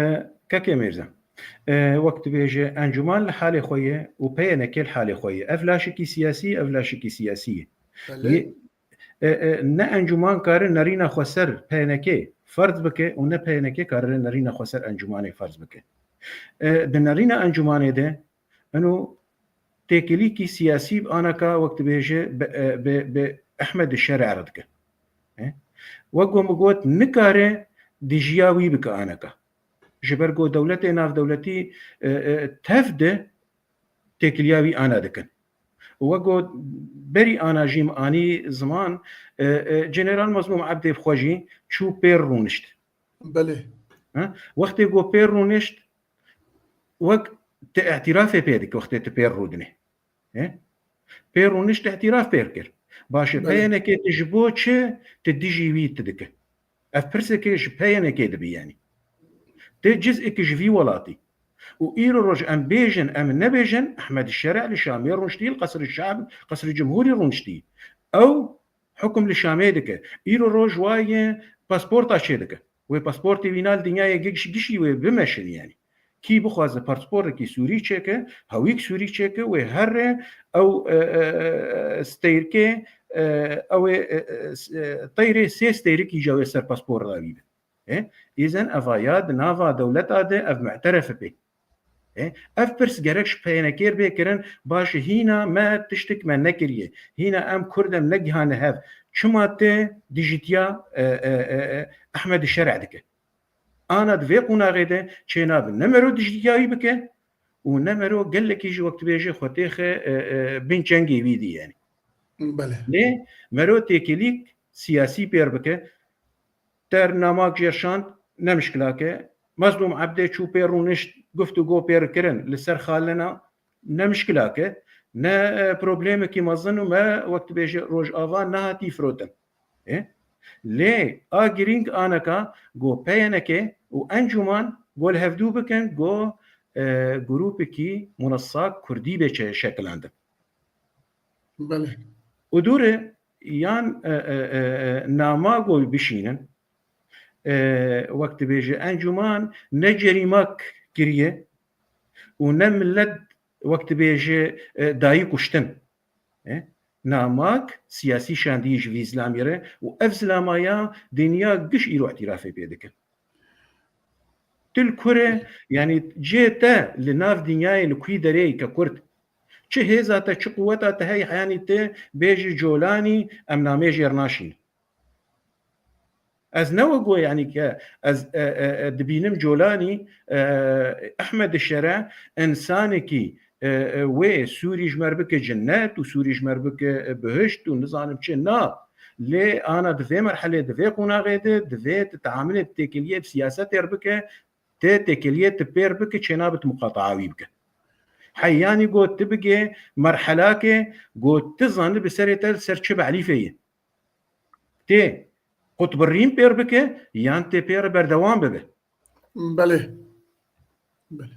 Kekê Mîrze, e, wek dibêje, encûman li halê xwe ye û P Y N K li halê xwe ye. Ev laşekî siyasî, ev laşekî siyasî ye. Belê. Yê, e, e, ne encûman kare nerîna xweser P Y N K ferz bike û ne P Y N K kare nerîna xweser encûmanê ferz bike. E, di nerîna encûmanê de eno têkilîkî siyasî bi anaka wek dibêje bi, e, bi, bi Ehmed Şer'e re dike. E? Wek ku min got, nikare dijiya wî bike anaka. Ji ber ku dewletê navdewletî, e, e, tev de têkiliya wî ana dikin. Û wek got, berî ana jî min anî ziman, e, e, General Mazlûm Ebdê bi xwe jî çû pêr rûnişt. Belê. Ha? Wextê ku pêr rûnişt, wek tu îtirafê pê dike wextê tu pêr rûdinê. E? Pêr rûnişt îtiraf pêr kir. Baş e, Belê. P Y N K tu ji bo çi tu dijî wî tu dike? Ev pirseke ji P Y N K dibe yanî. Tê ciz'eke ji vî welatî. Û îro roj em bêjin, em nebêjin, Ehmed Şere li Şamê rûniştî, li Qesrê Şab, Qesrê Cumhurî rûniştî. Ew hukum li Şamê dike. Îro roj wayê pasporta çê dike. Wê pasportê wî na li dinyayê giş-, gişî wê bimeşin yanî. Kî bixwaze pasportekî Sûrî çêke, hewîk Sûrî çêke, wê herre ew, e, e, e, steyrkê, e, ew ê, e, e, s-, e, teyrê sê steyrikî ja wê ser pasporta wî be. E, îzen eva ya di nava dewleta de ev mu'teref e pê. E, ev pirs gerek ji P Y N K bê kirin, baş e hîna me tiştik me nekiriye. Hîna em Kurd em negihane hev. Çima te dijîtiya, e, e, e, e, Ehmed Şer'e dike? Ana di vê qonaxê de çênabe ne mero dijîtiyayî bike û ne mero gelekî jî wek dibêje xwe têxe, e, e, bin çengê wî dî yanî. Belê. Lê mero têkilîk siyasî pêr bike. Ter namak jêr şand ne mişkilak e. Mezlûm Ebdê çû pê rûnişt, guftûgo pêr kirin li ser xalina ne mişkilak e, ne, e, problemekî mezin û me wek dibêje Rojava nehatî firotin. E? Lê a girîng aneka go P Y N K û encûman go li hevdû bikin, go, e, grûpekî munessa kurdî bê çe-, şekilandin. Belê. Û dûre yan, e, e, e, e, nama go bişînin, e, wek dibêje encûman ne cerîmak kiriye û ne millet wek dibêje, e, dayî kuştin. E, namak siyasî şandî ji vî zilamî re û ev zilamaya dinya giş îro îtirafê pê dikin. Tu li ku re, yanî cê te li nav dinyayê li kuyî derê yî ke Kurd? Çi hêza te, çi quweta te heye, yanî tu bêjî colanî, em namê jêr naşînin. Ez ne wego, yanî ke ez, e, e, e, dibînim Colanî, e, Ehmed Şere, insanekî, e, e, wê Sûrî ji me re bike cennet û Sûrî ji me re bike, e, bihişt û nizanim çi, na. Lê ana di vê merhelê, di vê qonaxê de, di vê di teamilê, di têkiliyê, di siyasetê re bike, tê têkiliyê, ti pêr bike, çênabe ti muqataa wî bike. Heyanî got ti bigê merhelakê, got ti zanî bi serê te li ser çi belîfê ye. Tê qutbirîn pêr bike, yan tê pêr berdewam bibe. Belê. Belê.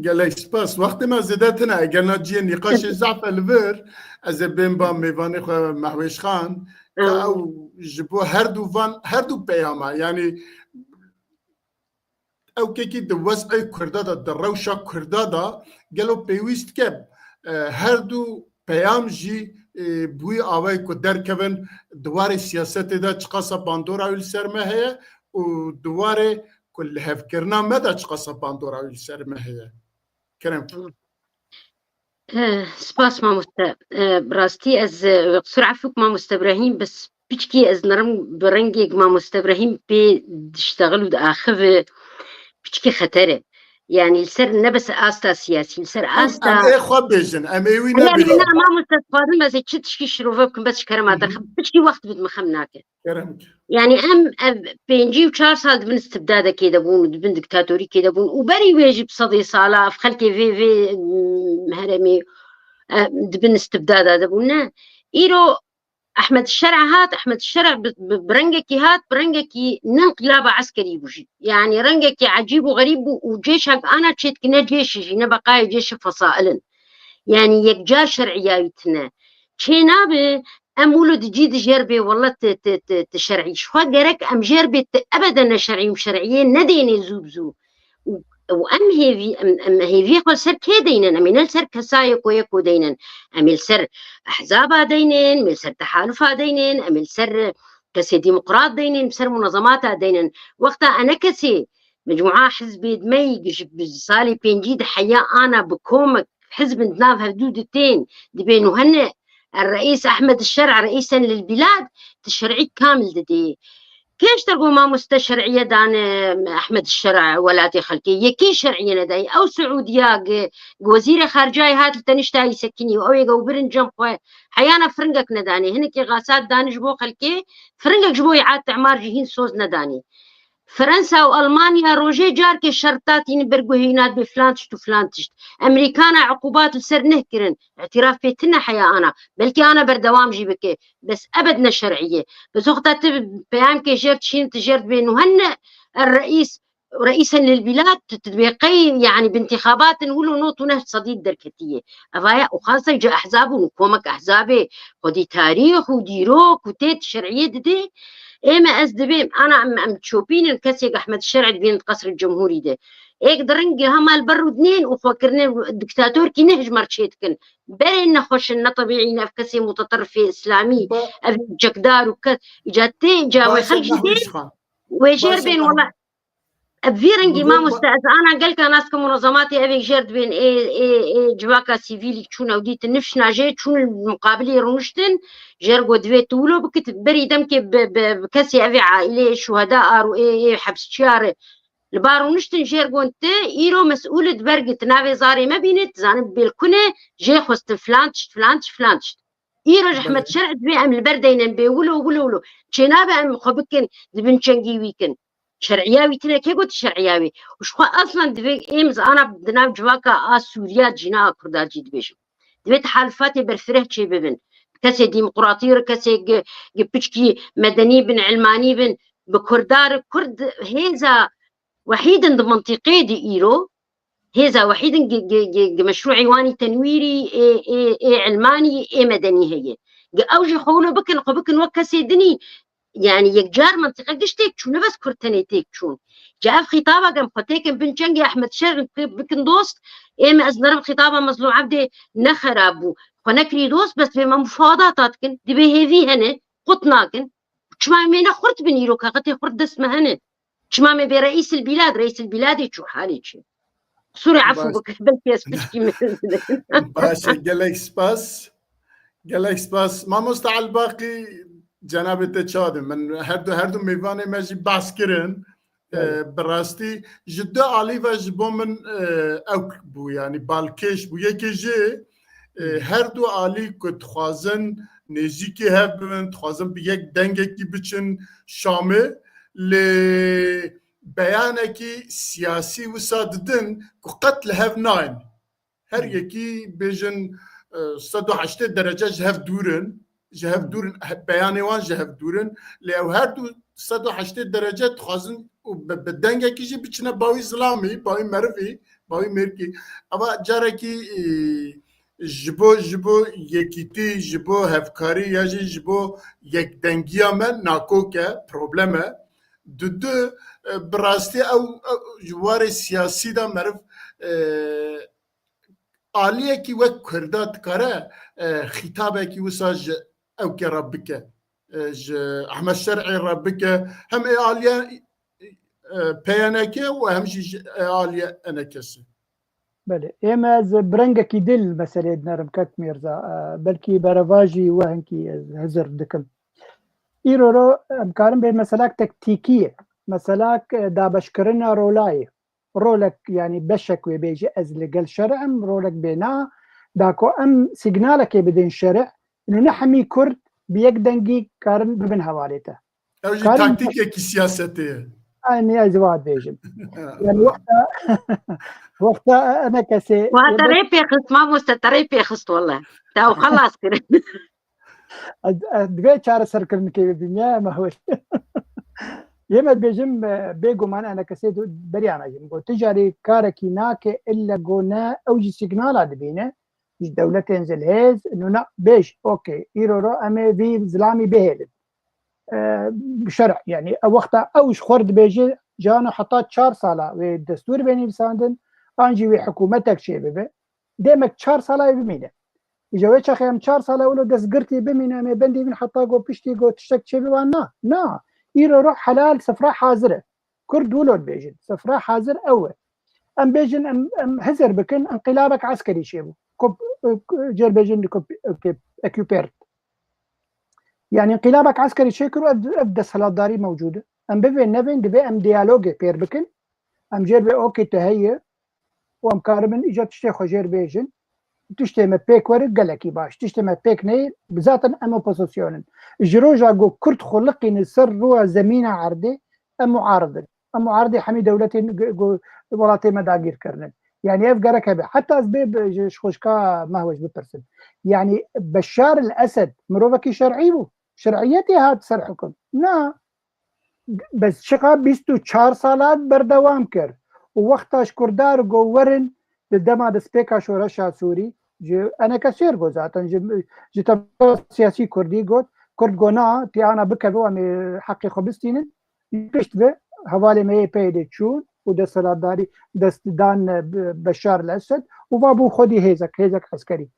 Gelek spas. Wextê me zêde tine. Eger na cihê nîqaşê zehf e li vir, ez ê bên ba mêvanê xwe Mehwêş Xan, ka Ew. ew ji bo her du van, her du peyama, yanî ew kekî di wez'ê Kurda de, di rewşa Kurda de gelo pêwîst dike, e, her du peyam jî, e, bi wî awayî ku derkevin di warê siyasetê de çiqasa bandora wî li ser me heye û di warê ku lihevkirina me de çiqasa bandora wî li ser me heye. Kerem. Eh, spas mamoste. Eh, bi rastî ez, eh, qisûr efûk mamoste Ibrahîm, bes piçkî ez nirim bi rengê mamoste Ibrahîm pê diştexil û diaxive, piçkî xeter e. Yanî li ser ne bes asta siyasî, li ser Em, asta em ê xwe bêjin, em ê wî Yanî nebînin. na mamoste dixwazim ez ê çi tişkî şirove bikim, bes ji kerema Hı hı. derxim. Piçkî wext bid min xem nake. Kerem. Yanî em ev pêncî û çar sal di bin istibdadekê de bûn û di bin diktatorîkê de bûn û berî wê jî bi sedê sala ev xelkê vê, vê, mm, herêmê, e, di bin istibdada de bûn. Ne. Îro Ehmed Şer'a hat, Ehmed Şer'a bi, bi, bi rengekî hat, bi rengekî ne înqilaba eskerî bû jî. Yanî rengekî ecîb û xerîb bû û cêşek ana çêdikine cêşî jî, ne beqayê cêşî fesail in. Yanî yekcar şer'iyayî tine. Çênabe em wilo di cî di jêr bê wele ti, ti, ti, ti şer'î. Ji xwe gerek em jêr bê ti ebede ne şer'î û şer'iyê nedênê zû bi zû. Û, û em hêvî, em, em hêviyê xwe li ser kê deynin? Em ê ne li ser kesayê ko yeko deynin. Em ê li ser ehzaba deynin, em ê li ser tehalufa deynin, em ê li ser, e, kesê demokrat deynin, li ser munezemata deynin. Wexta ene kesê mecmua hizbê di me yî ji bi salê pêncî di heya ana bi komek hizbin di nav hevdû di tên, dibên û hene, الرئيس أحمد الشرع رئيسا للبلاد, ti şer'î kamil didê. Kê ji te got mamoste şer'iye dane Ehmed Şer'a welatê xelkê? Yekî şer'iye nedayî. Ew Siûdiya gi, gi wezîrê xaricayê hat li tenişta yî sekinî û ew ê ge û birin cem xwe. Heyana firingek nedanê. Hinekî xasat danî ji bo xelkê, firingek ji bo îat timar jî hîn soz nedanî. Fransa û Almanya rojê carkê şerta tînin ber guhê wî, nat bê filan tişt û filan tişt. Emerîkana eqûbat li ser neh kirin. Îtîraf pê tine heya ana. Belkî ana berdewam jî bike. Bes ebed ne şer'î ye. Bes wexta tu peyamkê jêr dişîn, tu jêr dibên û hene الرئيس رئيسا للبلاد, tu, tu dibê qey, yanî bi intixabatin wilo not û neh sedî derketiye. Eva ye û xasek ji ehzab û komek ehzabê xwedî tarîx û dîrok û tê şer'iyê didê. Ê me ez dibêm, ana em, em çopînin kesê Ehmed Şer'î dibînin di Qesrê Cumhurî de. Êk di ringê hema li ber rûdinên û xwe kirine diktatorkî ne ji me re çê dikin. Berên nexweş in, ne tebîî ne, ev kesê muteterifê îslamî, Ba- ev çekdar û kes, îca tê, îca wê Baş e xelk jî dê, Mehwîş Xan. wê jêr Baş e, bên Mehwîş. wela. Ev vî rengî Bi bo- mamoste, ez ana gelka nas ke munezematê evê jêr dibên, ê, ê, ê civaka sivîlî çûn ew dîtin nifşna jê çûn li muqabilê rûniştin, jêr got divê tu wilo bikit, berî demkê bi, bi, bi kesê evê aîleyê şuheda ar û ê, ê hepsçiya re li ba rûniştin jêr got ti îro mesûl it bergit navê zarê me bînit, zanin bêlkune jê xwestin filan tişt, filan tişt, filan tişt. Îro ji Ehmed Şer'î divê em li ber deynin bê wilo, wilo, wilo. Çênabe em xwe bikin di bin çengî wî kin. Şer'iya wî tine kê got şer'iya wî? Û ji xwe aslan divê êm zana di nav civaka a Sûriya, cîna a Kurda cî dibêjim. Divê tehalufatê berfireh çê bibin. Kesê demokratî re, kesê gi, gi piçkî medenî bin, ilmanî bin, bi Kurda re, Kurd hêza wehîd in di mintîqê de îro. Hêza wehîd in gi, gi, gi, gi meşrûê wan î tenwîrî, ê, ê, ê ilmanî, ê medenî heye. Gi ew jî xwe wilo bikin, xwe bikin wek kesê dinî. Yanî yekcar mintîqe giş têk çû, ne bes Kurd tenê têk çûn. Ca ev xîtaba gem xwe têkin bin çengê Ehmed Şer'î bikin dost, ê me ez nerim xîtaba Mezlûm Ebdê ne xerab bû. Xwe nekirî dost, bes divê me mufadata dikin, divê hêvî hene, qut nakin. Çima em ê ne xurt bin îro, kaxetê xurt dest me hene. Çima me bê reîsil bîlad, reîsil bîladê çû halê çi? Qisûrê efû Baş. bike, belkî ez piçkî me. Baş e, gelek spas. Gelek spas. Mamosta Elbaqî, Cenabê te çawa dibin? Min her du, her du mêvanê me jî behs kirin. E, Evet. Bi rastî ji du alî ve ji bo min, e, ewk bû, yanî balkêş bû. Yekê jî, e, Hı. her du alî ku dixwazin nêzîkî hev bibin, dixwazin bi yek dengekî biçin Şamê, lê beyanekî siyasî wisa didin ku qet li hev nayên. Her Hmm. yekî bêjin, e, sed û heştê derece ji hev dûr in, ji hev Hmm. dûr in, he-, beyanê wan ji hev dûr in, lê ew her du sed û heştê derece dixwazin û bi, bi dengekî jî biçine bawî zilamî, bawî merivî, bawî mêrkî. Eva carekî, e, ji bo, ji bo yekîtî, ji bo hevkarî ya jî ji bo yekdengiya me nakok e, problem e. Dudu, e, bi rastî ew, ew ji warê siyasî de meriv, e, aliyekî wek Kurda dikare, e, xîtabekî wisa ji ewkê re bike, e, ji Ehmed Şer'ê re bike, hem ê aliye, e, P Y N K û hem jî ji ê aliye E N K S. Belê. Ême ez bi rengekî dî li meseleyê dinerim, kek Mîrza. E, belkî berevajî we hinkî ez hizir dikim. Îro ro em karin bê meselak tektîkî ye. Meselak, e, dabeşkirina rolayê. Rolek, yanî beşek wê bêje ez li gel şer im, rolek bê na. Da ku em sîgnalekê bidin şer, ino ne hemî Kurd bi yek dengî karin bibin hevalê te. Ew jî Karin taktîkekî siyasetê ye. Aynî ez va dibêjim. Yani wexta, wexta E N K S Wa te rê pê xist, mamoste, te rê pê xist wele. Te ew xelas kirin. Ez, ez divê çareserkirinekê bibînim, ya me hoş. Yê me dibêjim, e, bêguman E N K S du-, beriya me jî min got, tu carî karekî nake ille go ne, ew jî sîgnala dibîne. Ji dewletên zilhêz, nûna bêj, okey, îro ro em ê vî zilamî bihêlin. E, bi şerh, yani, ew wexta ew ji xwe re dibêje, cano heta çar sala wê destûr bê nivîsandin, an jî wê hikûmetek çê bibe. Demek çar sala wê bimîne. Îja wê çaxê em çar sala wilo destgirtî bimîne, em ê bendî bin heta go piştî go tiştek çê bibe, na, na. Îro ro helal sifra hazir e. Kurd wilo dibêjin. Sifra hazir ew e. Em bêjin, em, em hizir bikin, inqilabek eskerî çêbû. Ku, ku, jêr bêjin ku, ku, occupert. Yani inqilabek eskerî çêkir û ev, ev desthilatdarî mewcûd e. Em bivên nevên, divê em diyalogê pêr bikin. Em jêr bê okê te heye û em karibin îca tiştê xwe jêr bêjin. Tiştê me pêk were gelekî baş. Tiştê me pêk neyê, bi zaten em opozisyon in. Ji roja ku Kurd xwe liqîne ser rûya zemîna erdê, em muarid in. Em muaridê hemî dewletên gu-, gu-, welatê me dagîr kirinin. Yani ev gerek hebe. Heta ez bê bi-, ji, ji xwişka Mehweş bipirsim. Yani Beşar el Esed mirovekî şer'î bû. Şer'iyetê hat ser hukum. Na. Bes çiqa bîst û çar salat berdewam kir. Û wexta ji Kurdar got werin di dema destpêka şoreşa Sûrî, ji E N K S got zaten, ji, ji tevgera siyasî Kurdî got, Kurd got na, tiyana bikeve, em ê heqê xwe bistînin. Pişt ve hevalê me yê P Y D çûn û desthilatdarî dest dan, e, Be-, Beşar el Esed û va bû xwedî hêzek, hêzek eskerî.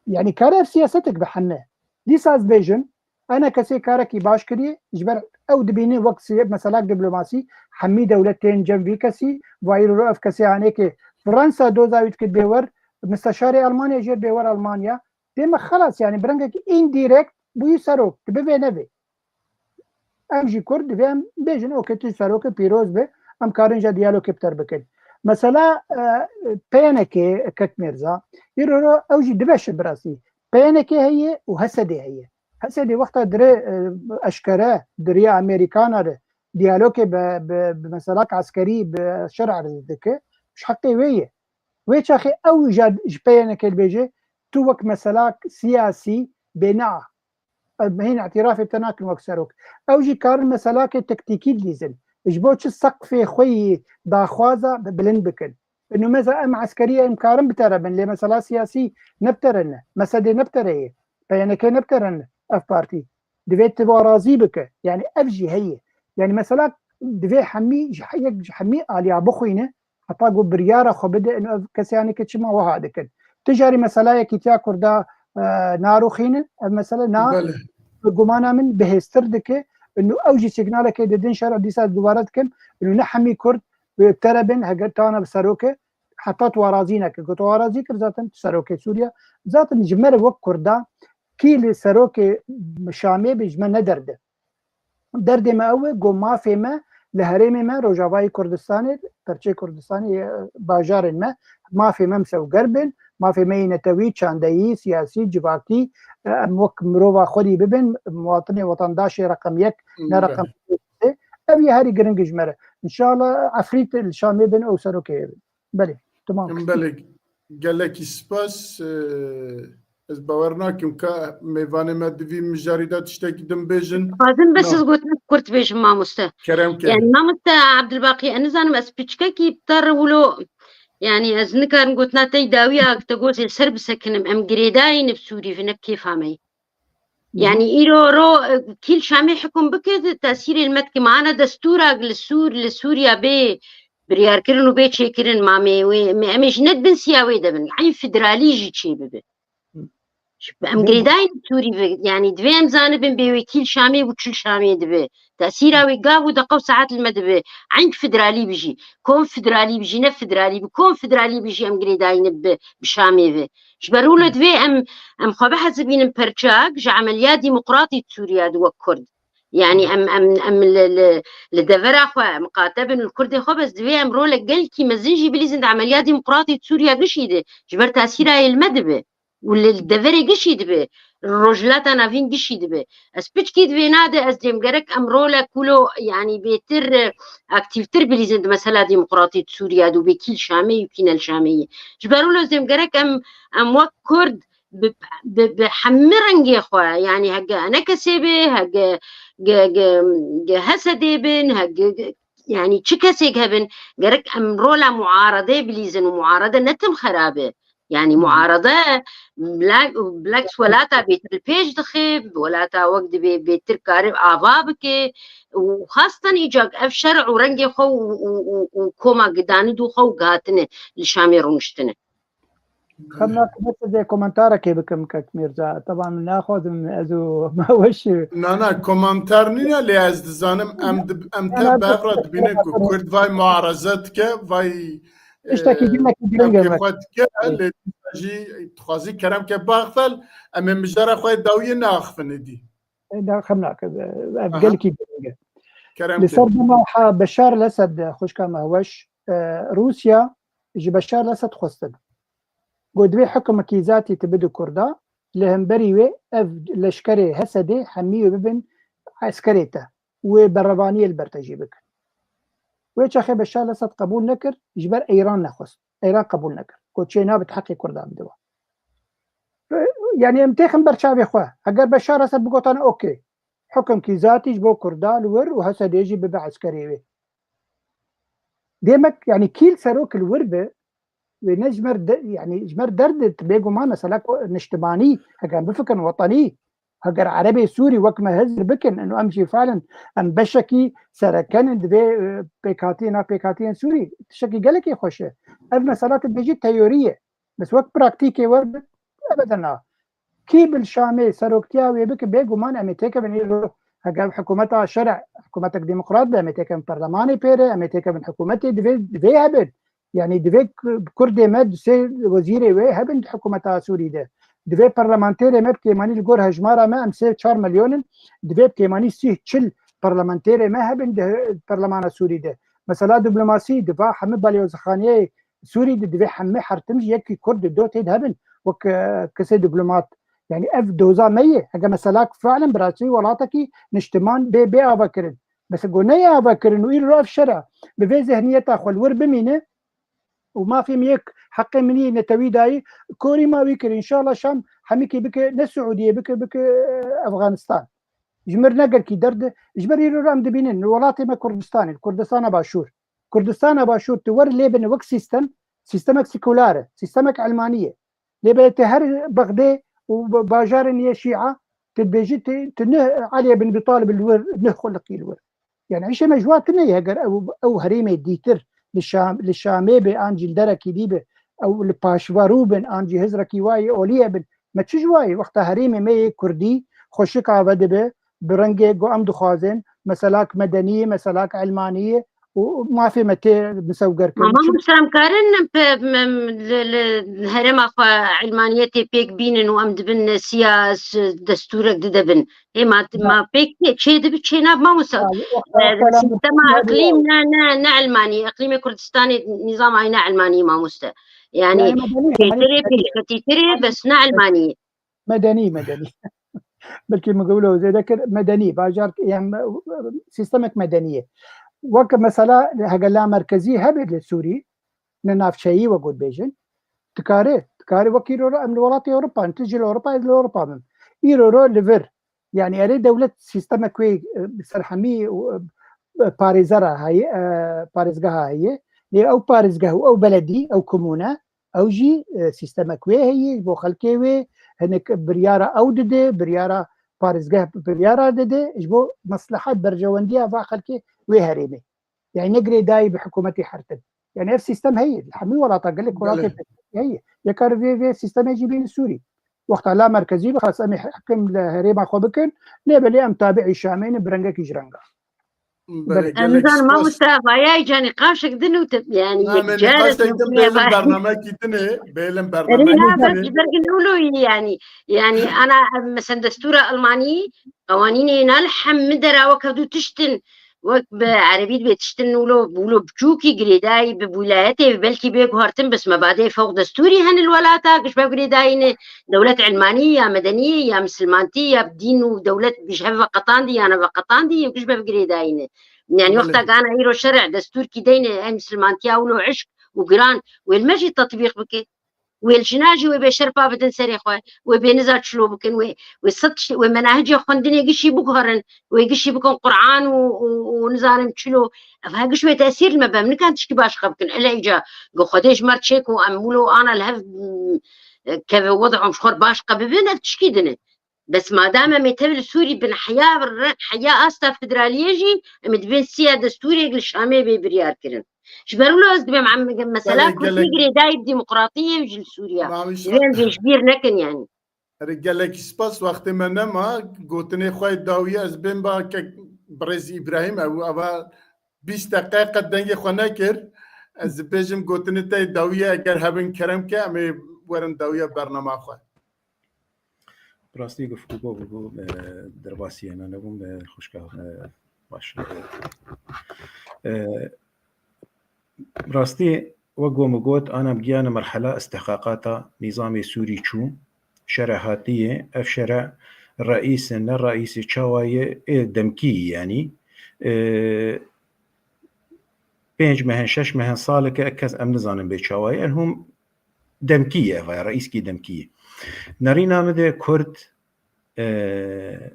Yani kare ev siyasetek bi heme. Dîsa ez bêjim, E N K S karekî baş kiriye, ji ber ew dibînin wek siye-, meselak diplomasî, hemî dewletên cem vî kesî, va îro ro ev kesê hanê ke Fransa doza wî dikir bê wer, misteşarê Almanya jê bê wer Almanya, dê me xelas, yani bi rengekî indirekt bûyî serok, tu bivê nevê. Em jî Kurd divê em bêjin, okê, tu serokê pîroz be, em karin ja diyalogê bi te re bikin. Mesela, e, P Y N K, kek Mîrza, îro ro ew jî dibeşe bi rastî. P Y N K heye û H S D heye. H S D wexta dire, e, eşkere, diriya Amerîkana re diyalogê bi, bi, bi meselak eskerî, bi şer erz dike, ji heqê wê ye. Wê çaxê ew ja ji P Y N K dibêje, tu wek meselak siyasî bê na. Em hîn îtirafê te nakin wek serok. Ew jî karin meselakê tektîkî dilîzin. Ji bo çi seqfê xwe yî daxwaza bi-, bilind bikin. Inu meza em eskerî em karin bi te re bin, lê mesela siyasî ne bi te re ne. Mesedê ne bi te re ye. P Y N K ne bi te re ne. Ev partî. Divê tu wa razî bike. Yani ev jî heye. Yani mesela divê hemî ji he-, yek ji hemî aliya bixwîne. Heta ku biryara xwe bide, ino ev kesê yanî ke çima wiha dikin. Tu jarî mesela yekîtiya Kurda, e, narûxînin, ev mesele na Belê. Bi gumana min bihêztir dike. Ino ew jî sîgnalekê didin şer, dîsa dubare dikim. Ino ne hemî Kurd bi te re bin, heger tana bi serok e, heta tu wa razî neke. Ku tu wa razî kir, zaten tu serokê Sûriye. Zaten ji me re wek Kurda Kî li serokê Şamê be ji me ne derd e. Derdê me ew e, ku mafê me li herêmê me, Rojavayê Kurdistanê, perçê Kurdistanê, e, bajarên me, mafê me misewger bin, mafê me yê netewî, çandeyî, siyasî, civakî, e, em wek mirova xwedî bibin, muwatinê wetandaşê reqem yek, ne reqem sê. Ev yê herî giring ji me re. Înşallah Efrît li Şamê bin, ew serokê bin. Belê, tamam. Belê, gelekî spas. Ee, ez bawer nakim ka mêvanê me di vî mijarî de tiştekî din bêjin. Dixwazim bes Na. ez gotina kurt bêjim, mamoste. Kerem ke. Yani, mamoste Abdulbaqî, ez nizanim, ez piçkekî bi te re wilo, yani, ez nikarim gotina te yî dawî ya te gotê ser bisekinim, em girêdayî ne bi Sûrî ve, ne bi kêfa me yî. Yani, îro ro, e, kî li Şamê hikûm bike, tesîrê li me dike. Ma ana destûra li Sûr, li Sûriya bê biryarkirin û bê çêkirin, ma me wê, me, em ê ji ne di bin siya wê de bin. Eyn federalî jî çê bibe. Em girêdayî Sûrî ve, yani, divê em zanibin bê wê kî li Şamê û çi li Şamê dibe. Tesîra wê gav û deqa û saet li me dibe. Eyn federalî bijî, konfederalî bijî, ne federalî bi, konfederalî bijî, em girêdayî ne bi, bi Şamê ve. Ji ber wilo divê em, em xwe bihesibînin perçak ji emeliya demokratî Sûriya de wek Kurd. Yani em, em, em li, li, li devera xwe miqate bin, li Kurdê xwe, bes divê em rolek gelkî mezin jî bilîzin di emeliya demokratî Sûriya gişî de. Ji ber tesîra yê li me dibe. Û li, li deverê gişî dibe. Rojhilata Navîn gişî dibe. Ez piçkî di vêna de ez dêm gerek em rolek wilo, yani bêtir, e, aktîvtir bilîzin di mesela demokratî Sûriya de û bê kî li Şamê û kî ne li Şamê ye. Ji ber wilo ez dêm gerek em, em wek Kurd bi, bi, bi hemî rengê xwe, yani hege enekesê be, hege ge, ge, ge hesedê bin, hege ge, yani çi kesêk hebin, gerek em rola muaredê bilîzin û muarede ne tim xerabe. Yani muarede bilak, bilak welata bêtir li pêş dixe, welata wek dibê bêtir kare ava bike û xastan îcak ev şer û rengê xwe û, û, û, û koma gidanî dû xwe û gihatine li Şamê rûniştine. Xem nakim, ez ê komentarekê bikim, kek Mîrza. Teban naxwazim ez û Meweş. Na, na, komentar nîne, lê ez dizanim em di, em te bevra dibînin ku Kurd vay muareze dike, vay, tiştekî e, gelekî giring e, xwe dike, lê jî dixwazî kerem ke baxvel, em ê mijara xwe dawiyê neaxivin êdî. E, da xem nakim, e, ev gelkî giring e. Kerem ke. Li ser dema ha Beşar el-Esed, xwişka Mehweş, e, Rûsya ji Beşar el-Esed xwestin. Got, divê hukmekî zatî tu bide Kurda, li hemberî wê ev leşkerê Hesedê hemî wê bibin eskerê te. Wê berevaniyê li ber te jî bikin. Wê çaxê Beşar el-Esed qebûl nekir, ji ber Îran nexwest. Îran qebûl nekir. Got, çê nabit heqê Kurda bide we. Yani em têxin ber çavê xwe. Heger Beşar Esed bigotane, okey. Hukmekî zatî ji bo Kurda li wir û Hesedê jî bibe eskerê wê. Demek, yani kî li serok li wir be, wê ne ji mer de, yani ji mer derd e, bêguman mesela ko-, niştimanî, heger em bifikirin wetenî, heger Erebê Sûrî wek me hizr bikin, û em jî falen, em beşekî sereken in, divê, e, pêkhatiyê, nav pêkhatiyên Sûrî, tiştekî gelekî xweş e. Ev mesela tu bêjî teorî ye. Bes wek praktîkê wer bi, ebeden a. Kî bil Şamê seroktiya wê bike, bêguman em ê têkevin îro, heger hikûmeta şerê, hikûmetek demokrat be, em ê têkevin perlemanê pê re, em ê têkevin hikûmetê, divê, divê hebin. Yani divê k-, Kurdê me du sê wezîrê wê hebin di hikûmeta Sûrî de. Divê parlamenterê me bi kêmanî li gor hejmara me em sê çar milyon in, divê bi kêmanî sî çil parlamenterê me hebin di perlemana Sûrî de. Mesela diplomasî, diva hemî balyozxaneyê Sûrî de divê hemî her tim jî yekî Kurd di do tê de hebin wek, e, kesê diplomat. Yani ev doza me ye. Heke mesela fiilen bi rastî welatekî niştiman bê, bê ava kirin. Mesela go neyê ava kirin û îro ev şer e. Bi vê zihniyeta xwe li wir bimîne û mafê min yek heqê min yê netewî dayî, korî ma wî kir. Înşallah Şam hemikî bike, ne Siûdiyê bike, bike, e, Efganistan. Ji mir ne gelkî derd e. Ji ber îro em dibînin, li welatê me Kurdistanê, Kurdistana Başûr. Kurdistana Başûr tu wer lê bin wek sîstem, sîstemek sekular e, sîstemek elmanî ye. Lê belê tu her Bexdê û ba-, bajarên yê Şîa, tu dibêjî tu, tu neh Eliyê bin Ebî Talib li wir, neh xuliqî li wir. Yani îşê me ji wa tune ye, heger ew, ew herêmê dîtir li Şam, li Şamê be, an jî li derekî dî be, ew li paşverû bin, an jî hizrekî wa yê olî hebin. Me çi ji wa ye? Wexta herêmê me yê Kurdî xweşik ava dibe, bi rengê ku em dixwazin, meselak medenî ye, meselak elmanî ye, û mafê me tê misewger kirin. Mamoste, em karin em pe-, em, em, li, li herêma xwe ilmaniyetê pêk bînin û em dibin siya s-, destûrek dide bin. Ê ma, ma pêk çê dibi çê nab mamoste. Sistema iqlîm ne, ne, ne ilmanî. Iqlîmê Kurdistanê nîzama ne ilmanî mamoste. Yani, yani medeni, çêtir e, yani, pêşketîtir e, bes ne ilmanî. Medenî, medenî. Belkî min gewlo zêde kir, medenî, bajar, yani, me-, sistemek medenî ye. Wek mesela hege la merkezî hebe li Sûrî, ne navçeyî we got bêjin, dikare, dikare wek îro ro em li welatê Ewropa in, tu jî li Ewropa, ez li Ewropa bim. Îro ro li vir, yani erê dewlet sistemek wê, e, ser hemî, e, parêzera heye, e, parêzgeha heye. Lê ew parêzgeh û ew beledî, ew komûne, ew jî, e, sistemek wê heye, ji bo xelkê wê, hinek biryara ew dide, biryara parêzgeh biryara dide, ji bo meslehet berjewendiya va xelkê wê herêmê. Yani ne girêdayî bi hikûmetê her tim. Yani ev sîstem heye, li hemî welata gelek welatê Belê. Heye. Yeka vê, vê sîstemê jî bîn Sûrî. Wexta la merkezî bixwest em ê hekim li herêma xwe bikin, lê belê em tabi'î Şamê ne bi rengekî ji renga. Belê, Em gelek nizanim spas. Mamoste, vaya canî qaşek din û te-, yani Na, yek me cara nîqaşek din bêlim bernamekî din e, bêlim Erê bernamekî na, din bes e. Ji ber gin ûlo yani. Yani ana, em, mesela destûra Almanî, qewanînê na li hemî dera wek hevdû tiştin, wek bi erebî dibê tiştin ûlo, ûlo biçûkî girêdayî bi wîlayetê belkî bê guhartin, bes mebadê fewq destûrî hene li welata, giş be girêdayî ne dewlet ilmanî ya medenî ya misilmantî ya dîn û dewlet ji hev veqetandî ya neveqetandî, yê giş be girêdayî ne. Yani Belê. Wexta gana îro şerê destûrkî deyne, em misilmantiya ûlo eşq û giran, wê li me jî tetbîq bike. Wê li jina jî wê bê şerpa bidin serê xwe, wê bê niza çilo bikin, wê, wê sed tişt, wê menahicê xwendinê gişî biguherin, wê gişî bikin Quran û, û, û nizanim çilo. Ev her giş wê tesîr li me be, em nikan tişkî baş qe bikin. Ele îca, go Xwedê ji me re çêk û em wilo ana li hev, mm, keve wed em ji xwe re baş qe bibin, ev tişkî din e. Bes madem em ê tev li Sûrî bin heya, re-, heya asta federaliyê jî, em ê dibên siya destûrek li Şamê bê biryar kirin. Ji ber wilo ez dibêm em, mesela Belê, Kurdî gelek girêdayî bi demokratiyê ji li Sûriya. Mavî Divê em şa- vê ji bîr nekin yani. Erê, gelekî spas, wextê me nema, gotinê xwe yê dawiyê ez bêm ba kek birêz Îbrahîm, ew ava bîst deqe qet dengê xwe nekir. Ez dibêjim gotinê te yê dawiyê eger hebin kerem ke, em ê werin dawiya bernama xwe. Bi rastî guftûgo bû, e, derbasiyê me nebûm, e, xwişka, e, baş. E, bi rastî wek ku min got, ana em giyane merhela istihqaqata nîzamê Sûrî çû, şere hatiye, ev şere reîs e, ne reîs e, çawa ye, ê demkî ye, yanî, e, pênc mehen, şeş mehen, saleke, kes em nizanin bê çawa ye, elhûm demkî ye, ev e, reîskî demkî ye. Nerîna min de Kurd, e,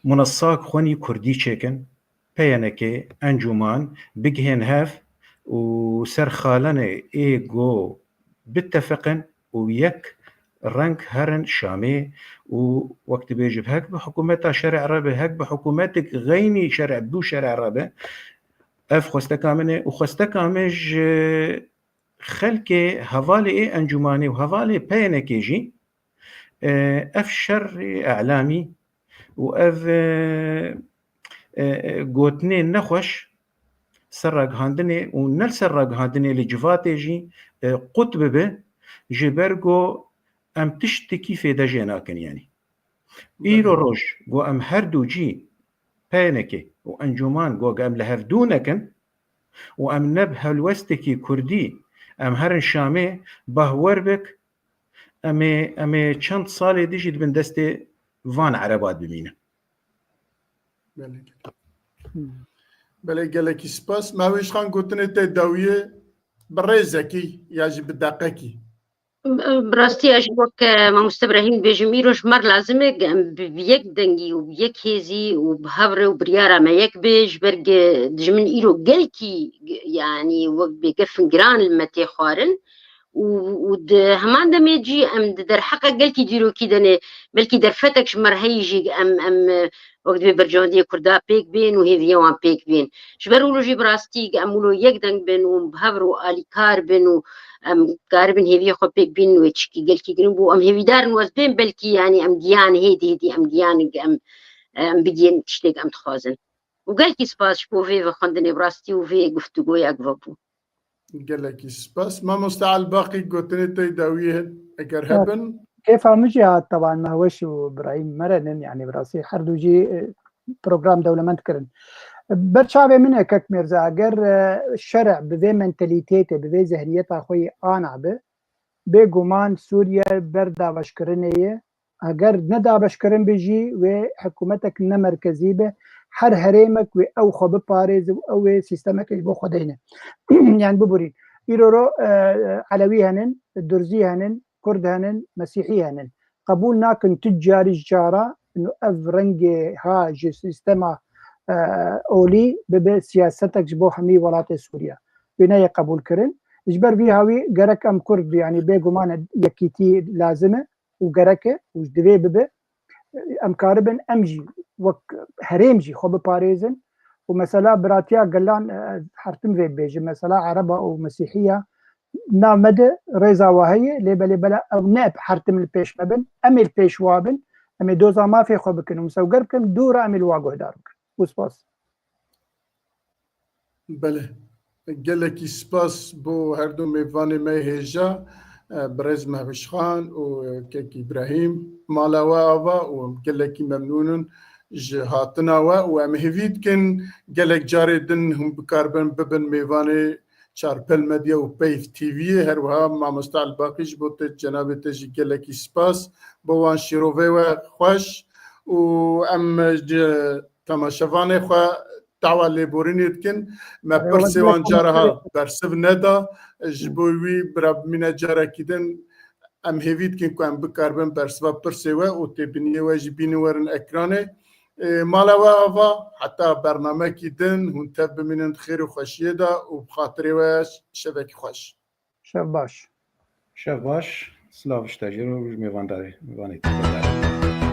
munesak xwenî Kurdî çêkin, P Y N K, encûman, bigihên hev û ser xalenê ê go bitefiqin û yek reng herin Şamê û wek dibêjin, hek bi hikûmeta şerê re be, hek bi hikûmetek xeynî şerê, dû şerê re be, ev xwesteka min e û xwesteka min ji xelkê hevalê ê encûmanê û hevalê P Y N K jî, e, ev şerê elamî û ev, e, e, e, gotinê nexweş ser ragihandinê û ne li ser ragihandinê li civatê jî, e, qut bibe, ji ber ku em tiştekî fêde jê nakin, yanî. Îro Belê. Roj ku em her du cî P Y N K û encûman ku em li hev dû nekin û em ne bi helwestekî Kurdî em herin Şamê, bahwer bik, em ê, em ê çend salê dî jî di bin destê van ereba bimînin. Belê. Hmm. Belê, gelekî spas. Mehwîş Xan, gotinê te dawiyê bi rêzekî ya jî bi deqekî. Bi rastî ez jî wek, e, Mamoste Brahîm dibêjim, îro ji me re lazim e, em bi, bi yek dengî û bi yek hêzî û bi hev re û biryara me yek be, ji ber ge, dijmin îro gelkî, yanî wek bêgefin giran li me tê xwarin. û, û di heman demê jî em di derheqa gelkî dîrokî de ne, belkî derfetek ji me re heyî jî em, em, e, wek divê berjewendiyê Kurda pêk bên û hêviyê wan pêk bên. Ji ber wilo jî bi rastî em wilo yek deng bin û bi hev re û alîkar bin û em karibin hêviyê xwe pêk bînin wê tişkî gelkî giring bû. Em hêvîdar in wez bên belkî, yanî em giyan hêdî hêdî em giyan em, em bigihên tiştê em dixwazin. û gelkî spas ji bo vê vexwendinê bi rastî û vê guftûgoyek vebû. Gelekî spas. Mamoste Elbaqî, gotinê te dawiyê eger hebin. Kêfa min jî hat, teban me weş û Birahîm merenin, yani bi rastî her du jî e, program dewlemend kirin. Ber çavê min e kek Mirza, eger e, şerê bi vê mentalîtêtê, bi vê zehniyeta xwe yê ana bi, bêguman Sûriye ber dabeşkirinê ye. Eger ne dabeşkirin bi jî wê hikûmetek ne merkezî be, her herêmek wê ew xwe biparêze û ew ê sîstemekê ji bo xwe deyne. Yani biborîn. Îro ro e, Elewî henin, Durzî henin, Kurd henin, Mesîhî henin. Qebûl nakin tu carî ji cara û ev rengê ha ji sîstema e, olî bibe siyasetek ji bo hemî welatê Sûriye. Wê neyê qebûl kirin. Ji ber vî hawî gerek em Kurd, yani bêguman e yekîtî lazim e û gerek e û divê bibe. Em karibin em jî wek herêm jî xwe biparêzin û mesela biratiya gelan e, her tim vê bibêjim, mesela Ereba û Mesîhiya nav me de rêza we heye, lê belê bela ew ne her tim li pêş me bin, em ê li pêş wa bin, em ê doza mafê xwe bikin û misewger bikin, dû re em ê li wa guhdar bikin. Û spas. Belê. Gelekî spas bo her du mêvanê me hêja, e, birêz Mehwişxan û kek Îbrahîm. Mala we ava û em gelekî memnûn in ji hatina we û em hêvî dikin gelek carê din hûn bikaribin bibin mêvanê Çarpel Medya û Peyv T V'yê. Her wiha Mamoste Elbaqî, ji bo te, cenabê te jî gelekî spas bo wan şîrovê we xweş û em ji temaşevanê xwe dawa lêborînê dikin. Me pirsê wan cara ha bersiv neda. Ji bo wî bira bimîne carekî din em hêvî dikin ku em bikaribin bersiva pirsê we û têbiniyê we jî bînin werin ekranê. Ê, mala we ava, heta bernamekî din hûn tev bimînin di xêr û xweşiyê de û bi xatirê we şevekî xweş. Şev baş. Şev baş, silav ji te jî û ji mêvandarê, mêvanê te.